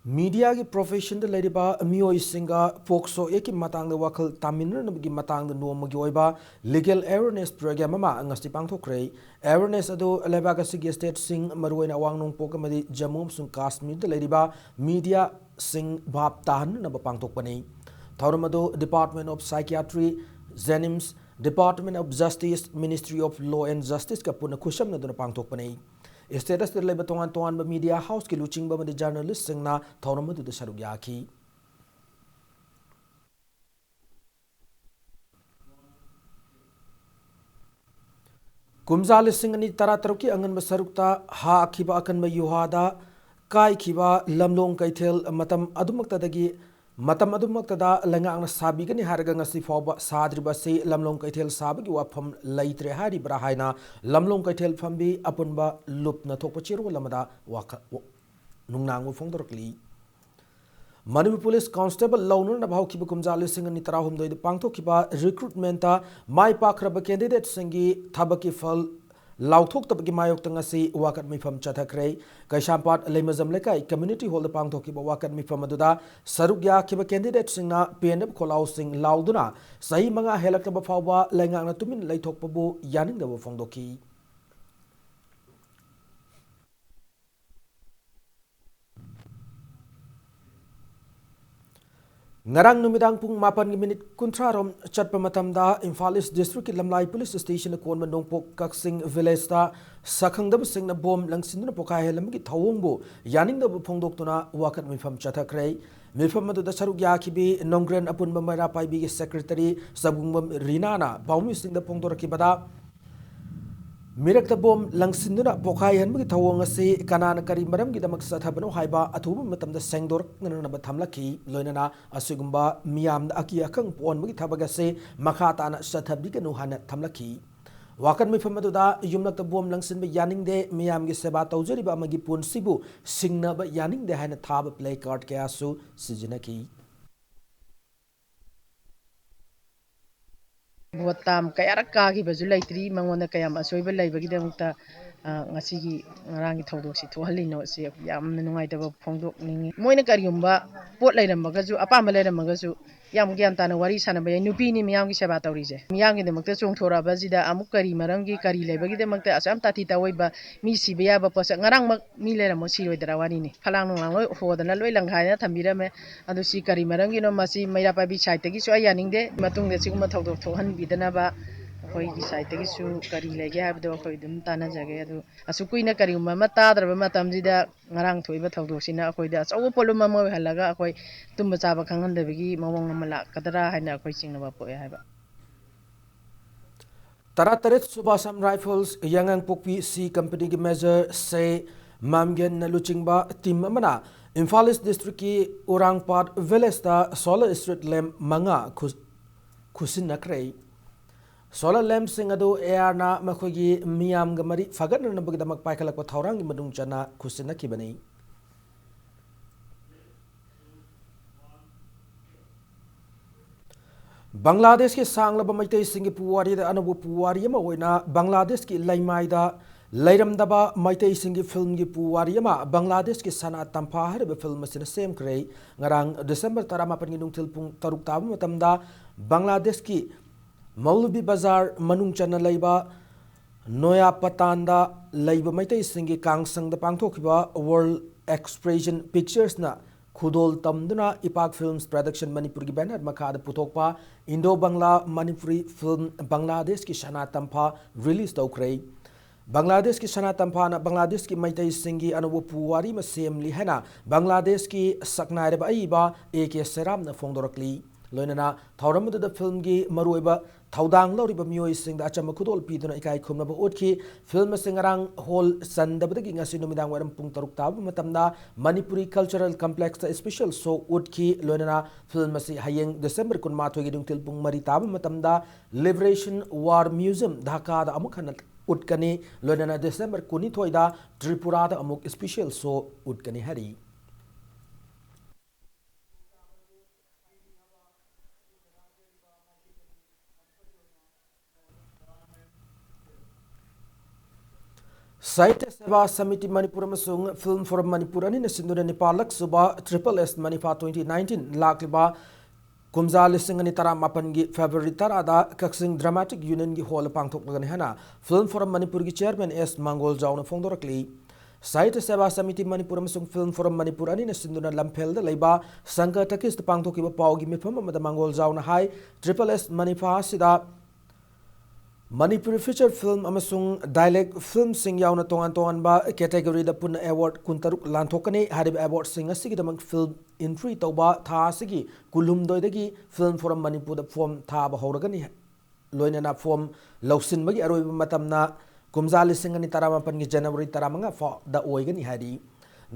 Mediaꯒꯤ professionꯗ ꯂꯩꯔꯤꯕ ꯃꯤꯑꯣꯏꯁꯤꯡꯒ POCSO Actꯀꯤ ꯃꯇꯥꯡꯗ ꯋꯥꯈꯜ ꯇꯥꯃꯤꯟꯅꯅꯕꯒꯤ ꯃꯇꯥꯡꯗ ꯅꯣꯡꯃꯒꯤ ꯑꯣꯏꯕ legal awareness program ꯑꯃ ꯉꯁꯤ ꯄꯥꯡꯊꯣꯛꯈ꯭ꯔꯦ꯫ Awareness ꯑꯗꯨ ꯂꯩꯕꯥꯛ ꯑꯁꯤꯒꯤ stateꯁꯤꯡ, ꯃꯔꯨꯑꯣꯏꯅ ꯑꯋꯥꯡ ꯅꯣꯡꯄꯣꯛ ꯑꯃꯗꯤ ꯖꯝꯃꯨ ꯑꯃꯁꯨꯡ ꯀꯥꯁꯃꯤꯔꯗ ꯂꯩꯔꯤꯕ mediaꯁꯤꯡ ꯚꯥꯞ ꯇꯥꯍꯟꯅꯕ ꯄꯥꯡꯊꯣꯛꯄꯅꯤ꯫ ꯊꯧꯔꯝ ꯑꯗꯨ Department of Psychiatry, JNIMS, Department of Justice, Ministry of Law and Justiceꯀ ꯄꯨꯟꯅ ꯈꯨꯠꯁꯝꯅꯗꯨꯅ ꯄꯥꯡꯊꯣꯛꯄꯅꯤ꯫ State ꯑꯁꯤꯗ ꯂꯩꯕ ꯇꯣꯉꯥꯟ ꯇꯣꯉꯥꯟꯕ media houseꯀꯤ ꯂꯨꯆꯤꯡꯕ ꯑꯃꯗꯤ journalistꯁꯤꯡꯅ ꯊꯧꯔꯝ ꯑꯗꯨꯗ ꯁꯔꯨꯛ ꯌꯥꯈꯤ꯫ ꯀꯨꯝꯖꯥ ꯂꯤꯁꯤꯡ ꯑꯅꯤ ꯇꯔꯥꯇꯔꯨꯛꯀꯤ ꯑꯉꯟꯕ ꯁꯔꯨꯛꯇ ꯍꯥꯈꯤꯕ ꯑꯀꯟꯕ ꯌꯨꯍꯥꯗ ꯀꯥꯏꯈꯤꯕ ꯂꯝꯂꯣꯡ ꯀꯩꯊꯦꯜ ꯃꯇꯝ ꯑꯗꯨꯃꯛꯇꯗꯒꯤ ꯃꯇꯝ ꯑꯗꯨꯃꯛꯇꯗ ꯂꯩꯉꯥꯛꯅ ꯁꯥꯕꯤꯒꯅꯤ ꯍꯥꯏꯔꯒ ꯉꯁꯤ ꯐꯥꯎꯕ ꯁꯥꯗ꯭ꯔꯤꯕ ꯑꯁꯤ ꯂꯝꯂꯣꯡ ꯀꯩꯊꯦꯜ ꯁꯥꯕꯒꯤ ꯋꯥꯐꯝ ꯂꯩꯇ꯭ꯔꯦ ꯍꯥꯏꯔꯤꯕ꯭ꯔꯥ ꯍꯥꯏꯅ ꯂꯝꯂꯣꯡ ꯀꯩꯊꯦꯜ ꯐꯝꯕꯤ ꯑꯄꯨꯟꯕ ꯂꯨꯞꯅ ꯊꯣꯛꯄ ꯆꯦꯔꯣꯜ ꯑꯃꯗ ꯋꯥꯈ-, ꯅꯨꯡꯅꯥꯡꯕ ꯐꯣꯡꯗꯣꯔꯛꯂꯤ꯫ ꯃꯅꯤꯄꯨꯔ ꯄꯨꯂꯤꯁ ꯀꯣꯟꯁꯇꯦꯕꯜ ꯂꯧꯅꯅꯕ ꯍꯧꯈꯤꯕ ꯀꯨꯝꯖꯥ ꯂꯤꯁꯤꯡ ꯑꯅꯤ ꯇꯔꯥꯍꯨꯝꯗꯣꯏꯗ ꯄꯥꯡꯊꯣꯛꯈꯤꯕ recruitmentꯇ ꯃꯥꯏ ꯄꯥꯛꯈ꯭ꯔꯕ candidateꯁꯤꯡꯒꯤ ꯊꯕꯛꯀꯤ ꯐꯜ ꯂꯥꯎꯊꯣꯛꯇꯕꯒꯤ ꯃꯥꯌꯣꯛꯇ ꯉꯁꯤ ꯋꯥꯀꯠ ꯃꯤꯐꯝ ꯆꯠꯊꯈ꯭ꯔꯦ꯫ ꯀꯩꯁꯥꯝꯄꯥꯠ ꯂꯩꯃꯖꯝ ꯂꯩꯀꯥꯏ community hallꯗ ꯄꯥꯡꯊꯣꯛꯈꯤꯕ ꯋꯥꯀꯠ ꯃꯤꯐꯝ ꯑꯗꯨꯗ ꯁꯔꯨꯛ ꯌꯥꯈꯤꯕ candidateꯁꯤꯡꯅ ꯄꯦꯟꯗꯕ ꯈꯣꯜꯂꯥꯎꯁꯤꯡ ꯂꯥꯎꯗꯨꯅ ꯆꯍꯤ ꯃꯉꯥ ꯍꯦꯜꯂꯛꯇꯕ ꯐꯥꯎꯕ ꯂꯩꯉꯥꯛꯅ ꯇꯨꯃꯤꯟ ꯂꯩꯊꯣꯛꯄꯕꯨ ꯌꯥꯅꯤꯡꯗꯕ ꯐꯣꯡꯗꯣꯛꯈꯤ꯫ ꯉꯔꯥꯡ ꯅꯨꯃꯤꯗꯥꯡ ꯄꯨꯡ ꯃꯥꯄꯟꯒꯤ ꯃꯤꯅꯤꯠ ꯀꯨꯟꯊ꯭ꯔꯥ ꯔꯣꯝ ꯆꯠꯄ ꯃꯇꯝꯗ ꯏꯝꯐꯥꯜ ꯏꯁ ꯗꯤꯁꯇ꯭ꯔꯤꯛꯀꯤ ꯂꯝꯂꯥꯏ ꯄꯨꯂꯤꯁ ꯁ꯭ꯇꯦꯁꯟ ꯀꯣꯟꯕ ꯅꯣꯡꯄꯣꯛ ꯀꯛꯆꯤꯡ ꯚꯤꯂꯦꯖꯇ ꯁꯛꯈꯪꯗꯕꯁꯤꯡꯅ ꯕꯣꯝ ꯂꯪꯁꯤꯟꯗꯨꯅ ꯄꯣꯈꯥꯏꯍꯜꯂꯝꯕꯒꯤ ꯊꯧꯑꯣꯡꯕꯨ ꯌꯥꯅꯤꯡꯗꯕ ꯐꯣꯡꯗꯣꯛꯇꯨꯅ ꯋꯥꯀꯠ ꯃꯤꯐꯝ ꯆꯠꯊꯈ꯭ꯔꯦ꯫ ꯃꯤꯐꯝ ꯑꯗꯨꯗ ꯁꯔꯨꯛ ꯌꯥꯈꯤꯕꯤ ꯅꯣꯡꯒ꯭ꯔꯦꯟ ꯑꯄꯨꯟꯕ ꯃꯩꯔꯥ ꯄꯥꯏꯕꯤꯒꯤ ꯁꯦꯀ꯭ꯔꯦꯇꯔꯤ ꯆꯕꯨꯡꯕꯝ ꯔꯤꯅꯥꯅ ꯄꯥꯎꯃꯤꯁꯤꯡꯗ ꯐꯣꯡꯗꯣꯔꯛꯈꯤꯕꯗ, ꯃꯤꯔꯛꯇ ꯕꯣꯝ ꯂꯪꯁꯤꯟꯗꯨꯅ ꯄꯣꯈꯥꯏꯍꯟꯕꯒꯤ ꯊꯧꯑꯣꯡ ꯑꯁꯤ ꯀꯅꯥꯅ ꯀꯔꯤ ꯃꯔꯝꯒꯤꯗꯃꯛ ꯆꯠꯊꯕꯅꯣ ꯍꯥꯏꯕ ꯑꯊꯨꯕ ꯃꯇꯝꯗ ꯁꯦꯡꯗꯣꯔꯛꯅꯅꯕ ꯊꯝꯂꯛꯈꯤ꯫ ꯂꯣꯏꯅꯅ ꯑꯁꯤꯒꯨꯝꯕ ꯃꯤꯌꯥꯝꯗ ꯑꯀꯤ ꯑꯈꯪ ꯄꯣꯛꯍꯟꯕꯒꯤ ꯊꯕꯛ ꯑꯁꯤ ꯃꯈꯥ ꯇꯥꯅ ꯆꯠꯊꯕꯤꯒꯅꯨ ꯍꯥꯏꯅ ꯊꯝꯂꯛꯈꯤ꯫ ꯋꯥꯀꯠ ꯃꯤꯐꯝ ꯑꯗꯨꯗ ꯌꯨꯝꯂꯛꯇ ꯕꯣꯝ ꯂꯪꯁꯤꯟꯕ ꯌꯥꯅꯤꯡꯗꯦ, ꯃꯤꯌꯥꯝꯒꯤ ꯁꯦꯕꯥ ꯇꯧꯖꯔꯤꯕ ꯑꯃꯒꯤ ꯄꯨꯟꯁꯤꯕꯨ ꯁꯤꯡꯅꯕ ꯌꯥꯅꯤꯡꯗꯦ ꯍꯥꯏꯅ ꯊꯥꯕ ꯄ꯭ꯂꯦ ꯀꯥꯔꯗ ꯀꯌꯥꯁꯨ ꯁꯤꯖꯤꯟꯅꯈꯤ꯫ ꯚꯣꯠ ꯇꯥꯝ ꯀꯌꯥꯔꯛ ꯀꯥꯈꯤꯕꯁꯨ ꯂꯩꯇ꯭ꯔꯤ, ꯃꯉꯣꯟꯗ ꯀꯌꯥꯝ ꯑꯁꯣꯏꯕ ꯂꯩꯕꯒꯤꯗꯃꯛꯇ, ꯑ, ꯉꯁꯤꯒꯤ ꯉꯔꯥꯡꯒꯤ ꯊꯧꯗꯣꯛꯁꯤ ꯊꯣꯛꯍꯜꯂꯤꯅꯣ, ꯁꯤ ꯌꯥꯝꯅ ꯅꯨꯡꯉꯥꯏꯇꯕ ꯐꯣꯡꯗꯣꯛꯅꯤꯡꯉꯤ꯫ ꯃꯣꯏꯅ ꯀꯔꯤꯒꯨꯝꯕ ꯄꯣꯠ ꯂꯩꯔꯝꯃꯒꯁꯨ, ꯑꯄꯥꯝꯕ ꯂꯩꯔꯝꯃꯒꯁꯨ, ꯌꯥꯝ ꯒ꯭ꯌꯥꯟ ꯇꯥꯅ ꯋꯥꯔꯤ ꯁꯥꯟꯅꯕ ꯌꯥꯏ꯫ ꯅꯨꯄꯤꯅꯤ ꯃꯤꯌꯥꯝꯒꯤ ꯁꯦꯕꯥ ꯇꯧꯔꯤꯁꯦ꯫ ꯃꯤꯌꯥꯝꯒꯤꯗꯃꯛꯇ ꯆꯣꯡꯊꯣꯔꯛꯑꯕꯁꯤꯗ ꯑꯃꯨꯛ ꯀꯔꯤ ꯃꯔꯝꯒꯤ, ꯀꯔꯤ ꯂꯩꯕꯒꯤꯗꯃꯛꯇ ꯑꯁꯨꯛ ꯌꯥꯝ ꯇꯥꯊꯤ ꯇꯥꯑꯣꯏꯕ, ꯃꯤ ꯁꯤꯕ ꯌꯥꯕ ꯄꯣꯠꯁꯛ, ꯉꯔꯥꯡꯃꯛ ꯃꯤ ꯂꯩꯔꯝꯃꯣ ꯁꯤꯔꯣꯏꯗ꯭ꯔꯥ ꯋꯥꯔꯤꯅꯤ꯫ ꯐꯂꯥꯡ ꯅꯨꯡꯂꯥꯡ ꯂꯣꯏ ꯍꯣꯗꯅ ꯂꯣꯏ ꯂꯪꯈꯥꯏꯗꯅ ꯊꯝꯕꯤꯔꯝꯃꯦ꯫ ꯑꯗꯨ ꯁꯤ ꯀꯔꯤ ꯃꯔꯝꯒꯤꯅꯣ? ꯃꯁꯤ ꯃꯩꯔꯥ ꯄꯥꯏꯕꯤ ꯁꯥꯏꯠꯇꯒꯤꯁꯨ ꯑꯩ ꯌꯥꯅꯤꯡꯗꯦ꯫ ꯃꯇꯨꯡꯗ ꯁꯤꯒꯨꯝꯕ ꯊꯧꯗꯣꯛ ꯊꯣꯛꯍꯟꯕꯤꯗꯅꯕ ꯑꯩꯈꯣꯏꯒꯤ ꯁꯥꯏꯠꯇꯒꯤꯁꯨ ꯀꯔꯤ ꯂꯩꯒꯦ ꯍꯥꯏꯕꯗꯣ ꯑꯩꯈꯣꯏ ꯑꯗꯨꯝ ꯇꯥꯟꯅꯖꯒꯦ꯫ ꯑꯗꯨ ꯑꯁꯨꯛ ꯀꯨꯏꯅ ꯀꯔꯤꯒꯨꯝꯕ ꯑꯃ ꯇꯥꯗ꯭ꯔꯕ ꯃꯇꯝꯁꯤꯗ ꯉꯔꯥꯡ ꯊꯣꯛꯏꯕ ꯊꯧꯗꯣꯛꯁꯤꯅ ꯑꯩꯈꯣꯏꯗ ꯑꯆꯧꯕ ꯄꯣꯠꯂꯨꯝ ꯑꯃ ꯑꯣꯏꯍꯜꯂꯒ ꯑꯩꯈꯣꯏ ꯇꯨꯝꯕ ꯆꯥꯕ ꯈꯪꯍꯟꯗꯕꯒꯤ ꯃꯑꯣꯡ ꯑꯃ ꯂꯥꯛꯀꯗ꯭ꯔꯥ ꯍꯥꯏꯅ ꯑꯩꯈꯣꯏ ꯆꯤꯡꯅꯕ ꯄꯣꯛꯑꯦ ꯍꯥꯏꯕ꯫ ꯇꯔꯥꯇꯔꯦꯠ ꯁꯨꯕ ꯑꯁꯥꯝ ꯔꯥꯏꯐꯜꯁ ꯌꯥꯉꯥꯡꯄꯣꯛꯄꯤ ꯁꯤ ꯀꯝꯄꯅꯤꯒꯤ ꯃꯦꯖꯔ ꯁꯦ ꯃꯥꯝꯒꯦꯟꯅ ꯂꯨꯆꯤꯡꯕ ꯇꯤꯝ ꯑꯃꯅ ꯏꯝꯐꯥꯜ ꯏꯁ ꯗꯤꯁꯇ꯭ꯔꯤꯛꯀꯤ ꯎꯔꯥꯡꯄꯥꯠ ꯚꯤꯂꯦꯖꯇ ꯁꯣꯂꯔ ꯁ꯭ꯇ꯭ꯔꯤꯠ ꯂꯦꯝꯞ ꯃꯉꯥ ꯈꯨ-, ꯈꯨꯠꯁꯤꯟꯅꯈ꯭ꯔꯦ꯫ ꯁꯣꯂꯔ ꯂꯦꯝꯞꯁꯤꯡ ꯑꯗꯨ ꯑꯦ ꯑꯥꯔꯅ ꯃꯈꯣꯏꯒꯤ ꯃꯤꯌꯥꯝꯒ ꯃꯔꯤ ꯐꯒꯠꯅꯅꯕꯒꯤꯗꯃꯛ ꯄꯥꯏꯈꯠꯂꯛꯄ ꯊꯧꯔꯥꯡꯒꯤ ꯃꯅꯨꯡ ꯆꯟꯅ ꯈꯨꯠꯁꯤꯟꯅꯈꯤꯕꯅꯤ꯫ ꯕꯪꯒ꯭ꯂꯥꯗꯦꯁꯀꯤ ꯁꯥꯡꯂꯕ ꯃꯩꯇꯩꯁꯤꯡꯒꯤ ꯄꯨꯋꯥꯔꯤꯗ ꯑꯅꯧꯕ ꯄꯨꯋꯥꯔꯤ ꯑꯃ ꯑꯣꯏꯅ ꯕꯪꯒ꯭ꯂꯥꯗꯦꯁꯀꯤ ꯂꯩꯃꯥꯏꯗ ꯂꯩꯔꯝꯗꯕ ꯃꯩꯇꯩꯁꯤꯡꯒꯤ ꯐꯤꯜꯝꯒꯤ ꯄꯨꯋꯥꯔꯤ ꯑꯃ ꯕꯪꯒ꯭ꯂꯥꯗꯦꯁꯀꯤ ꯁꯅꯥ ꯇꯝꯐꯥ ꯍꯥꯏꯔꯤꯕ ꯐꯤꯜꯝ ꯑꯁꯤꯅ ꯁꯦꯝꯈ꯭ꯔꯦ꯫ ꯉꯔꯥꯡ ꯗꯤꯁꯦꯝꯕꯔ ꯇꯔꯥꯃꯥꯄꯟꯒꯤ ꯅꯨꯡꯊꯤꯜ ꯄꯨꯡ ꯇꯔꯨꯛ ꯇꯥꯕ ꯃꯇꯝꯗ ꯕꯪꯒ꯭ꯂꯥꯗꯦꯁꯀꯤ ꯃꯧꯂꯨꯕꯤ ꯕꯖꯥꯔ ꯃꯅꯨꯡ ꯆꯟꯅ ꯂꯩꯕ ꯅꯣꯌꯥꯄꯇꯥꯟꯗ ꯂꯩꯕ ꯃꯩꯇꯩꯁꯤꯡꯒꯤ ꯀꯥꯡꯁꯪꯗ ꯄꯥꯡꯊꯣꯛꯈꯤꯕ World Expression Picturesꯅ ꯈꯨꯗꯣꯜ ꯇꯝꯗꯨꯅ ꯏꯄꯥꯛ Films Production ꯃꯅꯤꯄꯨꯔꯒꯤ banner ꯃꯈꯥꯗ ꯄꯨꯊꯣꯛꯄ Indo Bangla Manipuri film ꯕꯪꯒ꯭ꯂꯥꯗꯦꯁꯀꯤ ꯁꯅꯥ ꯇꯝꯐꯥ release ꯇꯧꯈ꯭ꯔꯦ꯫ ꯕꯪꯒ꯭ꯂꯥꯗꯦꯁꯀꯤ ꯁꯅꯥ ꯇꯝꯐꯥꯅ ꯕꯪꯒ꯭ꯂꯥꯗꯦꯁꯀꯤ ꯃꯩꯇꯩꯁꯤꯡꯒꯤ ꯑꯅꯧꯕ ꯄꯨꯋꯥꯔꯤ ꯑꯃ ꯁꯦꯝꯂꯤ ꯍꯥꯏꯅ ꯕꯪꯒ꯭ꯂꯥꯗꯦꯁꯀꯤ ꯁꯛꯅꯥꯏꯔꯕ ꯑꯏꯕ ꯑꯦ ꯀꯦ ꯁꯦꯔꯥꯝꯅ ꯐꯣꯡꯗꯣꯔꯛꯂꯤ꯫ ꯂꯣꯏꯅꯅ ꯊꯧꯔꯝ ꯑꯗꯨꯗ filmꯒꯤ ꯃꯔꯨꯑꯣꯏꯕ ꯊꯧꯗꯥꯡ ꯂꯧꯔꯤꯕ ꯃꯤꯑꯣꯏꯁꯤꯡꯗ ꯑꯆꯝꯕ ꯈꯨꯗꯣꯜ ꯄꯤꯗꯨꯅ ꯏꯀꯥꯏ ꯈꯨꯝꯅꯕ ꯎꯠꯈꯤ꯫ Film ꯑꯁꯤ ꯉꯔꯥꯡ hall ꯆꯟꯗꯕꯗꯒꯤ ꯉꯁꯤ ꯅꯨꯃꯤꯗꯥꯡ ꯋꯥꯏꯔꯝ ꯄꯨꯡ ꯇꯔꯨꯛ ꯇꯥꯕ ꯃꯇꯝꯗ ꯃꯅꯤꯄꯨꯔꯤ Cultural Complexꯇ special show ꯎꯠꯈꯤ꯫ ꯂꯣꯏꯅꯅ film ꯑꯁꯤ ꯍꯌꯦꯡ December ꯀꯨꯟꯃꯥꯊꯣꯏꯒꯤ ꯅꯨꯡꯊꯤꯜ ꯄꯨꯡ ꯃꯔꯤ ꯇꯥꯕ ꯃꯇꯝꯗ Liberation War Museum ꯙꯥꯀꯥꯗ ꯑꯃꯨꯛ ꯍꯟꯅ ꯎꯠꯀꯅꯤ꯫ ꯂꯣꯏꯅꯅ December ꯀꯨꯟꯅꯤꯊꯣꯏꯗ ꯇ꯭ꯔꯤꯄꯨꯔꯥꯗ ꯑꯃꯨꯛ special show ꯎꯠꯀꯅꯤ ꯍꯥꯏꯔꯤ꯫ ꯁꯥꯍꯤꯇ꯭ꯌ ꯁꯦꯕꯥ ꯁꯃꯤꯇꯤ ꯃꯅꯤꯄꯨꯔ ꯑꯃꯁꯨꯡ Film Forum ꯃꯅꯤꯄꯨꯔ ꯑꯅꯤꯅ ꯁꯤꯟꯗꯨꯅ ꯅꯤꯄꯥꯜꯂꯛ ꯁꯨꯕ Triple S ꯃꯅꯤꯐꯥ twenty nineteen ꯂꯥꯛꯂꯤꯕ ꯀꯨꯝꯖꯥ ꯂꯤꯁꯤꯡ ꯑꯅꯤ ꯇꯔꯥꯃꯥꯄꯟꯒꯤ February ꯇꯔꯥꯗ ꯀꯛꯆꯤꯡ Dramatic Unionꯒꯤ hall ꯄꯥꯡꯊꯣꯛꯂꯒꯅꯤ ꯍꯥꯏꯅ Film Forum ꯃꯅꯤꯄꯨꯔꯒꯤ chairman ꯑꯦꯁ ꯃꯥꯡꯒꯣꯜꯖꯥꯎꯅ ꯐꯣꯡꯗꯣꯔꯛꯂꯤ꯫ ꯁꯥꯍꯤꯇ꯭ꯌ ꯁꯦꯕꯥ ꯁꯃꯤꯇꯤ ꯃꯅꯤꯄꯨꯔ ꯑꯃꯁꯨꯡ Film Forum ꯃꯅꯤꯄꯨꯔ ꯑꯅꯤꯅ ꯁꯤꯟꯗꯨꯅ ꯂꯝꯐꯦꯜꯗ ꯂꯩꯕ ꯁꯪꯒ ꯇꯀꯤꯁꯇ ꯄꯥꯡꯊꯣꯛꯈꯤꯕ ꯄꯥꯎꯒꯤ ꯃꯤꯐꯝ ꯑꯃꯗ ꯃꯥꯡꯒꯣꯜꯖꯥꯎꯅ ꯍꯥꯏ, Triple S ꯃꯅꯤꯐꯥ ꯑꯁꯤꯗ ꯃꯅꯤꯄꯨꯔꯤ feature film ꯑꯃꯁꯨꯡ dialect filmꯁꯤꯡ ꯌꯥꯎꯅ ꯇꯣꯉꯥꯟ ꯇꯣꯉꯥꯟꯕ categoryꯗ ꯄꯨꯟꯅ award ꯀꯨꯟꯇꯔꯨꯛ ꯂꯥꯟꯊꯣꯛꯀꯅꯤ꯫ ꯍꯥꯏꯔꯤꯕ awardꯁꯤꯡ ꯑꯁꯤꯒꯤꯗꯃꯛ film entry ꯇꯧꯕ ꯊꯥ ꯑꯁꯤꯒꯤ ꯀꯨꯟꯍꯨꯝꯗꯣꯏꯗꯒꯤ Film Forum ꯃꯅꯤꯄꯨꯔꯗ form ꯊꯥꯕ ꯍꯧꯔꯒꯅꯤ꯫ ꯂꯣꯏꯅꯅ form ꯂꯧꯁꯤꯟꯕꯒꯤ ꯑꯔꯣꯏꯕ ꯃꯇꯝꯅ ꯀꯨꯝꯖꯥ ꯂꯤꯁꯤꯡ ꯑꯅꯤ ꯇꯔꯥꯃꯥꯄꯟꯒꯤ January ꯇꯔꯥꯃꯉꯥ ꯐꯥꯎꯗ ꯑꯣꯏꯒꯅꯤ ꯍꯥꯏꯔꯤ꯫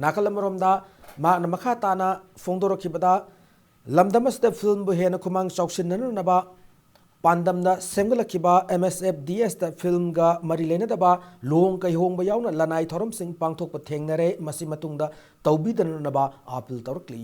ꯅꯥꯀꯜ ꯑꯃꯔꯣꯝꯗ ꯃꯍꯥꯛꯅ ꯃꯈꯥ ꯇꯥꯅ ꯐꯣꯡꯗꯣꯔꯛꯈꯤꯕꯗ, ꯂꯝꯗꯝ ꯑꯁꯤꯗ filmꯕꯨ ꯍꯦꯟꯅ ꯈꯨꯃꯥꯡ ꯆꯥꯎꯁꯤꯟꯅꯅꯕ ꯄꯥꯟꯗꯝꯗ ꯁꯦꯝꯒꯠꯂꯛꯈꯤꯕ M S F D Sꯇ filmꯒ ꯃꯔꯤ ꯂꯩꯅꯗꯕ ꯂꯨꯍꯣꯡ ꯀꯩꯍꯣꯡꯕ ꯌꯥꯎꯅ ꯂꯅꯥꯏ ꯊꯧꯔꯝꯁꯤꯡ ꯄꯥꯡꯊꯣꯛꯄ ꯊꯦꯡꯅꯔꯦ, ꯃꯁꯤ ꯃꯇꯨꯡꯗ ꯇꯧꯕꯤꯗꯅꯅꯕ appeal ꯇꯧꯔꯛꯂꯤ꯫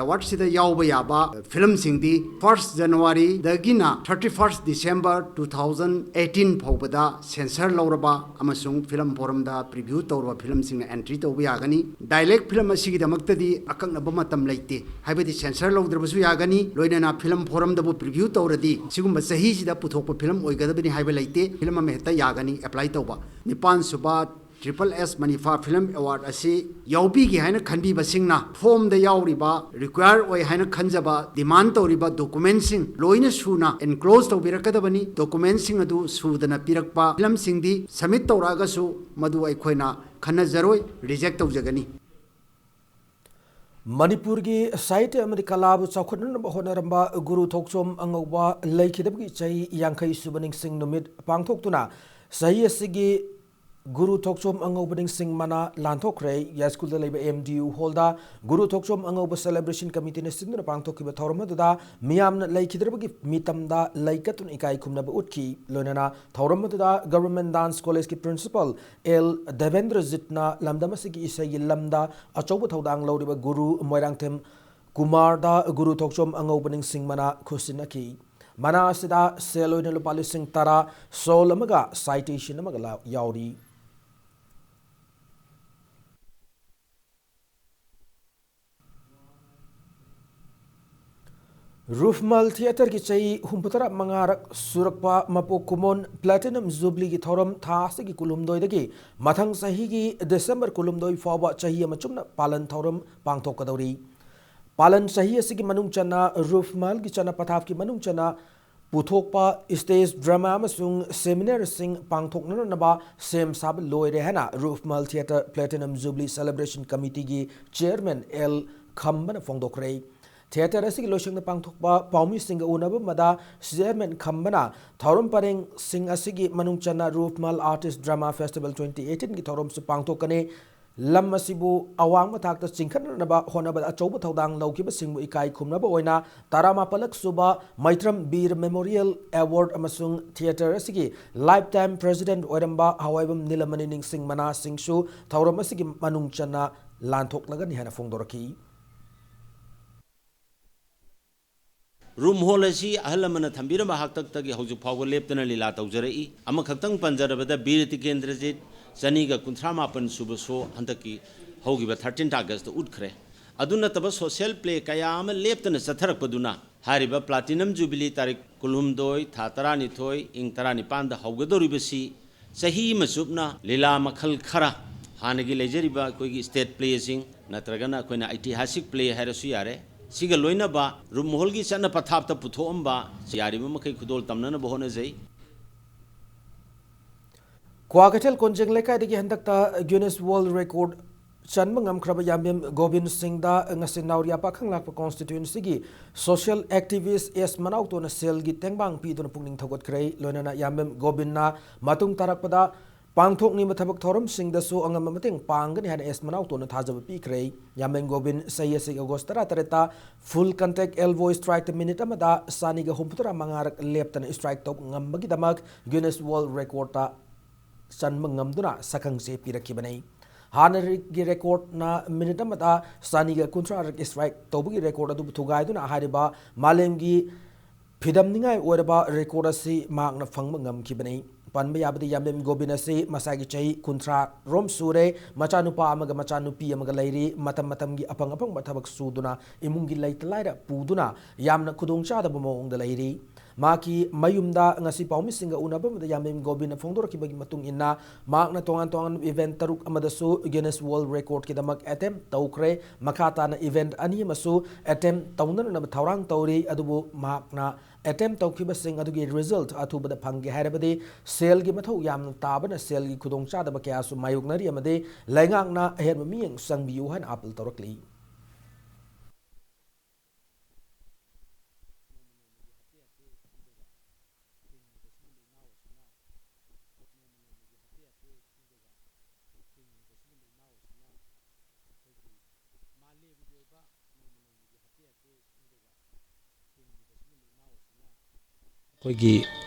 Awardꯁꯤꯗ ꯌꯥꯎꯕ ꯌꯥꯕ filmꯁꯤꯡꯗꯤ first Januaryꯗꯒꯤꯅ thirty first December two thousand eighteen ꯐꯥꯎꯕꯗ censor ꯂꯧꯔꯕ ꯑꯃꯁꯨꯡ Film Forumꯗ preview ꯇꯧꯔꯕ filmꯁꯤꯡꯅ entry ꯇꯧꯕ ꯌꯥꯒꯅꯤ꯫ Dialect film ꯑꯁꯤꯒꯤꯗꯃꯛꯇꯗꯤ ꯑꯀꯛꯅꯕ ꯃꯇꯝ ꯂꯩꯇꯦ, ꯍꯥꯏꯕꯗꯤ censor ꯂꯧꯗ꯭ꯔꯕꯁꯨ ꯌꯥꯒꯅꯤ, ꯂꯣꯏꯅꯅ Film Forumꯗꯕꯨ preview ꯇꯧꯔꯗꯤ ꯁꯤꯒꯨꯝꯕ ꯆꯍꯤꯁꯤꯗ ꯄꯨꯊꯣꯛꯄ film ꯑꯣꯏꯒꯗꯕꯅꯤ ꯍꯥꯏꯕ ꯂꯩꯇꯦ, film ꯑꯃ ꯍꯦꯛꯇ ꯌꯥꯒꯅꯤ apply ꯇꯧꯕ꯫ ꯅꯤꯄꯥꯟ ꯁꯨꯕ Triple S Manipha Film Award ꯑꯁꯤ ꯌꯥꯎꯕꯤꯒꯦ ꯍꯥꯏꯅ ꯈꯟꯕꯤꯕꯁꯤꯡꯅ ꯐꯣꯝꯗ ꯌꯥꯎꯔꯤꯕ, ꯔꯤꯀ꯭ꯋꯥꯌꯔ ꯑꯣꯏ ꯍꯥꯏꯅ ꯈꯟꯖꯕ, ꯗꯤꯃꯥꯟ ꯇꯧꯔꯤꯕ ꯗꯣꯀꯨꯃꯦꯟꯁꯤꯡ ꯂꯣꯏꯅ ꯁꯨꯅ ꯑꯦꯟꯀ꯭ꯂꯣꯖ ꯇꯧꯕꯤꯔꯛꯀꯗꯕꯅꯤ꯫ ꯗꯣꯀꯨꯃꯦꯟꯁꯤꯡ ꯑꯗꯨ ꯁꯨꯗꯅ ꯄꯤꯔꯛꯄ ꯐꯤꯂꯝꯁꯤꯡꯗꯤ ꯁꯕꯃꯤꯠ ꯇꯧꯔꯛꯑꯒꯁꯨ ꯃꯗꯨ ꯑꯩꯈꯣꯏꯅ ꯈꯟꯅꯖꯔꯣꯏ, ꯔꯤꯖꯦꯛ ꯇꯧꯖꯒꯅꯤ꯫ ꯃꯅꯤꯄꯨꯔꯒꯤ ꯁꯥꯍꯤꯇ꯭ꯌ ꯑꯃꯗꯤ ꯀꯂꯥꯕꯨ ꯆꯥꯎꯈꯠꯅꯅꯕ ꯍꯣꯠꯅꯔꯝꯕ ꯒꯨꯔꯨ ꯊꯣꯛꯆꯣꯝ ꯑꯉꯧꯕ ꯂꯩꯈꯤꯗꯕꯒꯤ ꯆꯍꯤ ꯌꯥꯡꯈꯩ ꯁꯨꯕ ꯅꯤꯡꯁꯤꯡ ꯅꯨꯃꯤꯠ ꯄꯥꯡꯊꯣꯛꯇꯨꯅ ꯆꯍꯤ ꯑꯁꯤꯒꯤ ꯒꯨꯔꯨ ꯊꯣꯛꯆꯣꯝ ꯑꯉꯧꯕ ꯅꯤꯡꯁꯤꯡ ꯃꯅꯥ ꯂꯥꯟꯊꯣꯛꯈ꯭ꯔꯦ꯫ ꯌꯥꯏꯁ꯭ꯀꯨꯜꯗ ꯂꯩꯕ M D U ꯍꯣꯜꯗ ꯒꯨꯔꯨ ꯊꯣꯛꯆꯣꯝ ꯑꯉꯧꯕ ꯁꯦꯂꯦꯕ꯭ꯔꯦꯁꯟ ꯀꯃꯤꯇꯤꯅ ꯁꯤꯟꯗꯨꯅ ꯄꯥꯡꯊꯣꯛꯈꯤꯕ ꯊꯧꯔꯝ ꯑꯗꯨꯗ ꯃꯤꯌꯥꯝꯅ ꯂꯩꯈꯤꯗ꯭ꯔꯕꯒꯤ ꯃꯤꯇꯝꯗ ꯂꯩ ꯀꯠꯇꯨꯅ ꯏꯀꯥꯏ ꯈꯨꯝꯅꯕ ꯎꯠꯈꯤ꯫ ꯂꯣꯏꯅꯅ ꯊꯧꯔꯝ ꯑꯗꯨꯗ ꯒꯚꯔꯟꯃꯦꯟꯠ ꯗꯥꯟꯁ ꯀꯣꯂꯦꯖꯀꯤ ꯄ꯭ꯔꯤꯟꯁꯤꯄꯥꯜ ꯑꯦꯜ ꯗꯦꯕꯦꯟꯗ꯭ꯔꯖꯤꯠꯅ ꯂꯝꯗꯝ ꯑꯁꯤꯒꯤ ꯏꯁꯩꯒꯤ ꯂꯝꯗ ꯑꯆꯧꯕ ꯊꯧꯗꯥꯡ ꯂꯧꯔꯤꯕ ꯒꯨꯔꯨ ꯃꯣꯏꯔꯥꯡꯊꯦꯝ ꯀꯨꯃꯥꯔꯗ ꯒꯨꯔꯨ ꯊꯣꯛꯆꯣꯝ ꯑꯉꯧꯕ ꯅꯤꯡꯁꯤꯡ ꯃꯅꯥ ꯈꯨꯠꯁꯤꯟꯅꯈꯤ꯫ ꯃꯅꯥ ꯑꯁꯤꯗ ꯁꯦꯜ ꯑꯣꯏꯅ ꯂꯨꯄꯥ ꯂꯤꯁꯤꯡ ꯇꯔꯥ, ꯁꯣꯜ ꯑꯃꯒ ꯁꯥꯏꯇꯦꯁꯟ ꯑꯃꯒ ꯂꯥ-, ꯌꯥꯎꯔꯤ꯫ ꯔꯨꯐꯃꯥꯜ ꯊꯤꯌꯦꯇꯔꯒꯤ ꯆꯍꯤ ꯍꯨꯝꯐꯨꯇꯔꯥ ꯃꯉꯥꯔꯛ ꯁꯨꯔꯛꯄ ꯃꯄꯣꯛ ꯀꯨꯝꯑꯣꯟ ꯄ꯭ꯂꯥꯇꯤꯅꯝ ꯖꯨꯕꯤꯂꯤꯒꯤ ꯊꯧꯔꯝ ꯊꯥ ꯑꯁꯤꯒꯤ ꯀꯨꯟꯍꯨꯝꯗꯣꯏꯗꯒꯤ ꯃꯊꯪ ꯆꯍꯤꯒꯤ ꯗꯤꯁꯦꯝꯕꯔ ꯀꯨꯟꯍꯨꯝꯗꯣꯏ ꯐꯥꯎꯕ ꯆꯍꯤ ꯑꯃ ꯆꯨꯞꯅ ꯄꯥꯂꯟ ꯊꯧꯔꯝ ꯄꯥꯡꯊꯣꯛꯀꯗꯧꯔꯤ꯫ ꯄꯥꯂꯟ ꯆꯍꯤ ꯑꯁꯤꯒꯤ ꯃꯅꯨꯡ ꯆꯟꯅ ꯔꯨꯐꯃꯥꯜꯒꯤ ꯆꯠꯅ ꯄꯊꯥꯞꯀꯤ ꯃꯅꯨꯡ ꯆꯟꯅ ꯄꯨꯊꯣꯛꯄ ꯁ꯭ꯇꯦꯖ ꯗ꯭ꯔꯃꯥ ꯑꯃꯁꯨꯡ ꯁꯦꯃꯤꯅꯥꯔꯁꯤꯡ ꯄꯥꯡꯊꯣꯛꯅꯅꯕ ꯁꯦꯝ ꯁꯥꯕ ꯂꯣꯏꯔꯦ ꯍꯥꯏꯅ Rupmahal theatre platinum jubilee celebration ꯀꯃꯤꯇꯤꯒꯤ ꯆꯤꯌꯔꯃꯦꯟ ꯑꯦꯜ ꯈꯝꯕꯅ ꯐꯣꯡꯗꯣꯛꯈ꯭ꯔꯦ꯫ ꯊꯤꯌꯦꯇꯔ ꯑꯁꯤꯒꯤ ꯂꯣꯏꯁꯪꯗ ꯄꯥꯡꯊꯣꯛꯄ ꯄꯥꯎꯃꯤꯁꯤꯡꯒ ꯎꯅꯕ ꯑꯃꯗ ꯆꯤꯌꯔꯃꯦꯟ ꯈꯝꯕꯅ ꯊꯧꯔꯝ ꯄꯔꯦꯡꯁꯤꯡ ꯑꯁꯤꯒꯤ ꯃꯅꯨꯡ ꯆꯟꯅ Rupmahal artist drama festival twenty eighteen ꯒꯤ ꯊꯧꯔꯝꯁꯨ ꯄꯥꯡꯊꯣꯛꯀꯅꯤ꯫ ꯂꯝ ꯑꯁꯤꯕꯨ ꯑꯋꯥꯡꯕ ꯊꯥꯛꯇ ꯆꯤꯡꯈꯠꯅꯅꯕ ꯍꯣꯠꯅꯕꯗ ꯑꯆꯧꯕ ꯊꯧꯗꯥꯡ ꯂꯧꯈꯤꯕꯁꯤꯡꯕꯨ ꯏꯀꯥꯏ ꯈꯨꯝꯅꯕ ꯑꯣꯏꯅ ꯇꯔꯥꯃꯥꯄꯜꯂꯛ ꯁꯨꯕ ꯃꯩꯇ꯭ꯔꯝ ꯕꯤꯔ ꯃꯦꯃꯣꯔꯤꯌꯦꯜ ꯑꯦꯋꯥꯔꯗ ꯑꯃꯁꯨꯡ ꯊꯤꯌꯦꯇꯔ ꯑꯁꯤꯒꯤ ꯂꯥꯏꯐ ꯇꯥꯏꯝ ꯄ꯭ꯔꯦꯁꯤꯗꯦꯟꯠ ꯑꯣꯏꯔꯝꯕ ꯍꯋꯥꯏꯕꯝ ꯅꯤꯂꯃꯅꯤ ꯅꯤꯡꯁꯤꯡ ꯃꯅꯥꯁꯤꯡꯁꯨ ꯊꯧꯔꯝ ꯑꯁꯤꯒꯤ ꯃꯅꯨꯡ ꯆꯟꯅ ꯂꯥꯟꯊꯣꯛꯂꯒꯅꯤ ꯍꯥꯏꯅ ꯐꯣꯡꯗꯣꯔꯛꯈꯤ꯫ ꯔꯨꯝ ꯍꯣꯜ ꯑꯁꯤ ꯑꯍꯜ ꯂꯃꯟꯅ ꯊꯝꯕꯤꯔꯝꯕ ꯍꯥꯛꯇꯛꯇꯒꯤ ꯍꯧꯖꯤꯛ ꯐꯥꯎꯕ ꯂꯦꯞꯇꯅ ꯂꯤꯂꯥ ꯇꯧꯖꯔꯛꯏ꯫ ꯑꯃꯈꯛꯇꯪ ꯄꯟꯖꯔꯕꯗ ꯕꯤꯔ ꯇꯤꯀꯦꯟꯗ꯭ꯔꯖꯤꯠ ꯆꯅꯤꯒ ꯀꯨꯟꯊ꯭ꯔꯥ ꯃꯥꯄꯟ ꯁꯨꯕ ꯁꯣ ꯍꯟꯗꯛꯀꯤ ꯍꯧꯈꯤꯕ thirteenth August ꯎꯠꯈ꯭ꯔꯦ꯫ ꯑꯗꯨ ꯅꯠꯇꯕ social play ꯀꯌꯥ ꯑꯃ ꯂꯦꯞꯇꯅ ꯆꯠꯊꯔꯛꯄꯗꯨꯅ ꯍꯥꯏꯔꯤꯕ Platinum Jubilee ꯇꯥꯔꯤꯛ ꯀꯨꯟꯍꯨꯝꯗꯣꯏ ꯊꯥ ꯇꯔꯥꯅꯤꯊꯣꯏ ꯏꯪ ꯇꯔꯥꯅꯤꯄꯥꯟꯗ ꯍꯧꯒꯗꯧꯔꯤꯕꯁꯤ ꯆꯍꯤ ꯑꯃ ꯆꯨꯞꯅ ꯂꯤꯂꯥ ꯃꯈꯜ ꯈꯔ, ꯍꯥꯟꯅꯒꯤ ꯂꯩꯖꯔꯤꯕ ꯑꯩꯈꯣꯏꯒꯤ state playꯁꯤꯡ ꯅꯠꯇ꯭ꯔꯒꯅ ꯑꯩꯈꯣꯏꯅ ꯑꯩꯇꯤꯍꯥꯁꯤꯛ play ꯍꯥꯏꯔꯁꯨ ꯌꯥꯔꯦ, ꯁꯤꯒ ꯂꯣꯏꯅꯕ ꯔꯨꯞꯃꯍꯣꯜꯒꯤ ꯆꯠꯅ ꯄꯊꯥꯞꯇ ꯄꯨꯊꯣꯛꯑꯝꯕ ꯌꯥꯔꯤꯕ ꯃꯈꯩ ꯈꯨꯗꯣꯜ ꯇꯝꯅꯅꯕ ꯍꯣꯠꯅꯖꯩ꯫ ꯀ꯭ꯋꯥꯀꯩꯊꯦꯜ ꯀꯣꯟꯖꯦꯡ ꯂꯩꯀꯥꯏꯗꯒꯤ ꯍꯟꯗꯛꯇ Guinness World Record ꯆꯟꯕ ꯉꯝꯈ꯭ꯔꯕ ꯌꯥꯝꯕꯦꯝ ꯒꯣꯕꯤꯟ ꯁꯤꯡꯗ ꯉꯁꯤ ꯅꯥꯎꯔꯤꯌꯥ ꯄꯥꯈꯪꯂꯥꯛꯄ constituencyꯒꯤ social activist ꯑꯦꯁ ꯃꯅꯥꯎꯇꯣꯅ ꯁꯦꯜꯒꯤ ꯇꯦꯡꯕꯥꯡ ꯄꯤꯗꯨꯅ ꯄꯨꯛꯅꯤꯡ ꯊꯧꯒꯠꯈ꯭ꯔꯦ꯫ ꯂꯣꯏꯅꯅ ꯌꯥꯝꯕꯦꯝ ꯒꯣꯕꯤꯟꯅ ꯃꯇꯨꯡ ꯇꯥꯔꯛꯄꯗ ꯄꯥꯡꯊꯣꯛꯅꯤꯡꯕ ꯊꯕꯛ ꯊꯧꯔꯝꯁꯤꯡꯗꯁꯨ ꯑꯉꯝꯕ ꯃꯇꯦꯡ ꯄꯥꯡꯒꯅꯤ ꯍꯥꯏꯅ ꯑꯦꯁ ꯃꯅꯥꯎꯇꯣꯅ ꯊꯥꯖꯕ ꯄꯤꯈ꯭ꯔꯦ꯫ ꯌꯥꯝꯕꯦꯝ ꯒꯣꯕꯤꯟ ꯆꯍꯤ ꯑꯁꯤꯒꯤ ꯑꯣꯒꯁ ꯇꯔꯥꯇꯔꯦꯠꯇ full contact elbow strikeꯇ minute ꯑꯃꯗ ꯆꯅꯤꯒ ꯍꯨꯝꯐꯨꯇꯔꯥ ꯃꯉꯥꯔꯛ ꯂꯦꯞꯇꯅ strike ꯇꯧꯕ ꯉꯝꯕꯒꯤꯗꯃꯛ Guinness World Recordꯇ ꯆꯟꯕ ꯉꯝꯗꯨꯅ ꯁꯛꯈꯪꯁꯦ ꯄꯤꯔꯛꯈꯤꯕꯅꯤ꯫ ꯍꯥꯟꯅꯒꯤ recordꯅ minute ꯑꯃꯗ ꯆꯅꯤꯒ ꯀꯨꯟꯊ꯭ꯔꯥꯔꯛ strike ꯇꯧꯕꯒꯤ record ꯑꯗꯨꯕꯨ ꯊꯨꯒꯥꯏꯗꯨꯅ ꯍꯥꯏꯔꯤꯕ ꯃꯥꯂꯦꯝꯒꯤ ꯐꯤꯗꯝꯅꯤꯡꯉꯥꯏ ꯑꯣꯏꯔꯕ record ꯑꯁꯤ ꯃꯍꯥꯛꯅ ꯐꯪꯕ ꯉꯝꯈꯤꯕꯅꯤ꯫ ꯄꯟꯕ ꯌꯥꯕꯗꯤ ꯌꯥꯝꯕꯦꯝ ꯒꯣꯕꯤꯟ ꯑꯁꯤ ꯃꯁꯥꯒꯤ ꯆꯍꯤ ꯀꯨꯟꯊ꯭ꯔꯥ ꯔꯣꯝ ꯁꯨꯔꯦ, ꯃꯆꯥꯅꯨꯄꯥ ꯑꯃꯒ ꯃꯆꯥꯅꯨꯄꯤ ꯑꯃꯒ ꯂꯩꯔꯤ꯫ ꯃꯇꯝ ꯃꯇꯝꯒꯤ ꯑꯐꯪ ꯑꯐꯪꯕ ꯊꯕꯛ ꯁꯨꯗꯨꯅ ꯏꯃꯨꯡꯒꯤ ꯂꯩꯇ ꯂꯥꯏꯔ ꯄꯨꯗꯨꯅ ꯌꯥꯝꯅ ꯈꯨꯗꯣꯡꯆꯥꯗꯕ ꯃꯑꯣꯡꯗ ꯂꯩꯔꯤ꯫ ꯃꯍꯥꯛꯀꯤ ꯃꯌꯨꯝꯗ ꯉꯁꯤ ꯄꯥꯎꯃꯤꯁꯤꯡꯒ ꯎꯅꯕ ꯑꯃꯗ ꯌꯥꯝꯕꯦꯝ ꯒꯣꯕꯤꯟꯅ ꯐꯣꯡꯗꯣꯔꯛꯈꯤꯕꯒꯤ ꯃꯇꯨꯡ ꯏꯟꯅ, ꯃꯍꯥꯛꯅ ꯇꯣꯉꯥꯟ ꯇꯣꯉꯥꯟꯕ event ꯇꯔꯨꯛ ꯑꯃꯗꯁꯨ Guinness World Recordꯀꯤꯗꯃꯛ attempt ꯇꯧꯈ꯭ꯔꯦ꯫ ꯃꯈꯥ ꯇꯥꯅ event ꯑꯅꯤ ꯑꯃꯁꯨ attempt ꯇꯧꯅꯅꯕ ꯊꯧꯔꯥꯡ ꯇꯧꯔꯤ, ꯑꯗꯨꯕꯨ ꯃꯍꯥꯛꯅ attempt ꯇꯧꯈꯤꯕꯁꯤꯡ ꯑꯗꯨꯒꯤ result ꯑꯊꯨꯕꯗ ꯐꯪꯒꯦ ꯍꯥꯏꯔꯕꯗꯤ ꯁꯦꯜꯒꯤ ꯃꯊꯧ ꯌꯥꯝꯅ ꯇꯥꯕꯅ ꯁꯦꯜꯒꯤ ꯈꯨꯗꯣꯡꯆꯥꯗꯕ ꯀꯌꯥꯁꯨ ꯃꯥꯌꯣꯛꯅꯔꯤ ꯑꯃꯗꯤ ꯂꯩꯉꯥꯛꯅ ꯑꯍꯦꯟꯕ ꯃꯤꯠꯌꯦꯡ ꯆꯪꯕꯤꯌꯨ ꯍꯥꯏꯅ appeal ꯇꯧꯔꯛꯂꯤ꯫ ꯑꯩꯈꯣꯏꯒꯤ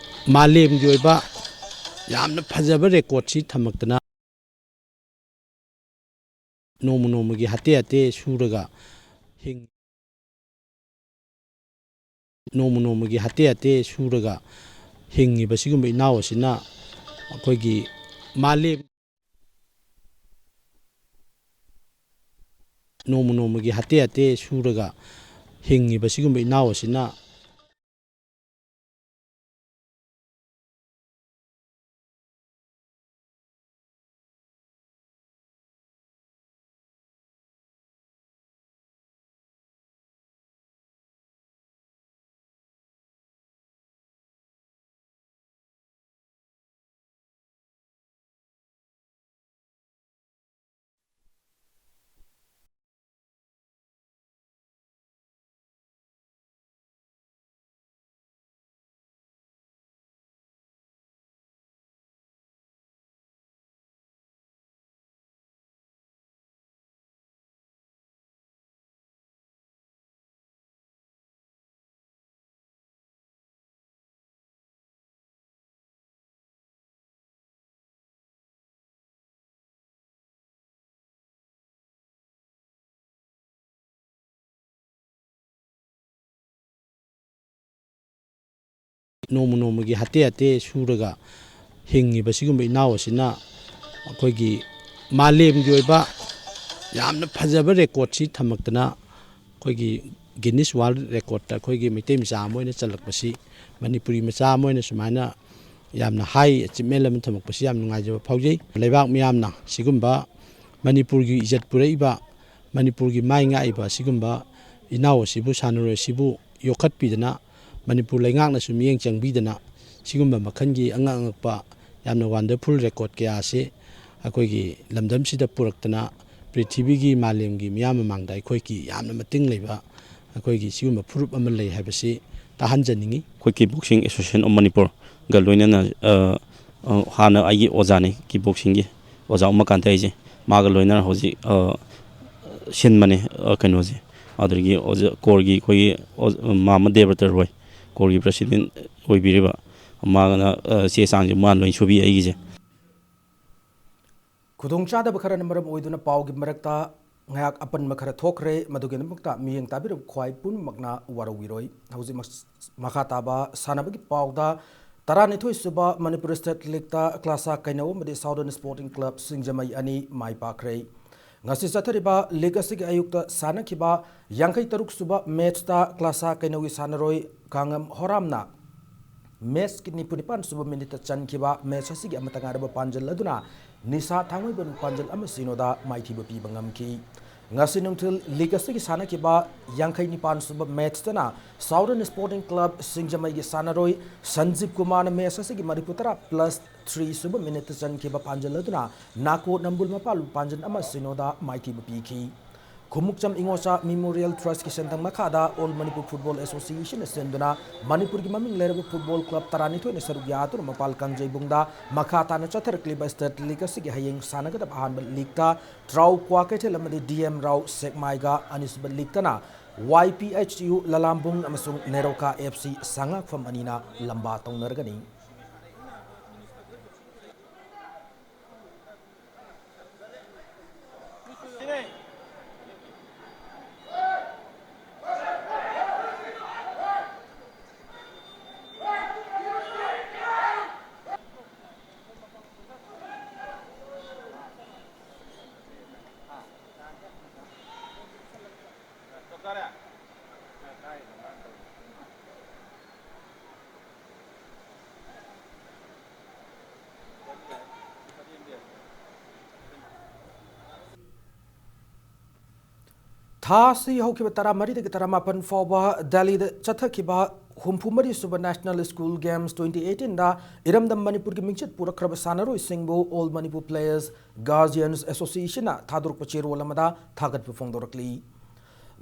ꯃꯥꯂꯦꯝꯒꯤ ꯑꯣꯏꯕ ꯌꯥꯝꯅ ꯐꯖꯕ recordꯁꯤ ꯊꯝꯃꯛꯇꯅ ꯅꯣꯡꯃ ꯅꯣꯡꯃꯒꯤ ꯍꯥꯇꯦ ꯍꯥꯇꯦ ꯁꯨꯔꯒ ꯍꯤꯡ-, ꯅꯣꯡꯃ ꯅꯣꯡꯃꯒꯤ ꯍꯥꯇꯦ ꯍꯥꯇꯦ ꯁꯨꯔꯒ ꯍꯤꯡꯉꯤꯕ ꯁꯤꯒꯨꯝꯕ ꯏꯅꯥꯎ ꯑꯁꯤꯅ ꯑꯩꯈꯣꯏꯒꯤ ꯃꯥꯂꯦꯝ ꯅꯣꯡꯃ ꯅꯣꯡꯃꯒꯤ ꯍꯥꯇꯦ ꯍꯥꯇꯦ ꯁꯨꯔꯒ ꯍꯤꯡꯉꯤꯕ ꯁꯤꯒꯨꯝꯕ ꯏꯅꯥꯎ ꯑꯁꯤꯅ ꯅꯣꯡꯃ ꯅꯣꯡꯃꯒꯤ ꯍꯥꯇꯦ ꯍꯥꯇꯦ ꯁꯨꯔꯒ ꯍꯤꯡꯉꯤꯕ ꯁꯤꯒꯨꯝꯕ ꯏꯅꯥꯎ ꯑꯁꯤꯅ ꯑꯩꯈꯣꯏꯒꯤ ꯃꯥꯂꯦꯝꯒꯤ ꯑꯣꯏꯕ ꯌꯥꯝꯅ ꯐꯖꯕ ꯔꯦꯀꯣꯔꯠꯁꯤ ꯊꯝꯃꯛꯇꯅ ꯑꯩꯈꯣꯏꯒꯤ ꯒꯤꯅꯤꯁ ꯋꯥꯔꯜ ꯔꯦꯀꯣꯔꯠꯇ ꯑꯩꯈꯣꯏꯒꯤ ꯃꯩꯇꯩ ꯃꯆꯥ ꯑꯃ ꯑꯣꯏꯅ ꯆꯜꯂꯛꯄꯁꯤ, ꯃꯅꯤꯄꯨꯔꯤ ꯃꯆꯥ ꯑꯃ ꯑꯣꯏꯅ ꯁꯨꯃꯥꯏꯅ ꯌꯥꯝꯅ ꯍꯥꯏ ꯑꯦꯆꯤꯞꯃꯦꯟ ꯑꯃ ꯊꯝꯃꯛꯄꯁꯤ ꯌꯥꯝ ꯅꯨꯡꯉꯥꯏꯖꯕ ꯐꯥꯎꯖꯩ꯫ ꯂꯩꯕꯥꯛ ꯃꯤꯌꯥꯝꯅ ꯁꯤꯒꯨꯝꯕ ꯃꯅꯤꯄꯨꯔꯒꯤ ꯏꯖꯠ ꯄꯨꯔꯛꯏꯕ, ꯃꯅꯤꯄꯨꯔꯒꯤ ꯃꯥꯏ ꯉꯥꯛꯏꯕ ꯑꯁꯤꯒꯨꯝꯕ ꯏꯅꯥꯎ ꯑꯁꯤꯕꯨ, ꯁꯥꯟꯅꯔꯣꯏ ꯑꯁꯤꯕꯨ ꯌꯣꯛꯈꯠꯄꯤꯗꯅ ꯃꯅꯤꯄꯨꯔ ꯂꯩꯉꯥꯛꯅꯁꯨ ꯃꯤꯠꯌꯦꯡ ꯆꯪꯕꯤꯗꯅ ꯁꯤꯒꯨꯝꯕ ꯃꯈꯜꯒꯤ ꯑꯉꯛ ꯑꯉꯛꯄ ꯌꯥꯝꯅ ꯋꯥꯟꯗꯔꯐꯨꯜ ꯔꯦꯀꯣꯔꯠ ꯀꯌꯥ ꯑꯁꯤ ꯑꯩꯈꯣꯏꯒꯤ ꯂꯝꯗꯝꯁꯤꯗ ꯄꯨꯔꯛꯇꯅ ꯄ꯭ꯔꯤꯊꯤꯕꯤꯒꯤ ꯃꯥꯂꯦꯝꯒꯤ ꯃꯤꯌꯥꯝ ꯃꯃꯥꯡꯗ ꯑꯩꯈꯣꯏꯒꯤ ꯌꯥꯝꯅ ꯃꯇꯤꯡ ꯂꯩꯕ ꯑꯩꯈꯣꯏꯒꯤ ꯁꯤꯒꯨꯝꯕ ꯐꯨꯔꯨꯞ ꯑꯃ ꯂꯩ ꯍꯥꯏꯕꯁꯤ ꯇꯥꯍꯟꯖꯅꯤꯡꯉꯤ꯫ ꯑꯩꯈꯣꯏ Kick Boxing Association of Manipurꯒ ꯂꯣꯏꯅꯅ, ꯑ, ꯑ, ꯍꯥꯟꯅ ꯑꯩꯒꯤ ꯑꯣꯖꯥꯅꯤ, Kick Boxingꯒꯤ ꯑꯣꯖꯥ ꯎꯃꯥꯀꯥꯟꯇ ꯍꯥꯏꯁꯦ꯫ ꯃꯥꯒ ꯂꯣꯏꯅꯅ ꯍꯧꯖꯤꯛ, ꯑ, ꯁꯤꯟꯕꯅꯦ, ꯑ, ꯀꯩꯅꯣꯁꯦ꯫ ꯑꯗꯨꯗꯒꯤ ꯑꯣꯖꯥ, COREꯒꯤ ꯑꯩꯈꯣꯏꯒꯤ ꯑꯣꯖꯥ, ꯃꯥꯃ ꯗꯦꯕ꯭ꯔꯇ ꯔꯣꯏ, COREꯒꯤ president ꯑꯣꯏꯕꯤꯔꯤꯕ, ꯃꯥꯅ, ꯑ, ꯆꯦ ꯆꯥꯡꯁꯦ ꯃꯥꯅ ꯂꯣꯏ ꯁꯨꯕꯤ ꯑꯩꯒꯤꯁꯦ꯫ ꯈꯨꯗꯣꯡꯆꯥꯗꯕ ꯈꯔꯅ ꯃꯔꯝ ꯑꯣꯏꯗꯨꯅ ꯄꯥꯎꯒꯤ ꯃꯔꯛꯇ ꯉꯥꯏꯍꯥꯛ ꯑꯄꯟꯕ ꯈꯔ ꯊꯣꯛꯈ꯭ꯔꯦ꯫ ꯃꯗꯨꯒꯤꯗꯃꯛꯇ ꯃꯤꯠꯌꯦꯡ ꯇꯥꯕꯤꯔꯕ ꯈ꯭ꯋꯥꯏ ꯄꯨꯝꯅꯃꯛꯅ ꯋꯥꯔꯧꯕꯤꯔꯣꯏ꯫ ꯍꯧꯖꯤꯛ ꯃꯈꯥ ꯇꯥꯕ ꯁꯥꯟꯅꯕꯒꯤ ꯄꯥꯎꯗ, ꯇꯔꯥꯅꯤꯊꯣꯏ ꯁꯨꯕ ꯃꯅꯤꯄꯨꯔ State Leagueꯇ ꯀ꯭ꯂꯥꯁꯥ ꯀꯩꯅꯧ ꯑꯃꯗꯤ Southern Sporting Club ꯁꯤꯡꯖꯃꯩ ꯑꯅꯤ ꯃꯥꯏ ꯄꯥꯛꯈ꯭ꯔꯦ꯫ ꯉꯁꯤ ꯆꯠꯊꯔꯤꯕ league ꯑꯁꯤꯒꯤ ꯑꯌꯨꯛꯇ ꯁꯥꯟꯅꯈꯤꯕ ꯌꯥꯡꯈꯩ ꯇꯔꯨꯛ ꯁꯨꯕ matchꯇ ꯀ꯭ꯂꯥꯁꯥ ꯀꯩꯅꯧꯒꯤ ꯁꯥꯟꯅꯔꯣꯏ ꯀꯥꯡꯉꯝ ꯍꯣꯔꯥꯝꯅ matchꯀꯤ ꯅꯤꯐꯨ ꯅꯤꯄꯥꯟ ꯁꯨꯕ minuteꯇ ꯆꯟꯈꯤꯕ match ꯑꯁꯤꯒꯤ ꯑꯃꯠꯇ ꯉꯥꯏꯔꯕ ꯄꯥꯟꯖꯜ ꯑꯗꯨꯅ ꯅꯤꯁꯥ ꯊꯥꯡꯃꯩꯕꯟ ꯄꯥꯟꯖꯜ ꯑꯃ ꯁꯤꯅꯣꯗ ꯃꯥꯏꯊꯤꯕ ꯄꯤꯕ ꯉꯝꯈꯤ꯫ ꯉꯁꯤ ꯅꯨꯡꯊꯤꯜ league ꯑꯁꯤꯒꯤ ꯁꯥꯟꯅꯈꯤꯕ ꯌꯥꯡꯈꯩ ꯅꯤꯄꯥꯟ ꯁꯨꯕ matchꯇꯅ Southern Sporting Club ꯁꯤꯡꯖꯃꯩꯒꯤ ꯁꯥꯟꯅꯔꯣꯏ ꯁꯟꯖꯤꯞ ꯀꯨꯃꯥꯔꯅ match ꯑꯁꯤꯒꯤ ꯃꯔꯤꯐꯨ ꯇꯔꯥ plus three ꯁꯨꯕ minuteꯇ ꯆꯟꯈꯤꯕ ꯄꯥꯟꯖꯜ ꯑꯗꯨꯅ ꯅꯥꯀꯣ ꯅꯝꯕꯨꯜ ꯃꯄꯥꯜꯕꯨ ꯄꯥꯟꯖꯜ ꯑꯃ ꯁꯤꯅꯣꯗ ꯃꯥꯏꯊꯤꯕ ꯄꯤꯈꯤ꯫ ꯈꯨꯃꯨꯛꯆꯝ ꯏꯉꯣꯆꯥ Memorial Trustꯀꯤ ꯁꯦꯟꯊꯪ ꯃꯈꯥꯗ All Manipur Football Associationꯅ ꯁꯦꯝꯗꯨꯅ ꯃꯅꯤꯄꯨꯔꯒꯤ ꯃꯃꯤꯡ ꯂꯩꯔꯕ football club ꯇꯔꯥꯅꯤꯊꯣꯏꯅ ꯁꯔꯨꯛ ꯌꯥꯗꯨꯅ ꯃꯄꯥꯜ ꯀꯥꯡꯖꯩꯕꯨꯡꯗ ꯃꯈꯥ ꯇꯥꯅ ꯆꯠꯊꯔꯛꯂꯤꯕ state league ꯑꯁꯤꯒꯤ ꯍꯌꯦꯡ ꯁꯥꯟꯅꯒꯗꯕ ꯑꯍꯥꯟꯕ leagueꯇ ꯇ꯭ꯔꯥꯎ ꯀ꯭ꯋꯥꯀꯩꯊꯦꯜ ꯑꯃꯗꯤ D M Rao ꯁꯦꯛꯃꯥꯏꯒ, ꯑꯅꯤꯁꯨꯕ leagueꯇꯅ Y P H U ꯂꯂꯥꯝꯕꯨꯡ ꯑꯃꯁꯨꯡ ꯅꯦꯔꯣꯀꯥ F C ꯁꯉꯥꯛꯐꯝ ꯑꯅꯤꯅ ꯂꯝꯕꯥ ꯇꯧꯅꯔꯒꯅꯤ꯫ ꯊꯥ ꯑꯁꯤ ꯍꯧꯈꯤꯕ ꯇꯔꯥꯃꯔꯤꯗꯒꯤ ꯇꯔꯥꯃꯥꯄꯟ ꯐꯥꯎꯕ ꯗꯦꯜꯂꯤꯗ ꯆꯠꯊꯈꯤꯕ ꯍꯨꯝꯐꯨꯃꯔꯤ ꯁꯨꯕ National School Games twenty eighteen ꯗ ꯏꯔꯝꯗꯝ ꯃꯅꯤꯄꯨꯔꯒꯤ ꯃꯤꯡꯆꯠ ꯄꯨꯔꯛꯈ꯭ꯔꯕ ꯁꯥꯟꯅꯔꯣꯏꯁꯤꯡꯕꯨ All Manipur Players Guardians Association ꯅ ꯊꯥꯗꯣꯔꯛꯄ ꯆꯦꯔꯣꯜ ꯑꯃꯗ ꯊꯥꯒꯠꯄ ꯐꯣꯡꯗꯣꯔꯛꯂꯤ꯫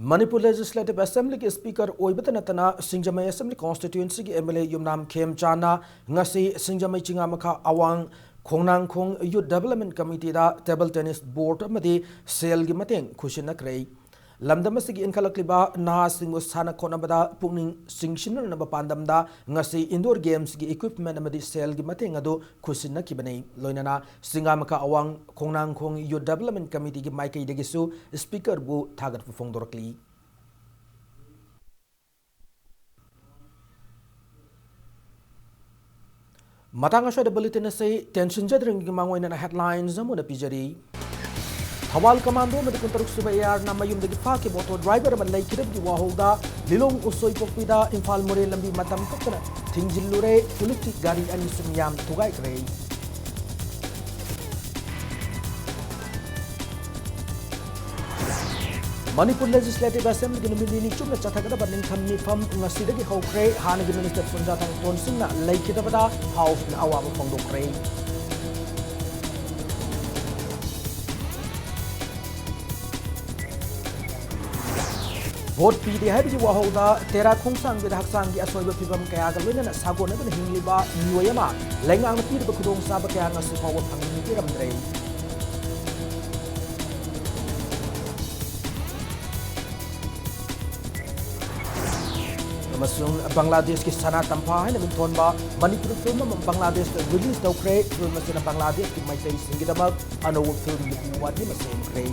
ꯃꯅꯤꯄꯨꯔ Legislative Assembly ꯒꯤ Speaker ꯑꯣꯏꯕꯇ ꯅꯠꯇꯅ ꯁꯤꯡꯖꯃꯩ Assembly Constituency ꯒꯤ M L A ꯌꯨꯝꯅꯥꯝ ꯈꯦꯝꯆꯥꯟꯅ ꯉꯁꯤ ꯁꯤꯡꯖꯃꯩ ꯆꯤꯉꯥꯃꯈꯥ ꯑꯋꯥꯡ ꯈꯣꯡꯅꯥꯡꯈꯣꯡ Youth Development Committee ꯗ table tennis board ꯑꯃꯗꯤ ꯁꯦꯜꯒꯤ ꯃꯇꯦꯡ ꯈꯨꯠꯁꯤꯟꯅꯈ꯭ꯔꯦ꯫ ꯂꯝꯗꯝ ꯑꯁꯤꯒꯤ ꯏꯟꯈꯠꯂꯛꯂꯤꯕ ꯅꯍꯥꯁꯤꯡꯕꯨ ꯁꯥꯟꯅ ꯈꯣꯠꯅꯕꯗ ꯄꯨꯛꯅꯤꯡ ꯆꯤꯡꯁꯤꯟꯅꯅꯕ ꯄꯥꯟꯗꯝꯗ ꯉꯁꯤ indoor games ꯀꯤ equipment ꯑꯃꯗꯤ ꯁꯦꯜꯒꯤ ꯃꯇꯦꯡ ꯑꯗꯨ ꯈꯨꯠꯁꯤꯟꯅꯈꯤꯕꯅꯤ꯫ ꯂꯣꯏꯅꯅ ꯆꯤꯉꯥꯃꯈꯥ ꯑꯋꯥꯡ ꯈꯣꯡꯅꯥꯡꯈꯣꯡ Youth Development Committee ꯒꯤ ꯃꯥꯏꯀꯩꯗꯒꯤꯁꯨ Speaker ꯕꯨ ꯊꯥꯒꯠꯄ ꯐꯣꯡꯗꯣꯔꯛꯂꯤ꯫ ꯃꯇꯥꯡ ꯑꯁ꯭ꯋꯥꯏꯗ bulletin ꯑꯁꯤ ꯇꯦꯟꯁꯤꯟꯖꯗ꯭ꯔꯤꯉꯩꯒꯤ ꯃꯥꯡꯑꯣꯏꯅꯅ headlines ꯑꯃꯨꯛ ꯍꯟꯅ ꯄꯤꯖꯔꯤ꯫ ꯊꯧꯕꯥꯜ Commando ꯑꯃꯗꯤ ꯀꯨꯟꯇꯔꯨꯛ ꯁꯨꯕ AR ꯅ ꯃꯌꯨꯝꯗꯒꯤ ꯐꯥꯈꯤꯕ auto driver ꯑꯃ ꯂꯩꯈꯤꯗꯕꯒꯤ ꯋꯥꯍꯧꯗ ꯂꯤꯂꯣꯡ ꯎꯁꯣꯏꯄꯣꯛꯄꯤꯗ ꯏꯝꯐꯥꯜ ꯃꯣꯔꯦ ꯂꯝꯕꯤ ꯃꯇꯝ ꯀꯛꯇꯅ ꯊꯤꯡꯖꯤꯜꯂꯨꯔꯦ꯫ ꯄꯨꯂꯤꯁꯀꯤ ꯒꯥꯔꯤ ꯑꯅꯤꯁꯨ ꯃꯤꯌꯥꯝ ꯊꯨꯒꯥꯏꯈ꯭ꯔꯦ꯫ ꯃꯅꯤꯄꯨꯔ Legislative Assembly ꯒꯤ ꯅꯨꯃꯤꯠ ꯅꯤꯅꯤ ꯆꯨꯞꯅ ꯆꯠꯊꯒꯗꯕ ꯅꯤꯡꯊꯝ ꯃꯤꯐꯝ ꯉꯁꯤꯗꯒꯤ ꯍꯧꯈ꯭ꯔꯦ꯫ ꯍꯥꯟꯅꯒꯤ Minister ꯄꯨꯟꯖꯥꯊꯥꯡ ꯊꯣꯟꯁꯤꯡꯅ ꯂꯩꯈꯤꯗꯕꯗ House ꯅ ꯑꯋꯥꯕ ꯐꯣꯡꯗꯣꯛꯈ꯭ꯔꯦ꯫ ꯚꯣꯠ ꯄꯤꯗꯦ ꯍꯥꯏꯕꯒꯤ ꯋꯥꯍꯧꯗ ꯇꯦꯔꯥ ꯈꯣꯡꯁꯥꯡꯕꯤꯗ ꯍꯛꯆꯥꯡꯒꯤ ꯑꯁꯣꯏꯕ ꯐꯤꯚꯝ ꯀꯌꯥꯒ ꯂꯣꯏꯅꯅ ꯁꯥꯒꯣꯟꯅꯗꯨꯅ ꯍꯤꯡꯂꯤꯕ ꯃꯤꯑꯣꯏ ꯑꯃ ꯂꯩꯉꯥꯛꯅ ꯄꯤꯔꯤꯕ ꯈꯨꯗꯣꯡꯆꯥꯕ ꯀꯌꯥ ꯉꯁꯤ ꯐꯥꯎꯕ ꯐꯪꯍꯟꯕꯤꯔꯝꯗ꯭ꯔꯦ꯫ ꯑꯃꯁꯨꯡ ꯕꯪꯒ꯭ꯂꯥꯗꯦꯁꯀꯤ ꯁꯅꯥ ꯇꯝꯐꯥ ꯍꯥꯏꯅ ꯃꯤꯡꯊꯣꯟꯕ ꯃꯅꯤꯄꯨꯔꯤ film ꯑꯃ ꯕꯪꯒ꯭ꯂꯥꯗꯦꯁꯇ release ꯇꯧꯈ꯭ꯔꯦ꯫ Film ꯑꯁꯤꯅ ꯕꯪꯒ꯭ꯂꯥꯗꯦꯁꯀꯤ ꯃꯩꯇꯩꯁꯤꯡꯒꯤꯗꯃꯛ ꯑꯅꯧꯕ film ꯒꯤ ꯄꯨꯋꯥꯔꯤ ꯑꯃ ꯁꯦꯝꯈ꯭ꯔꯦ꯫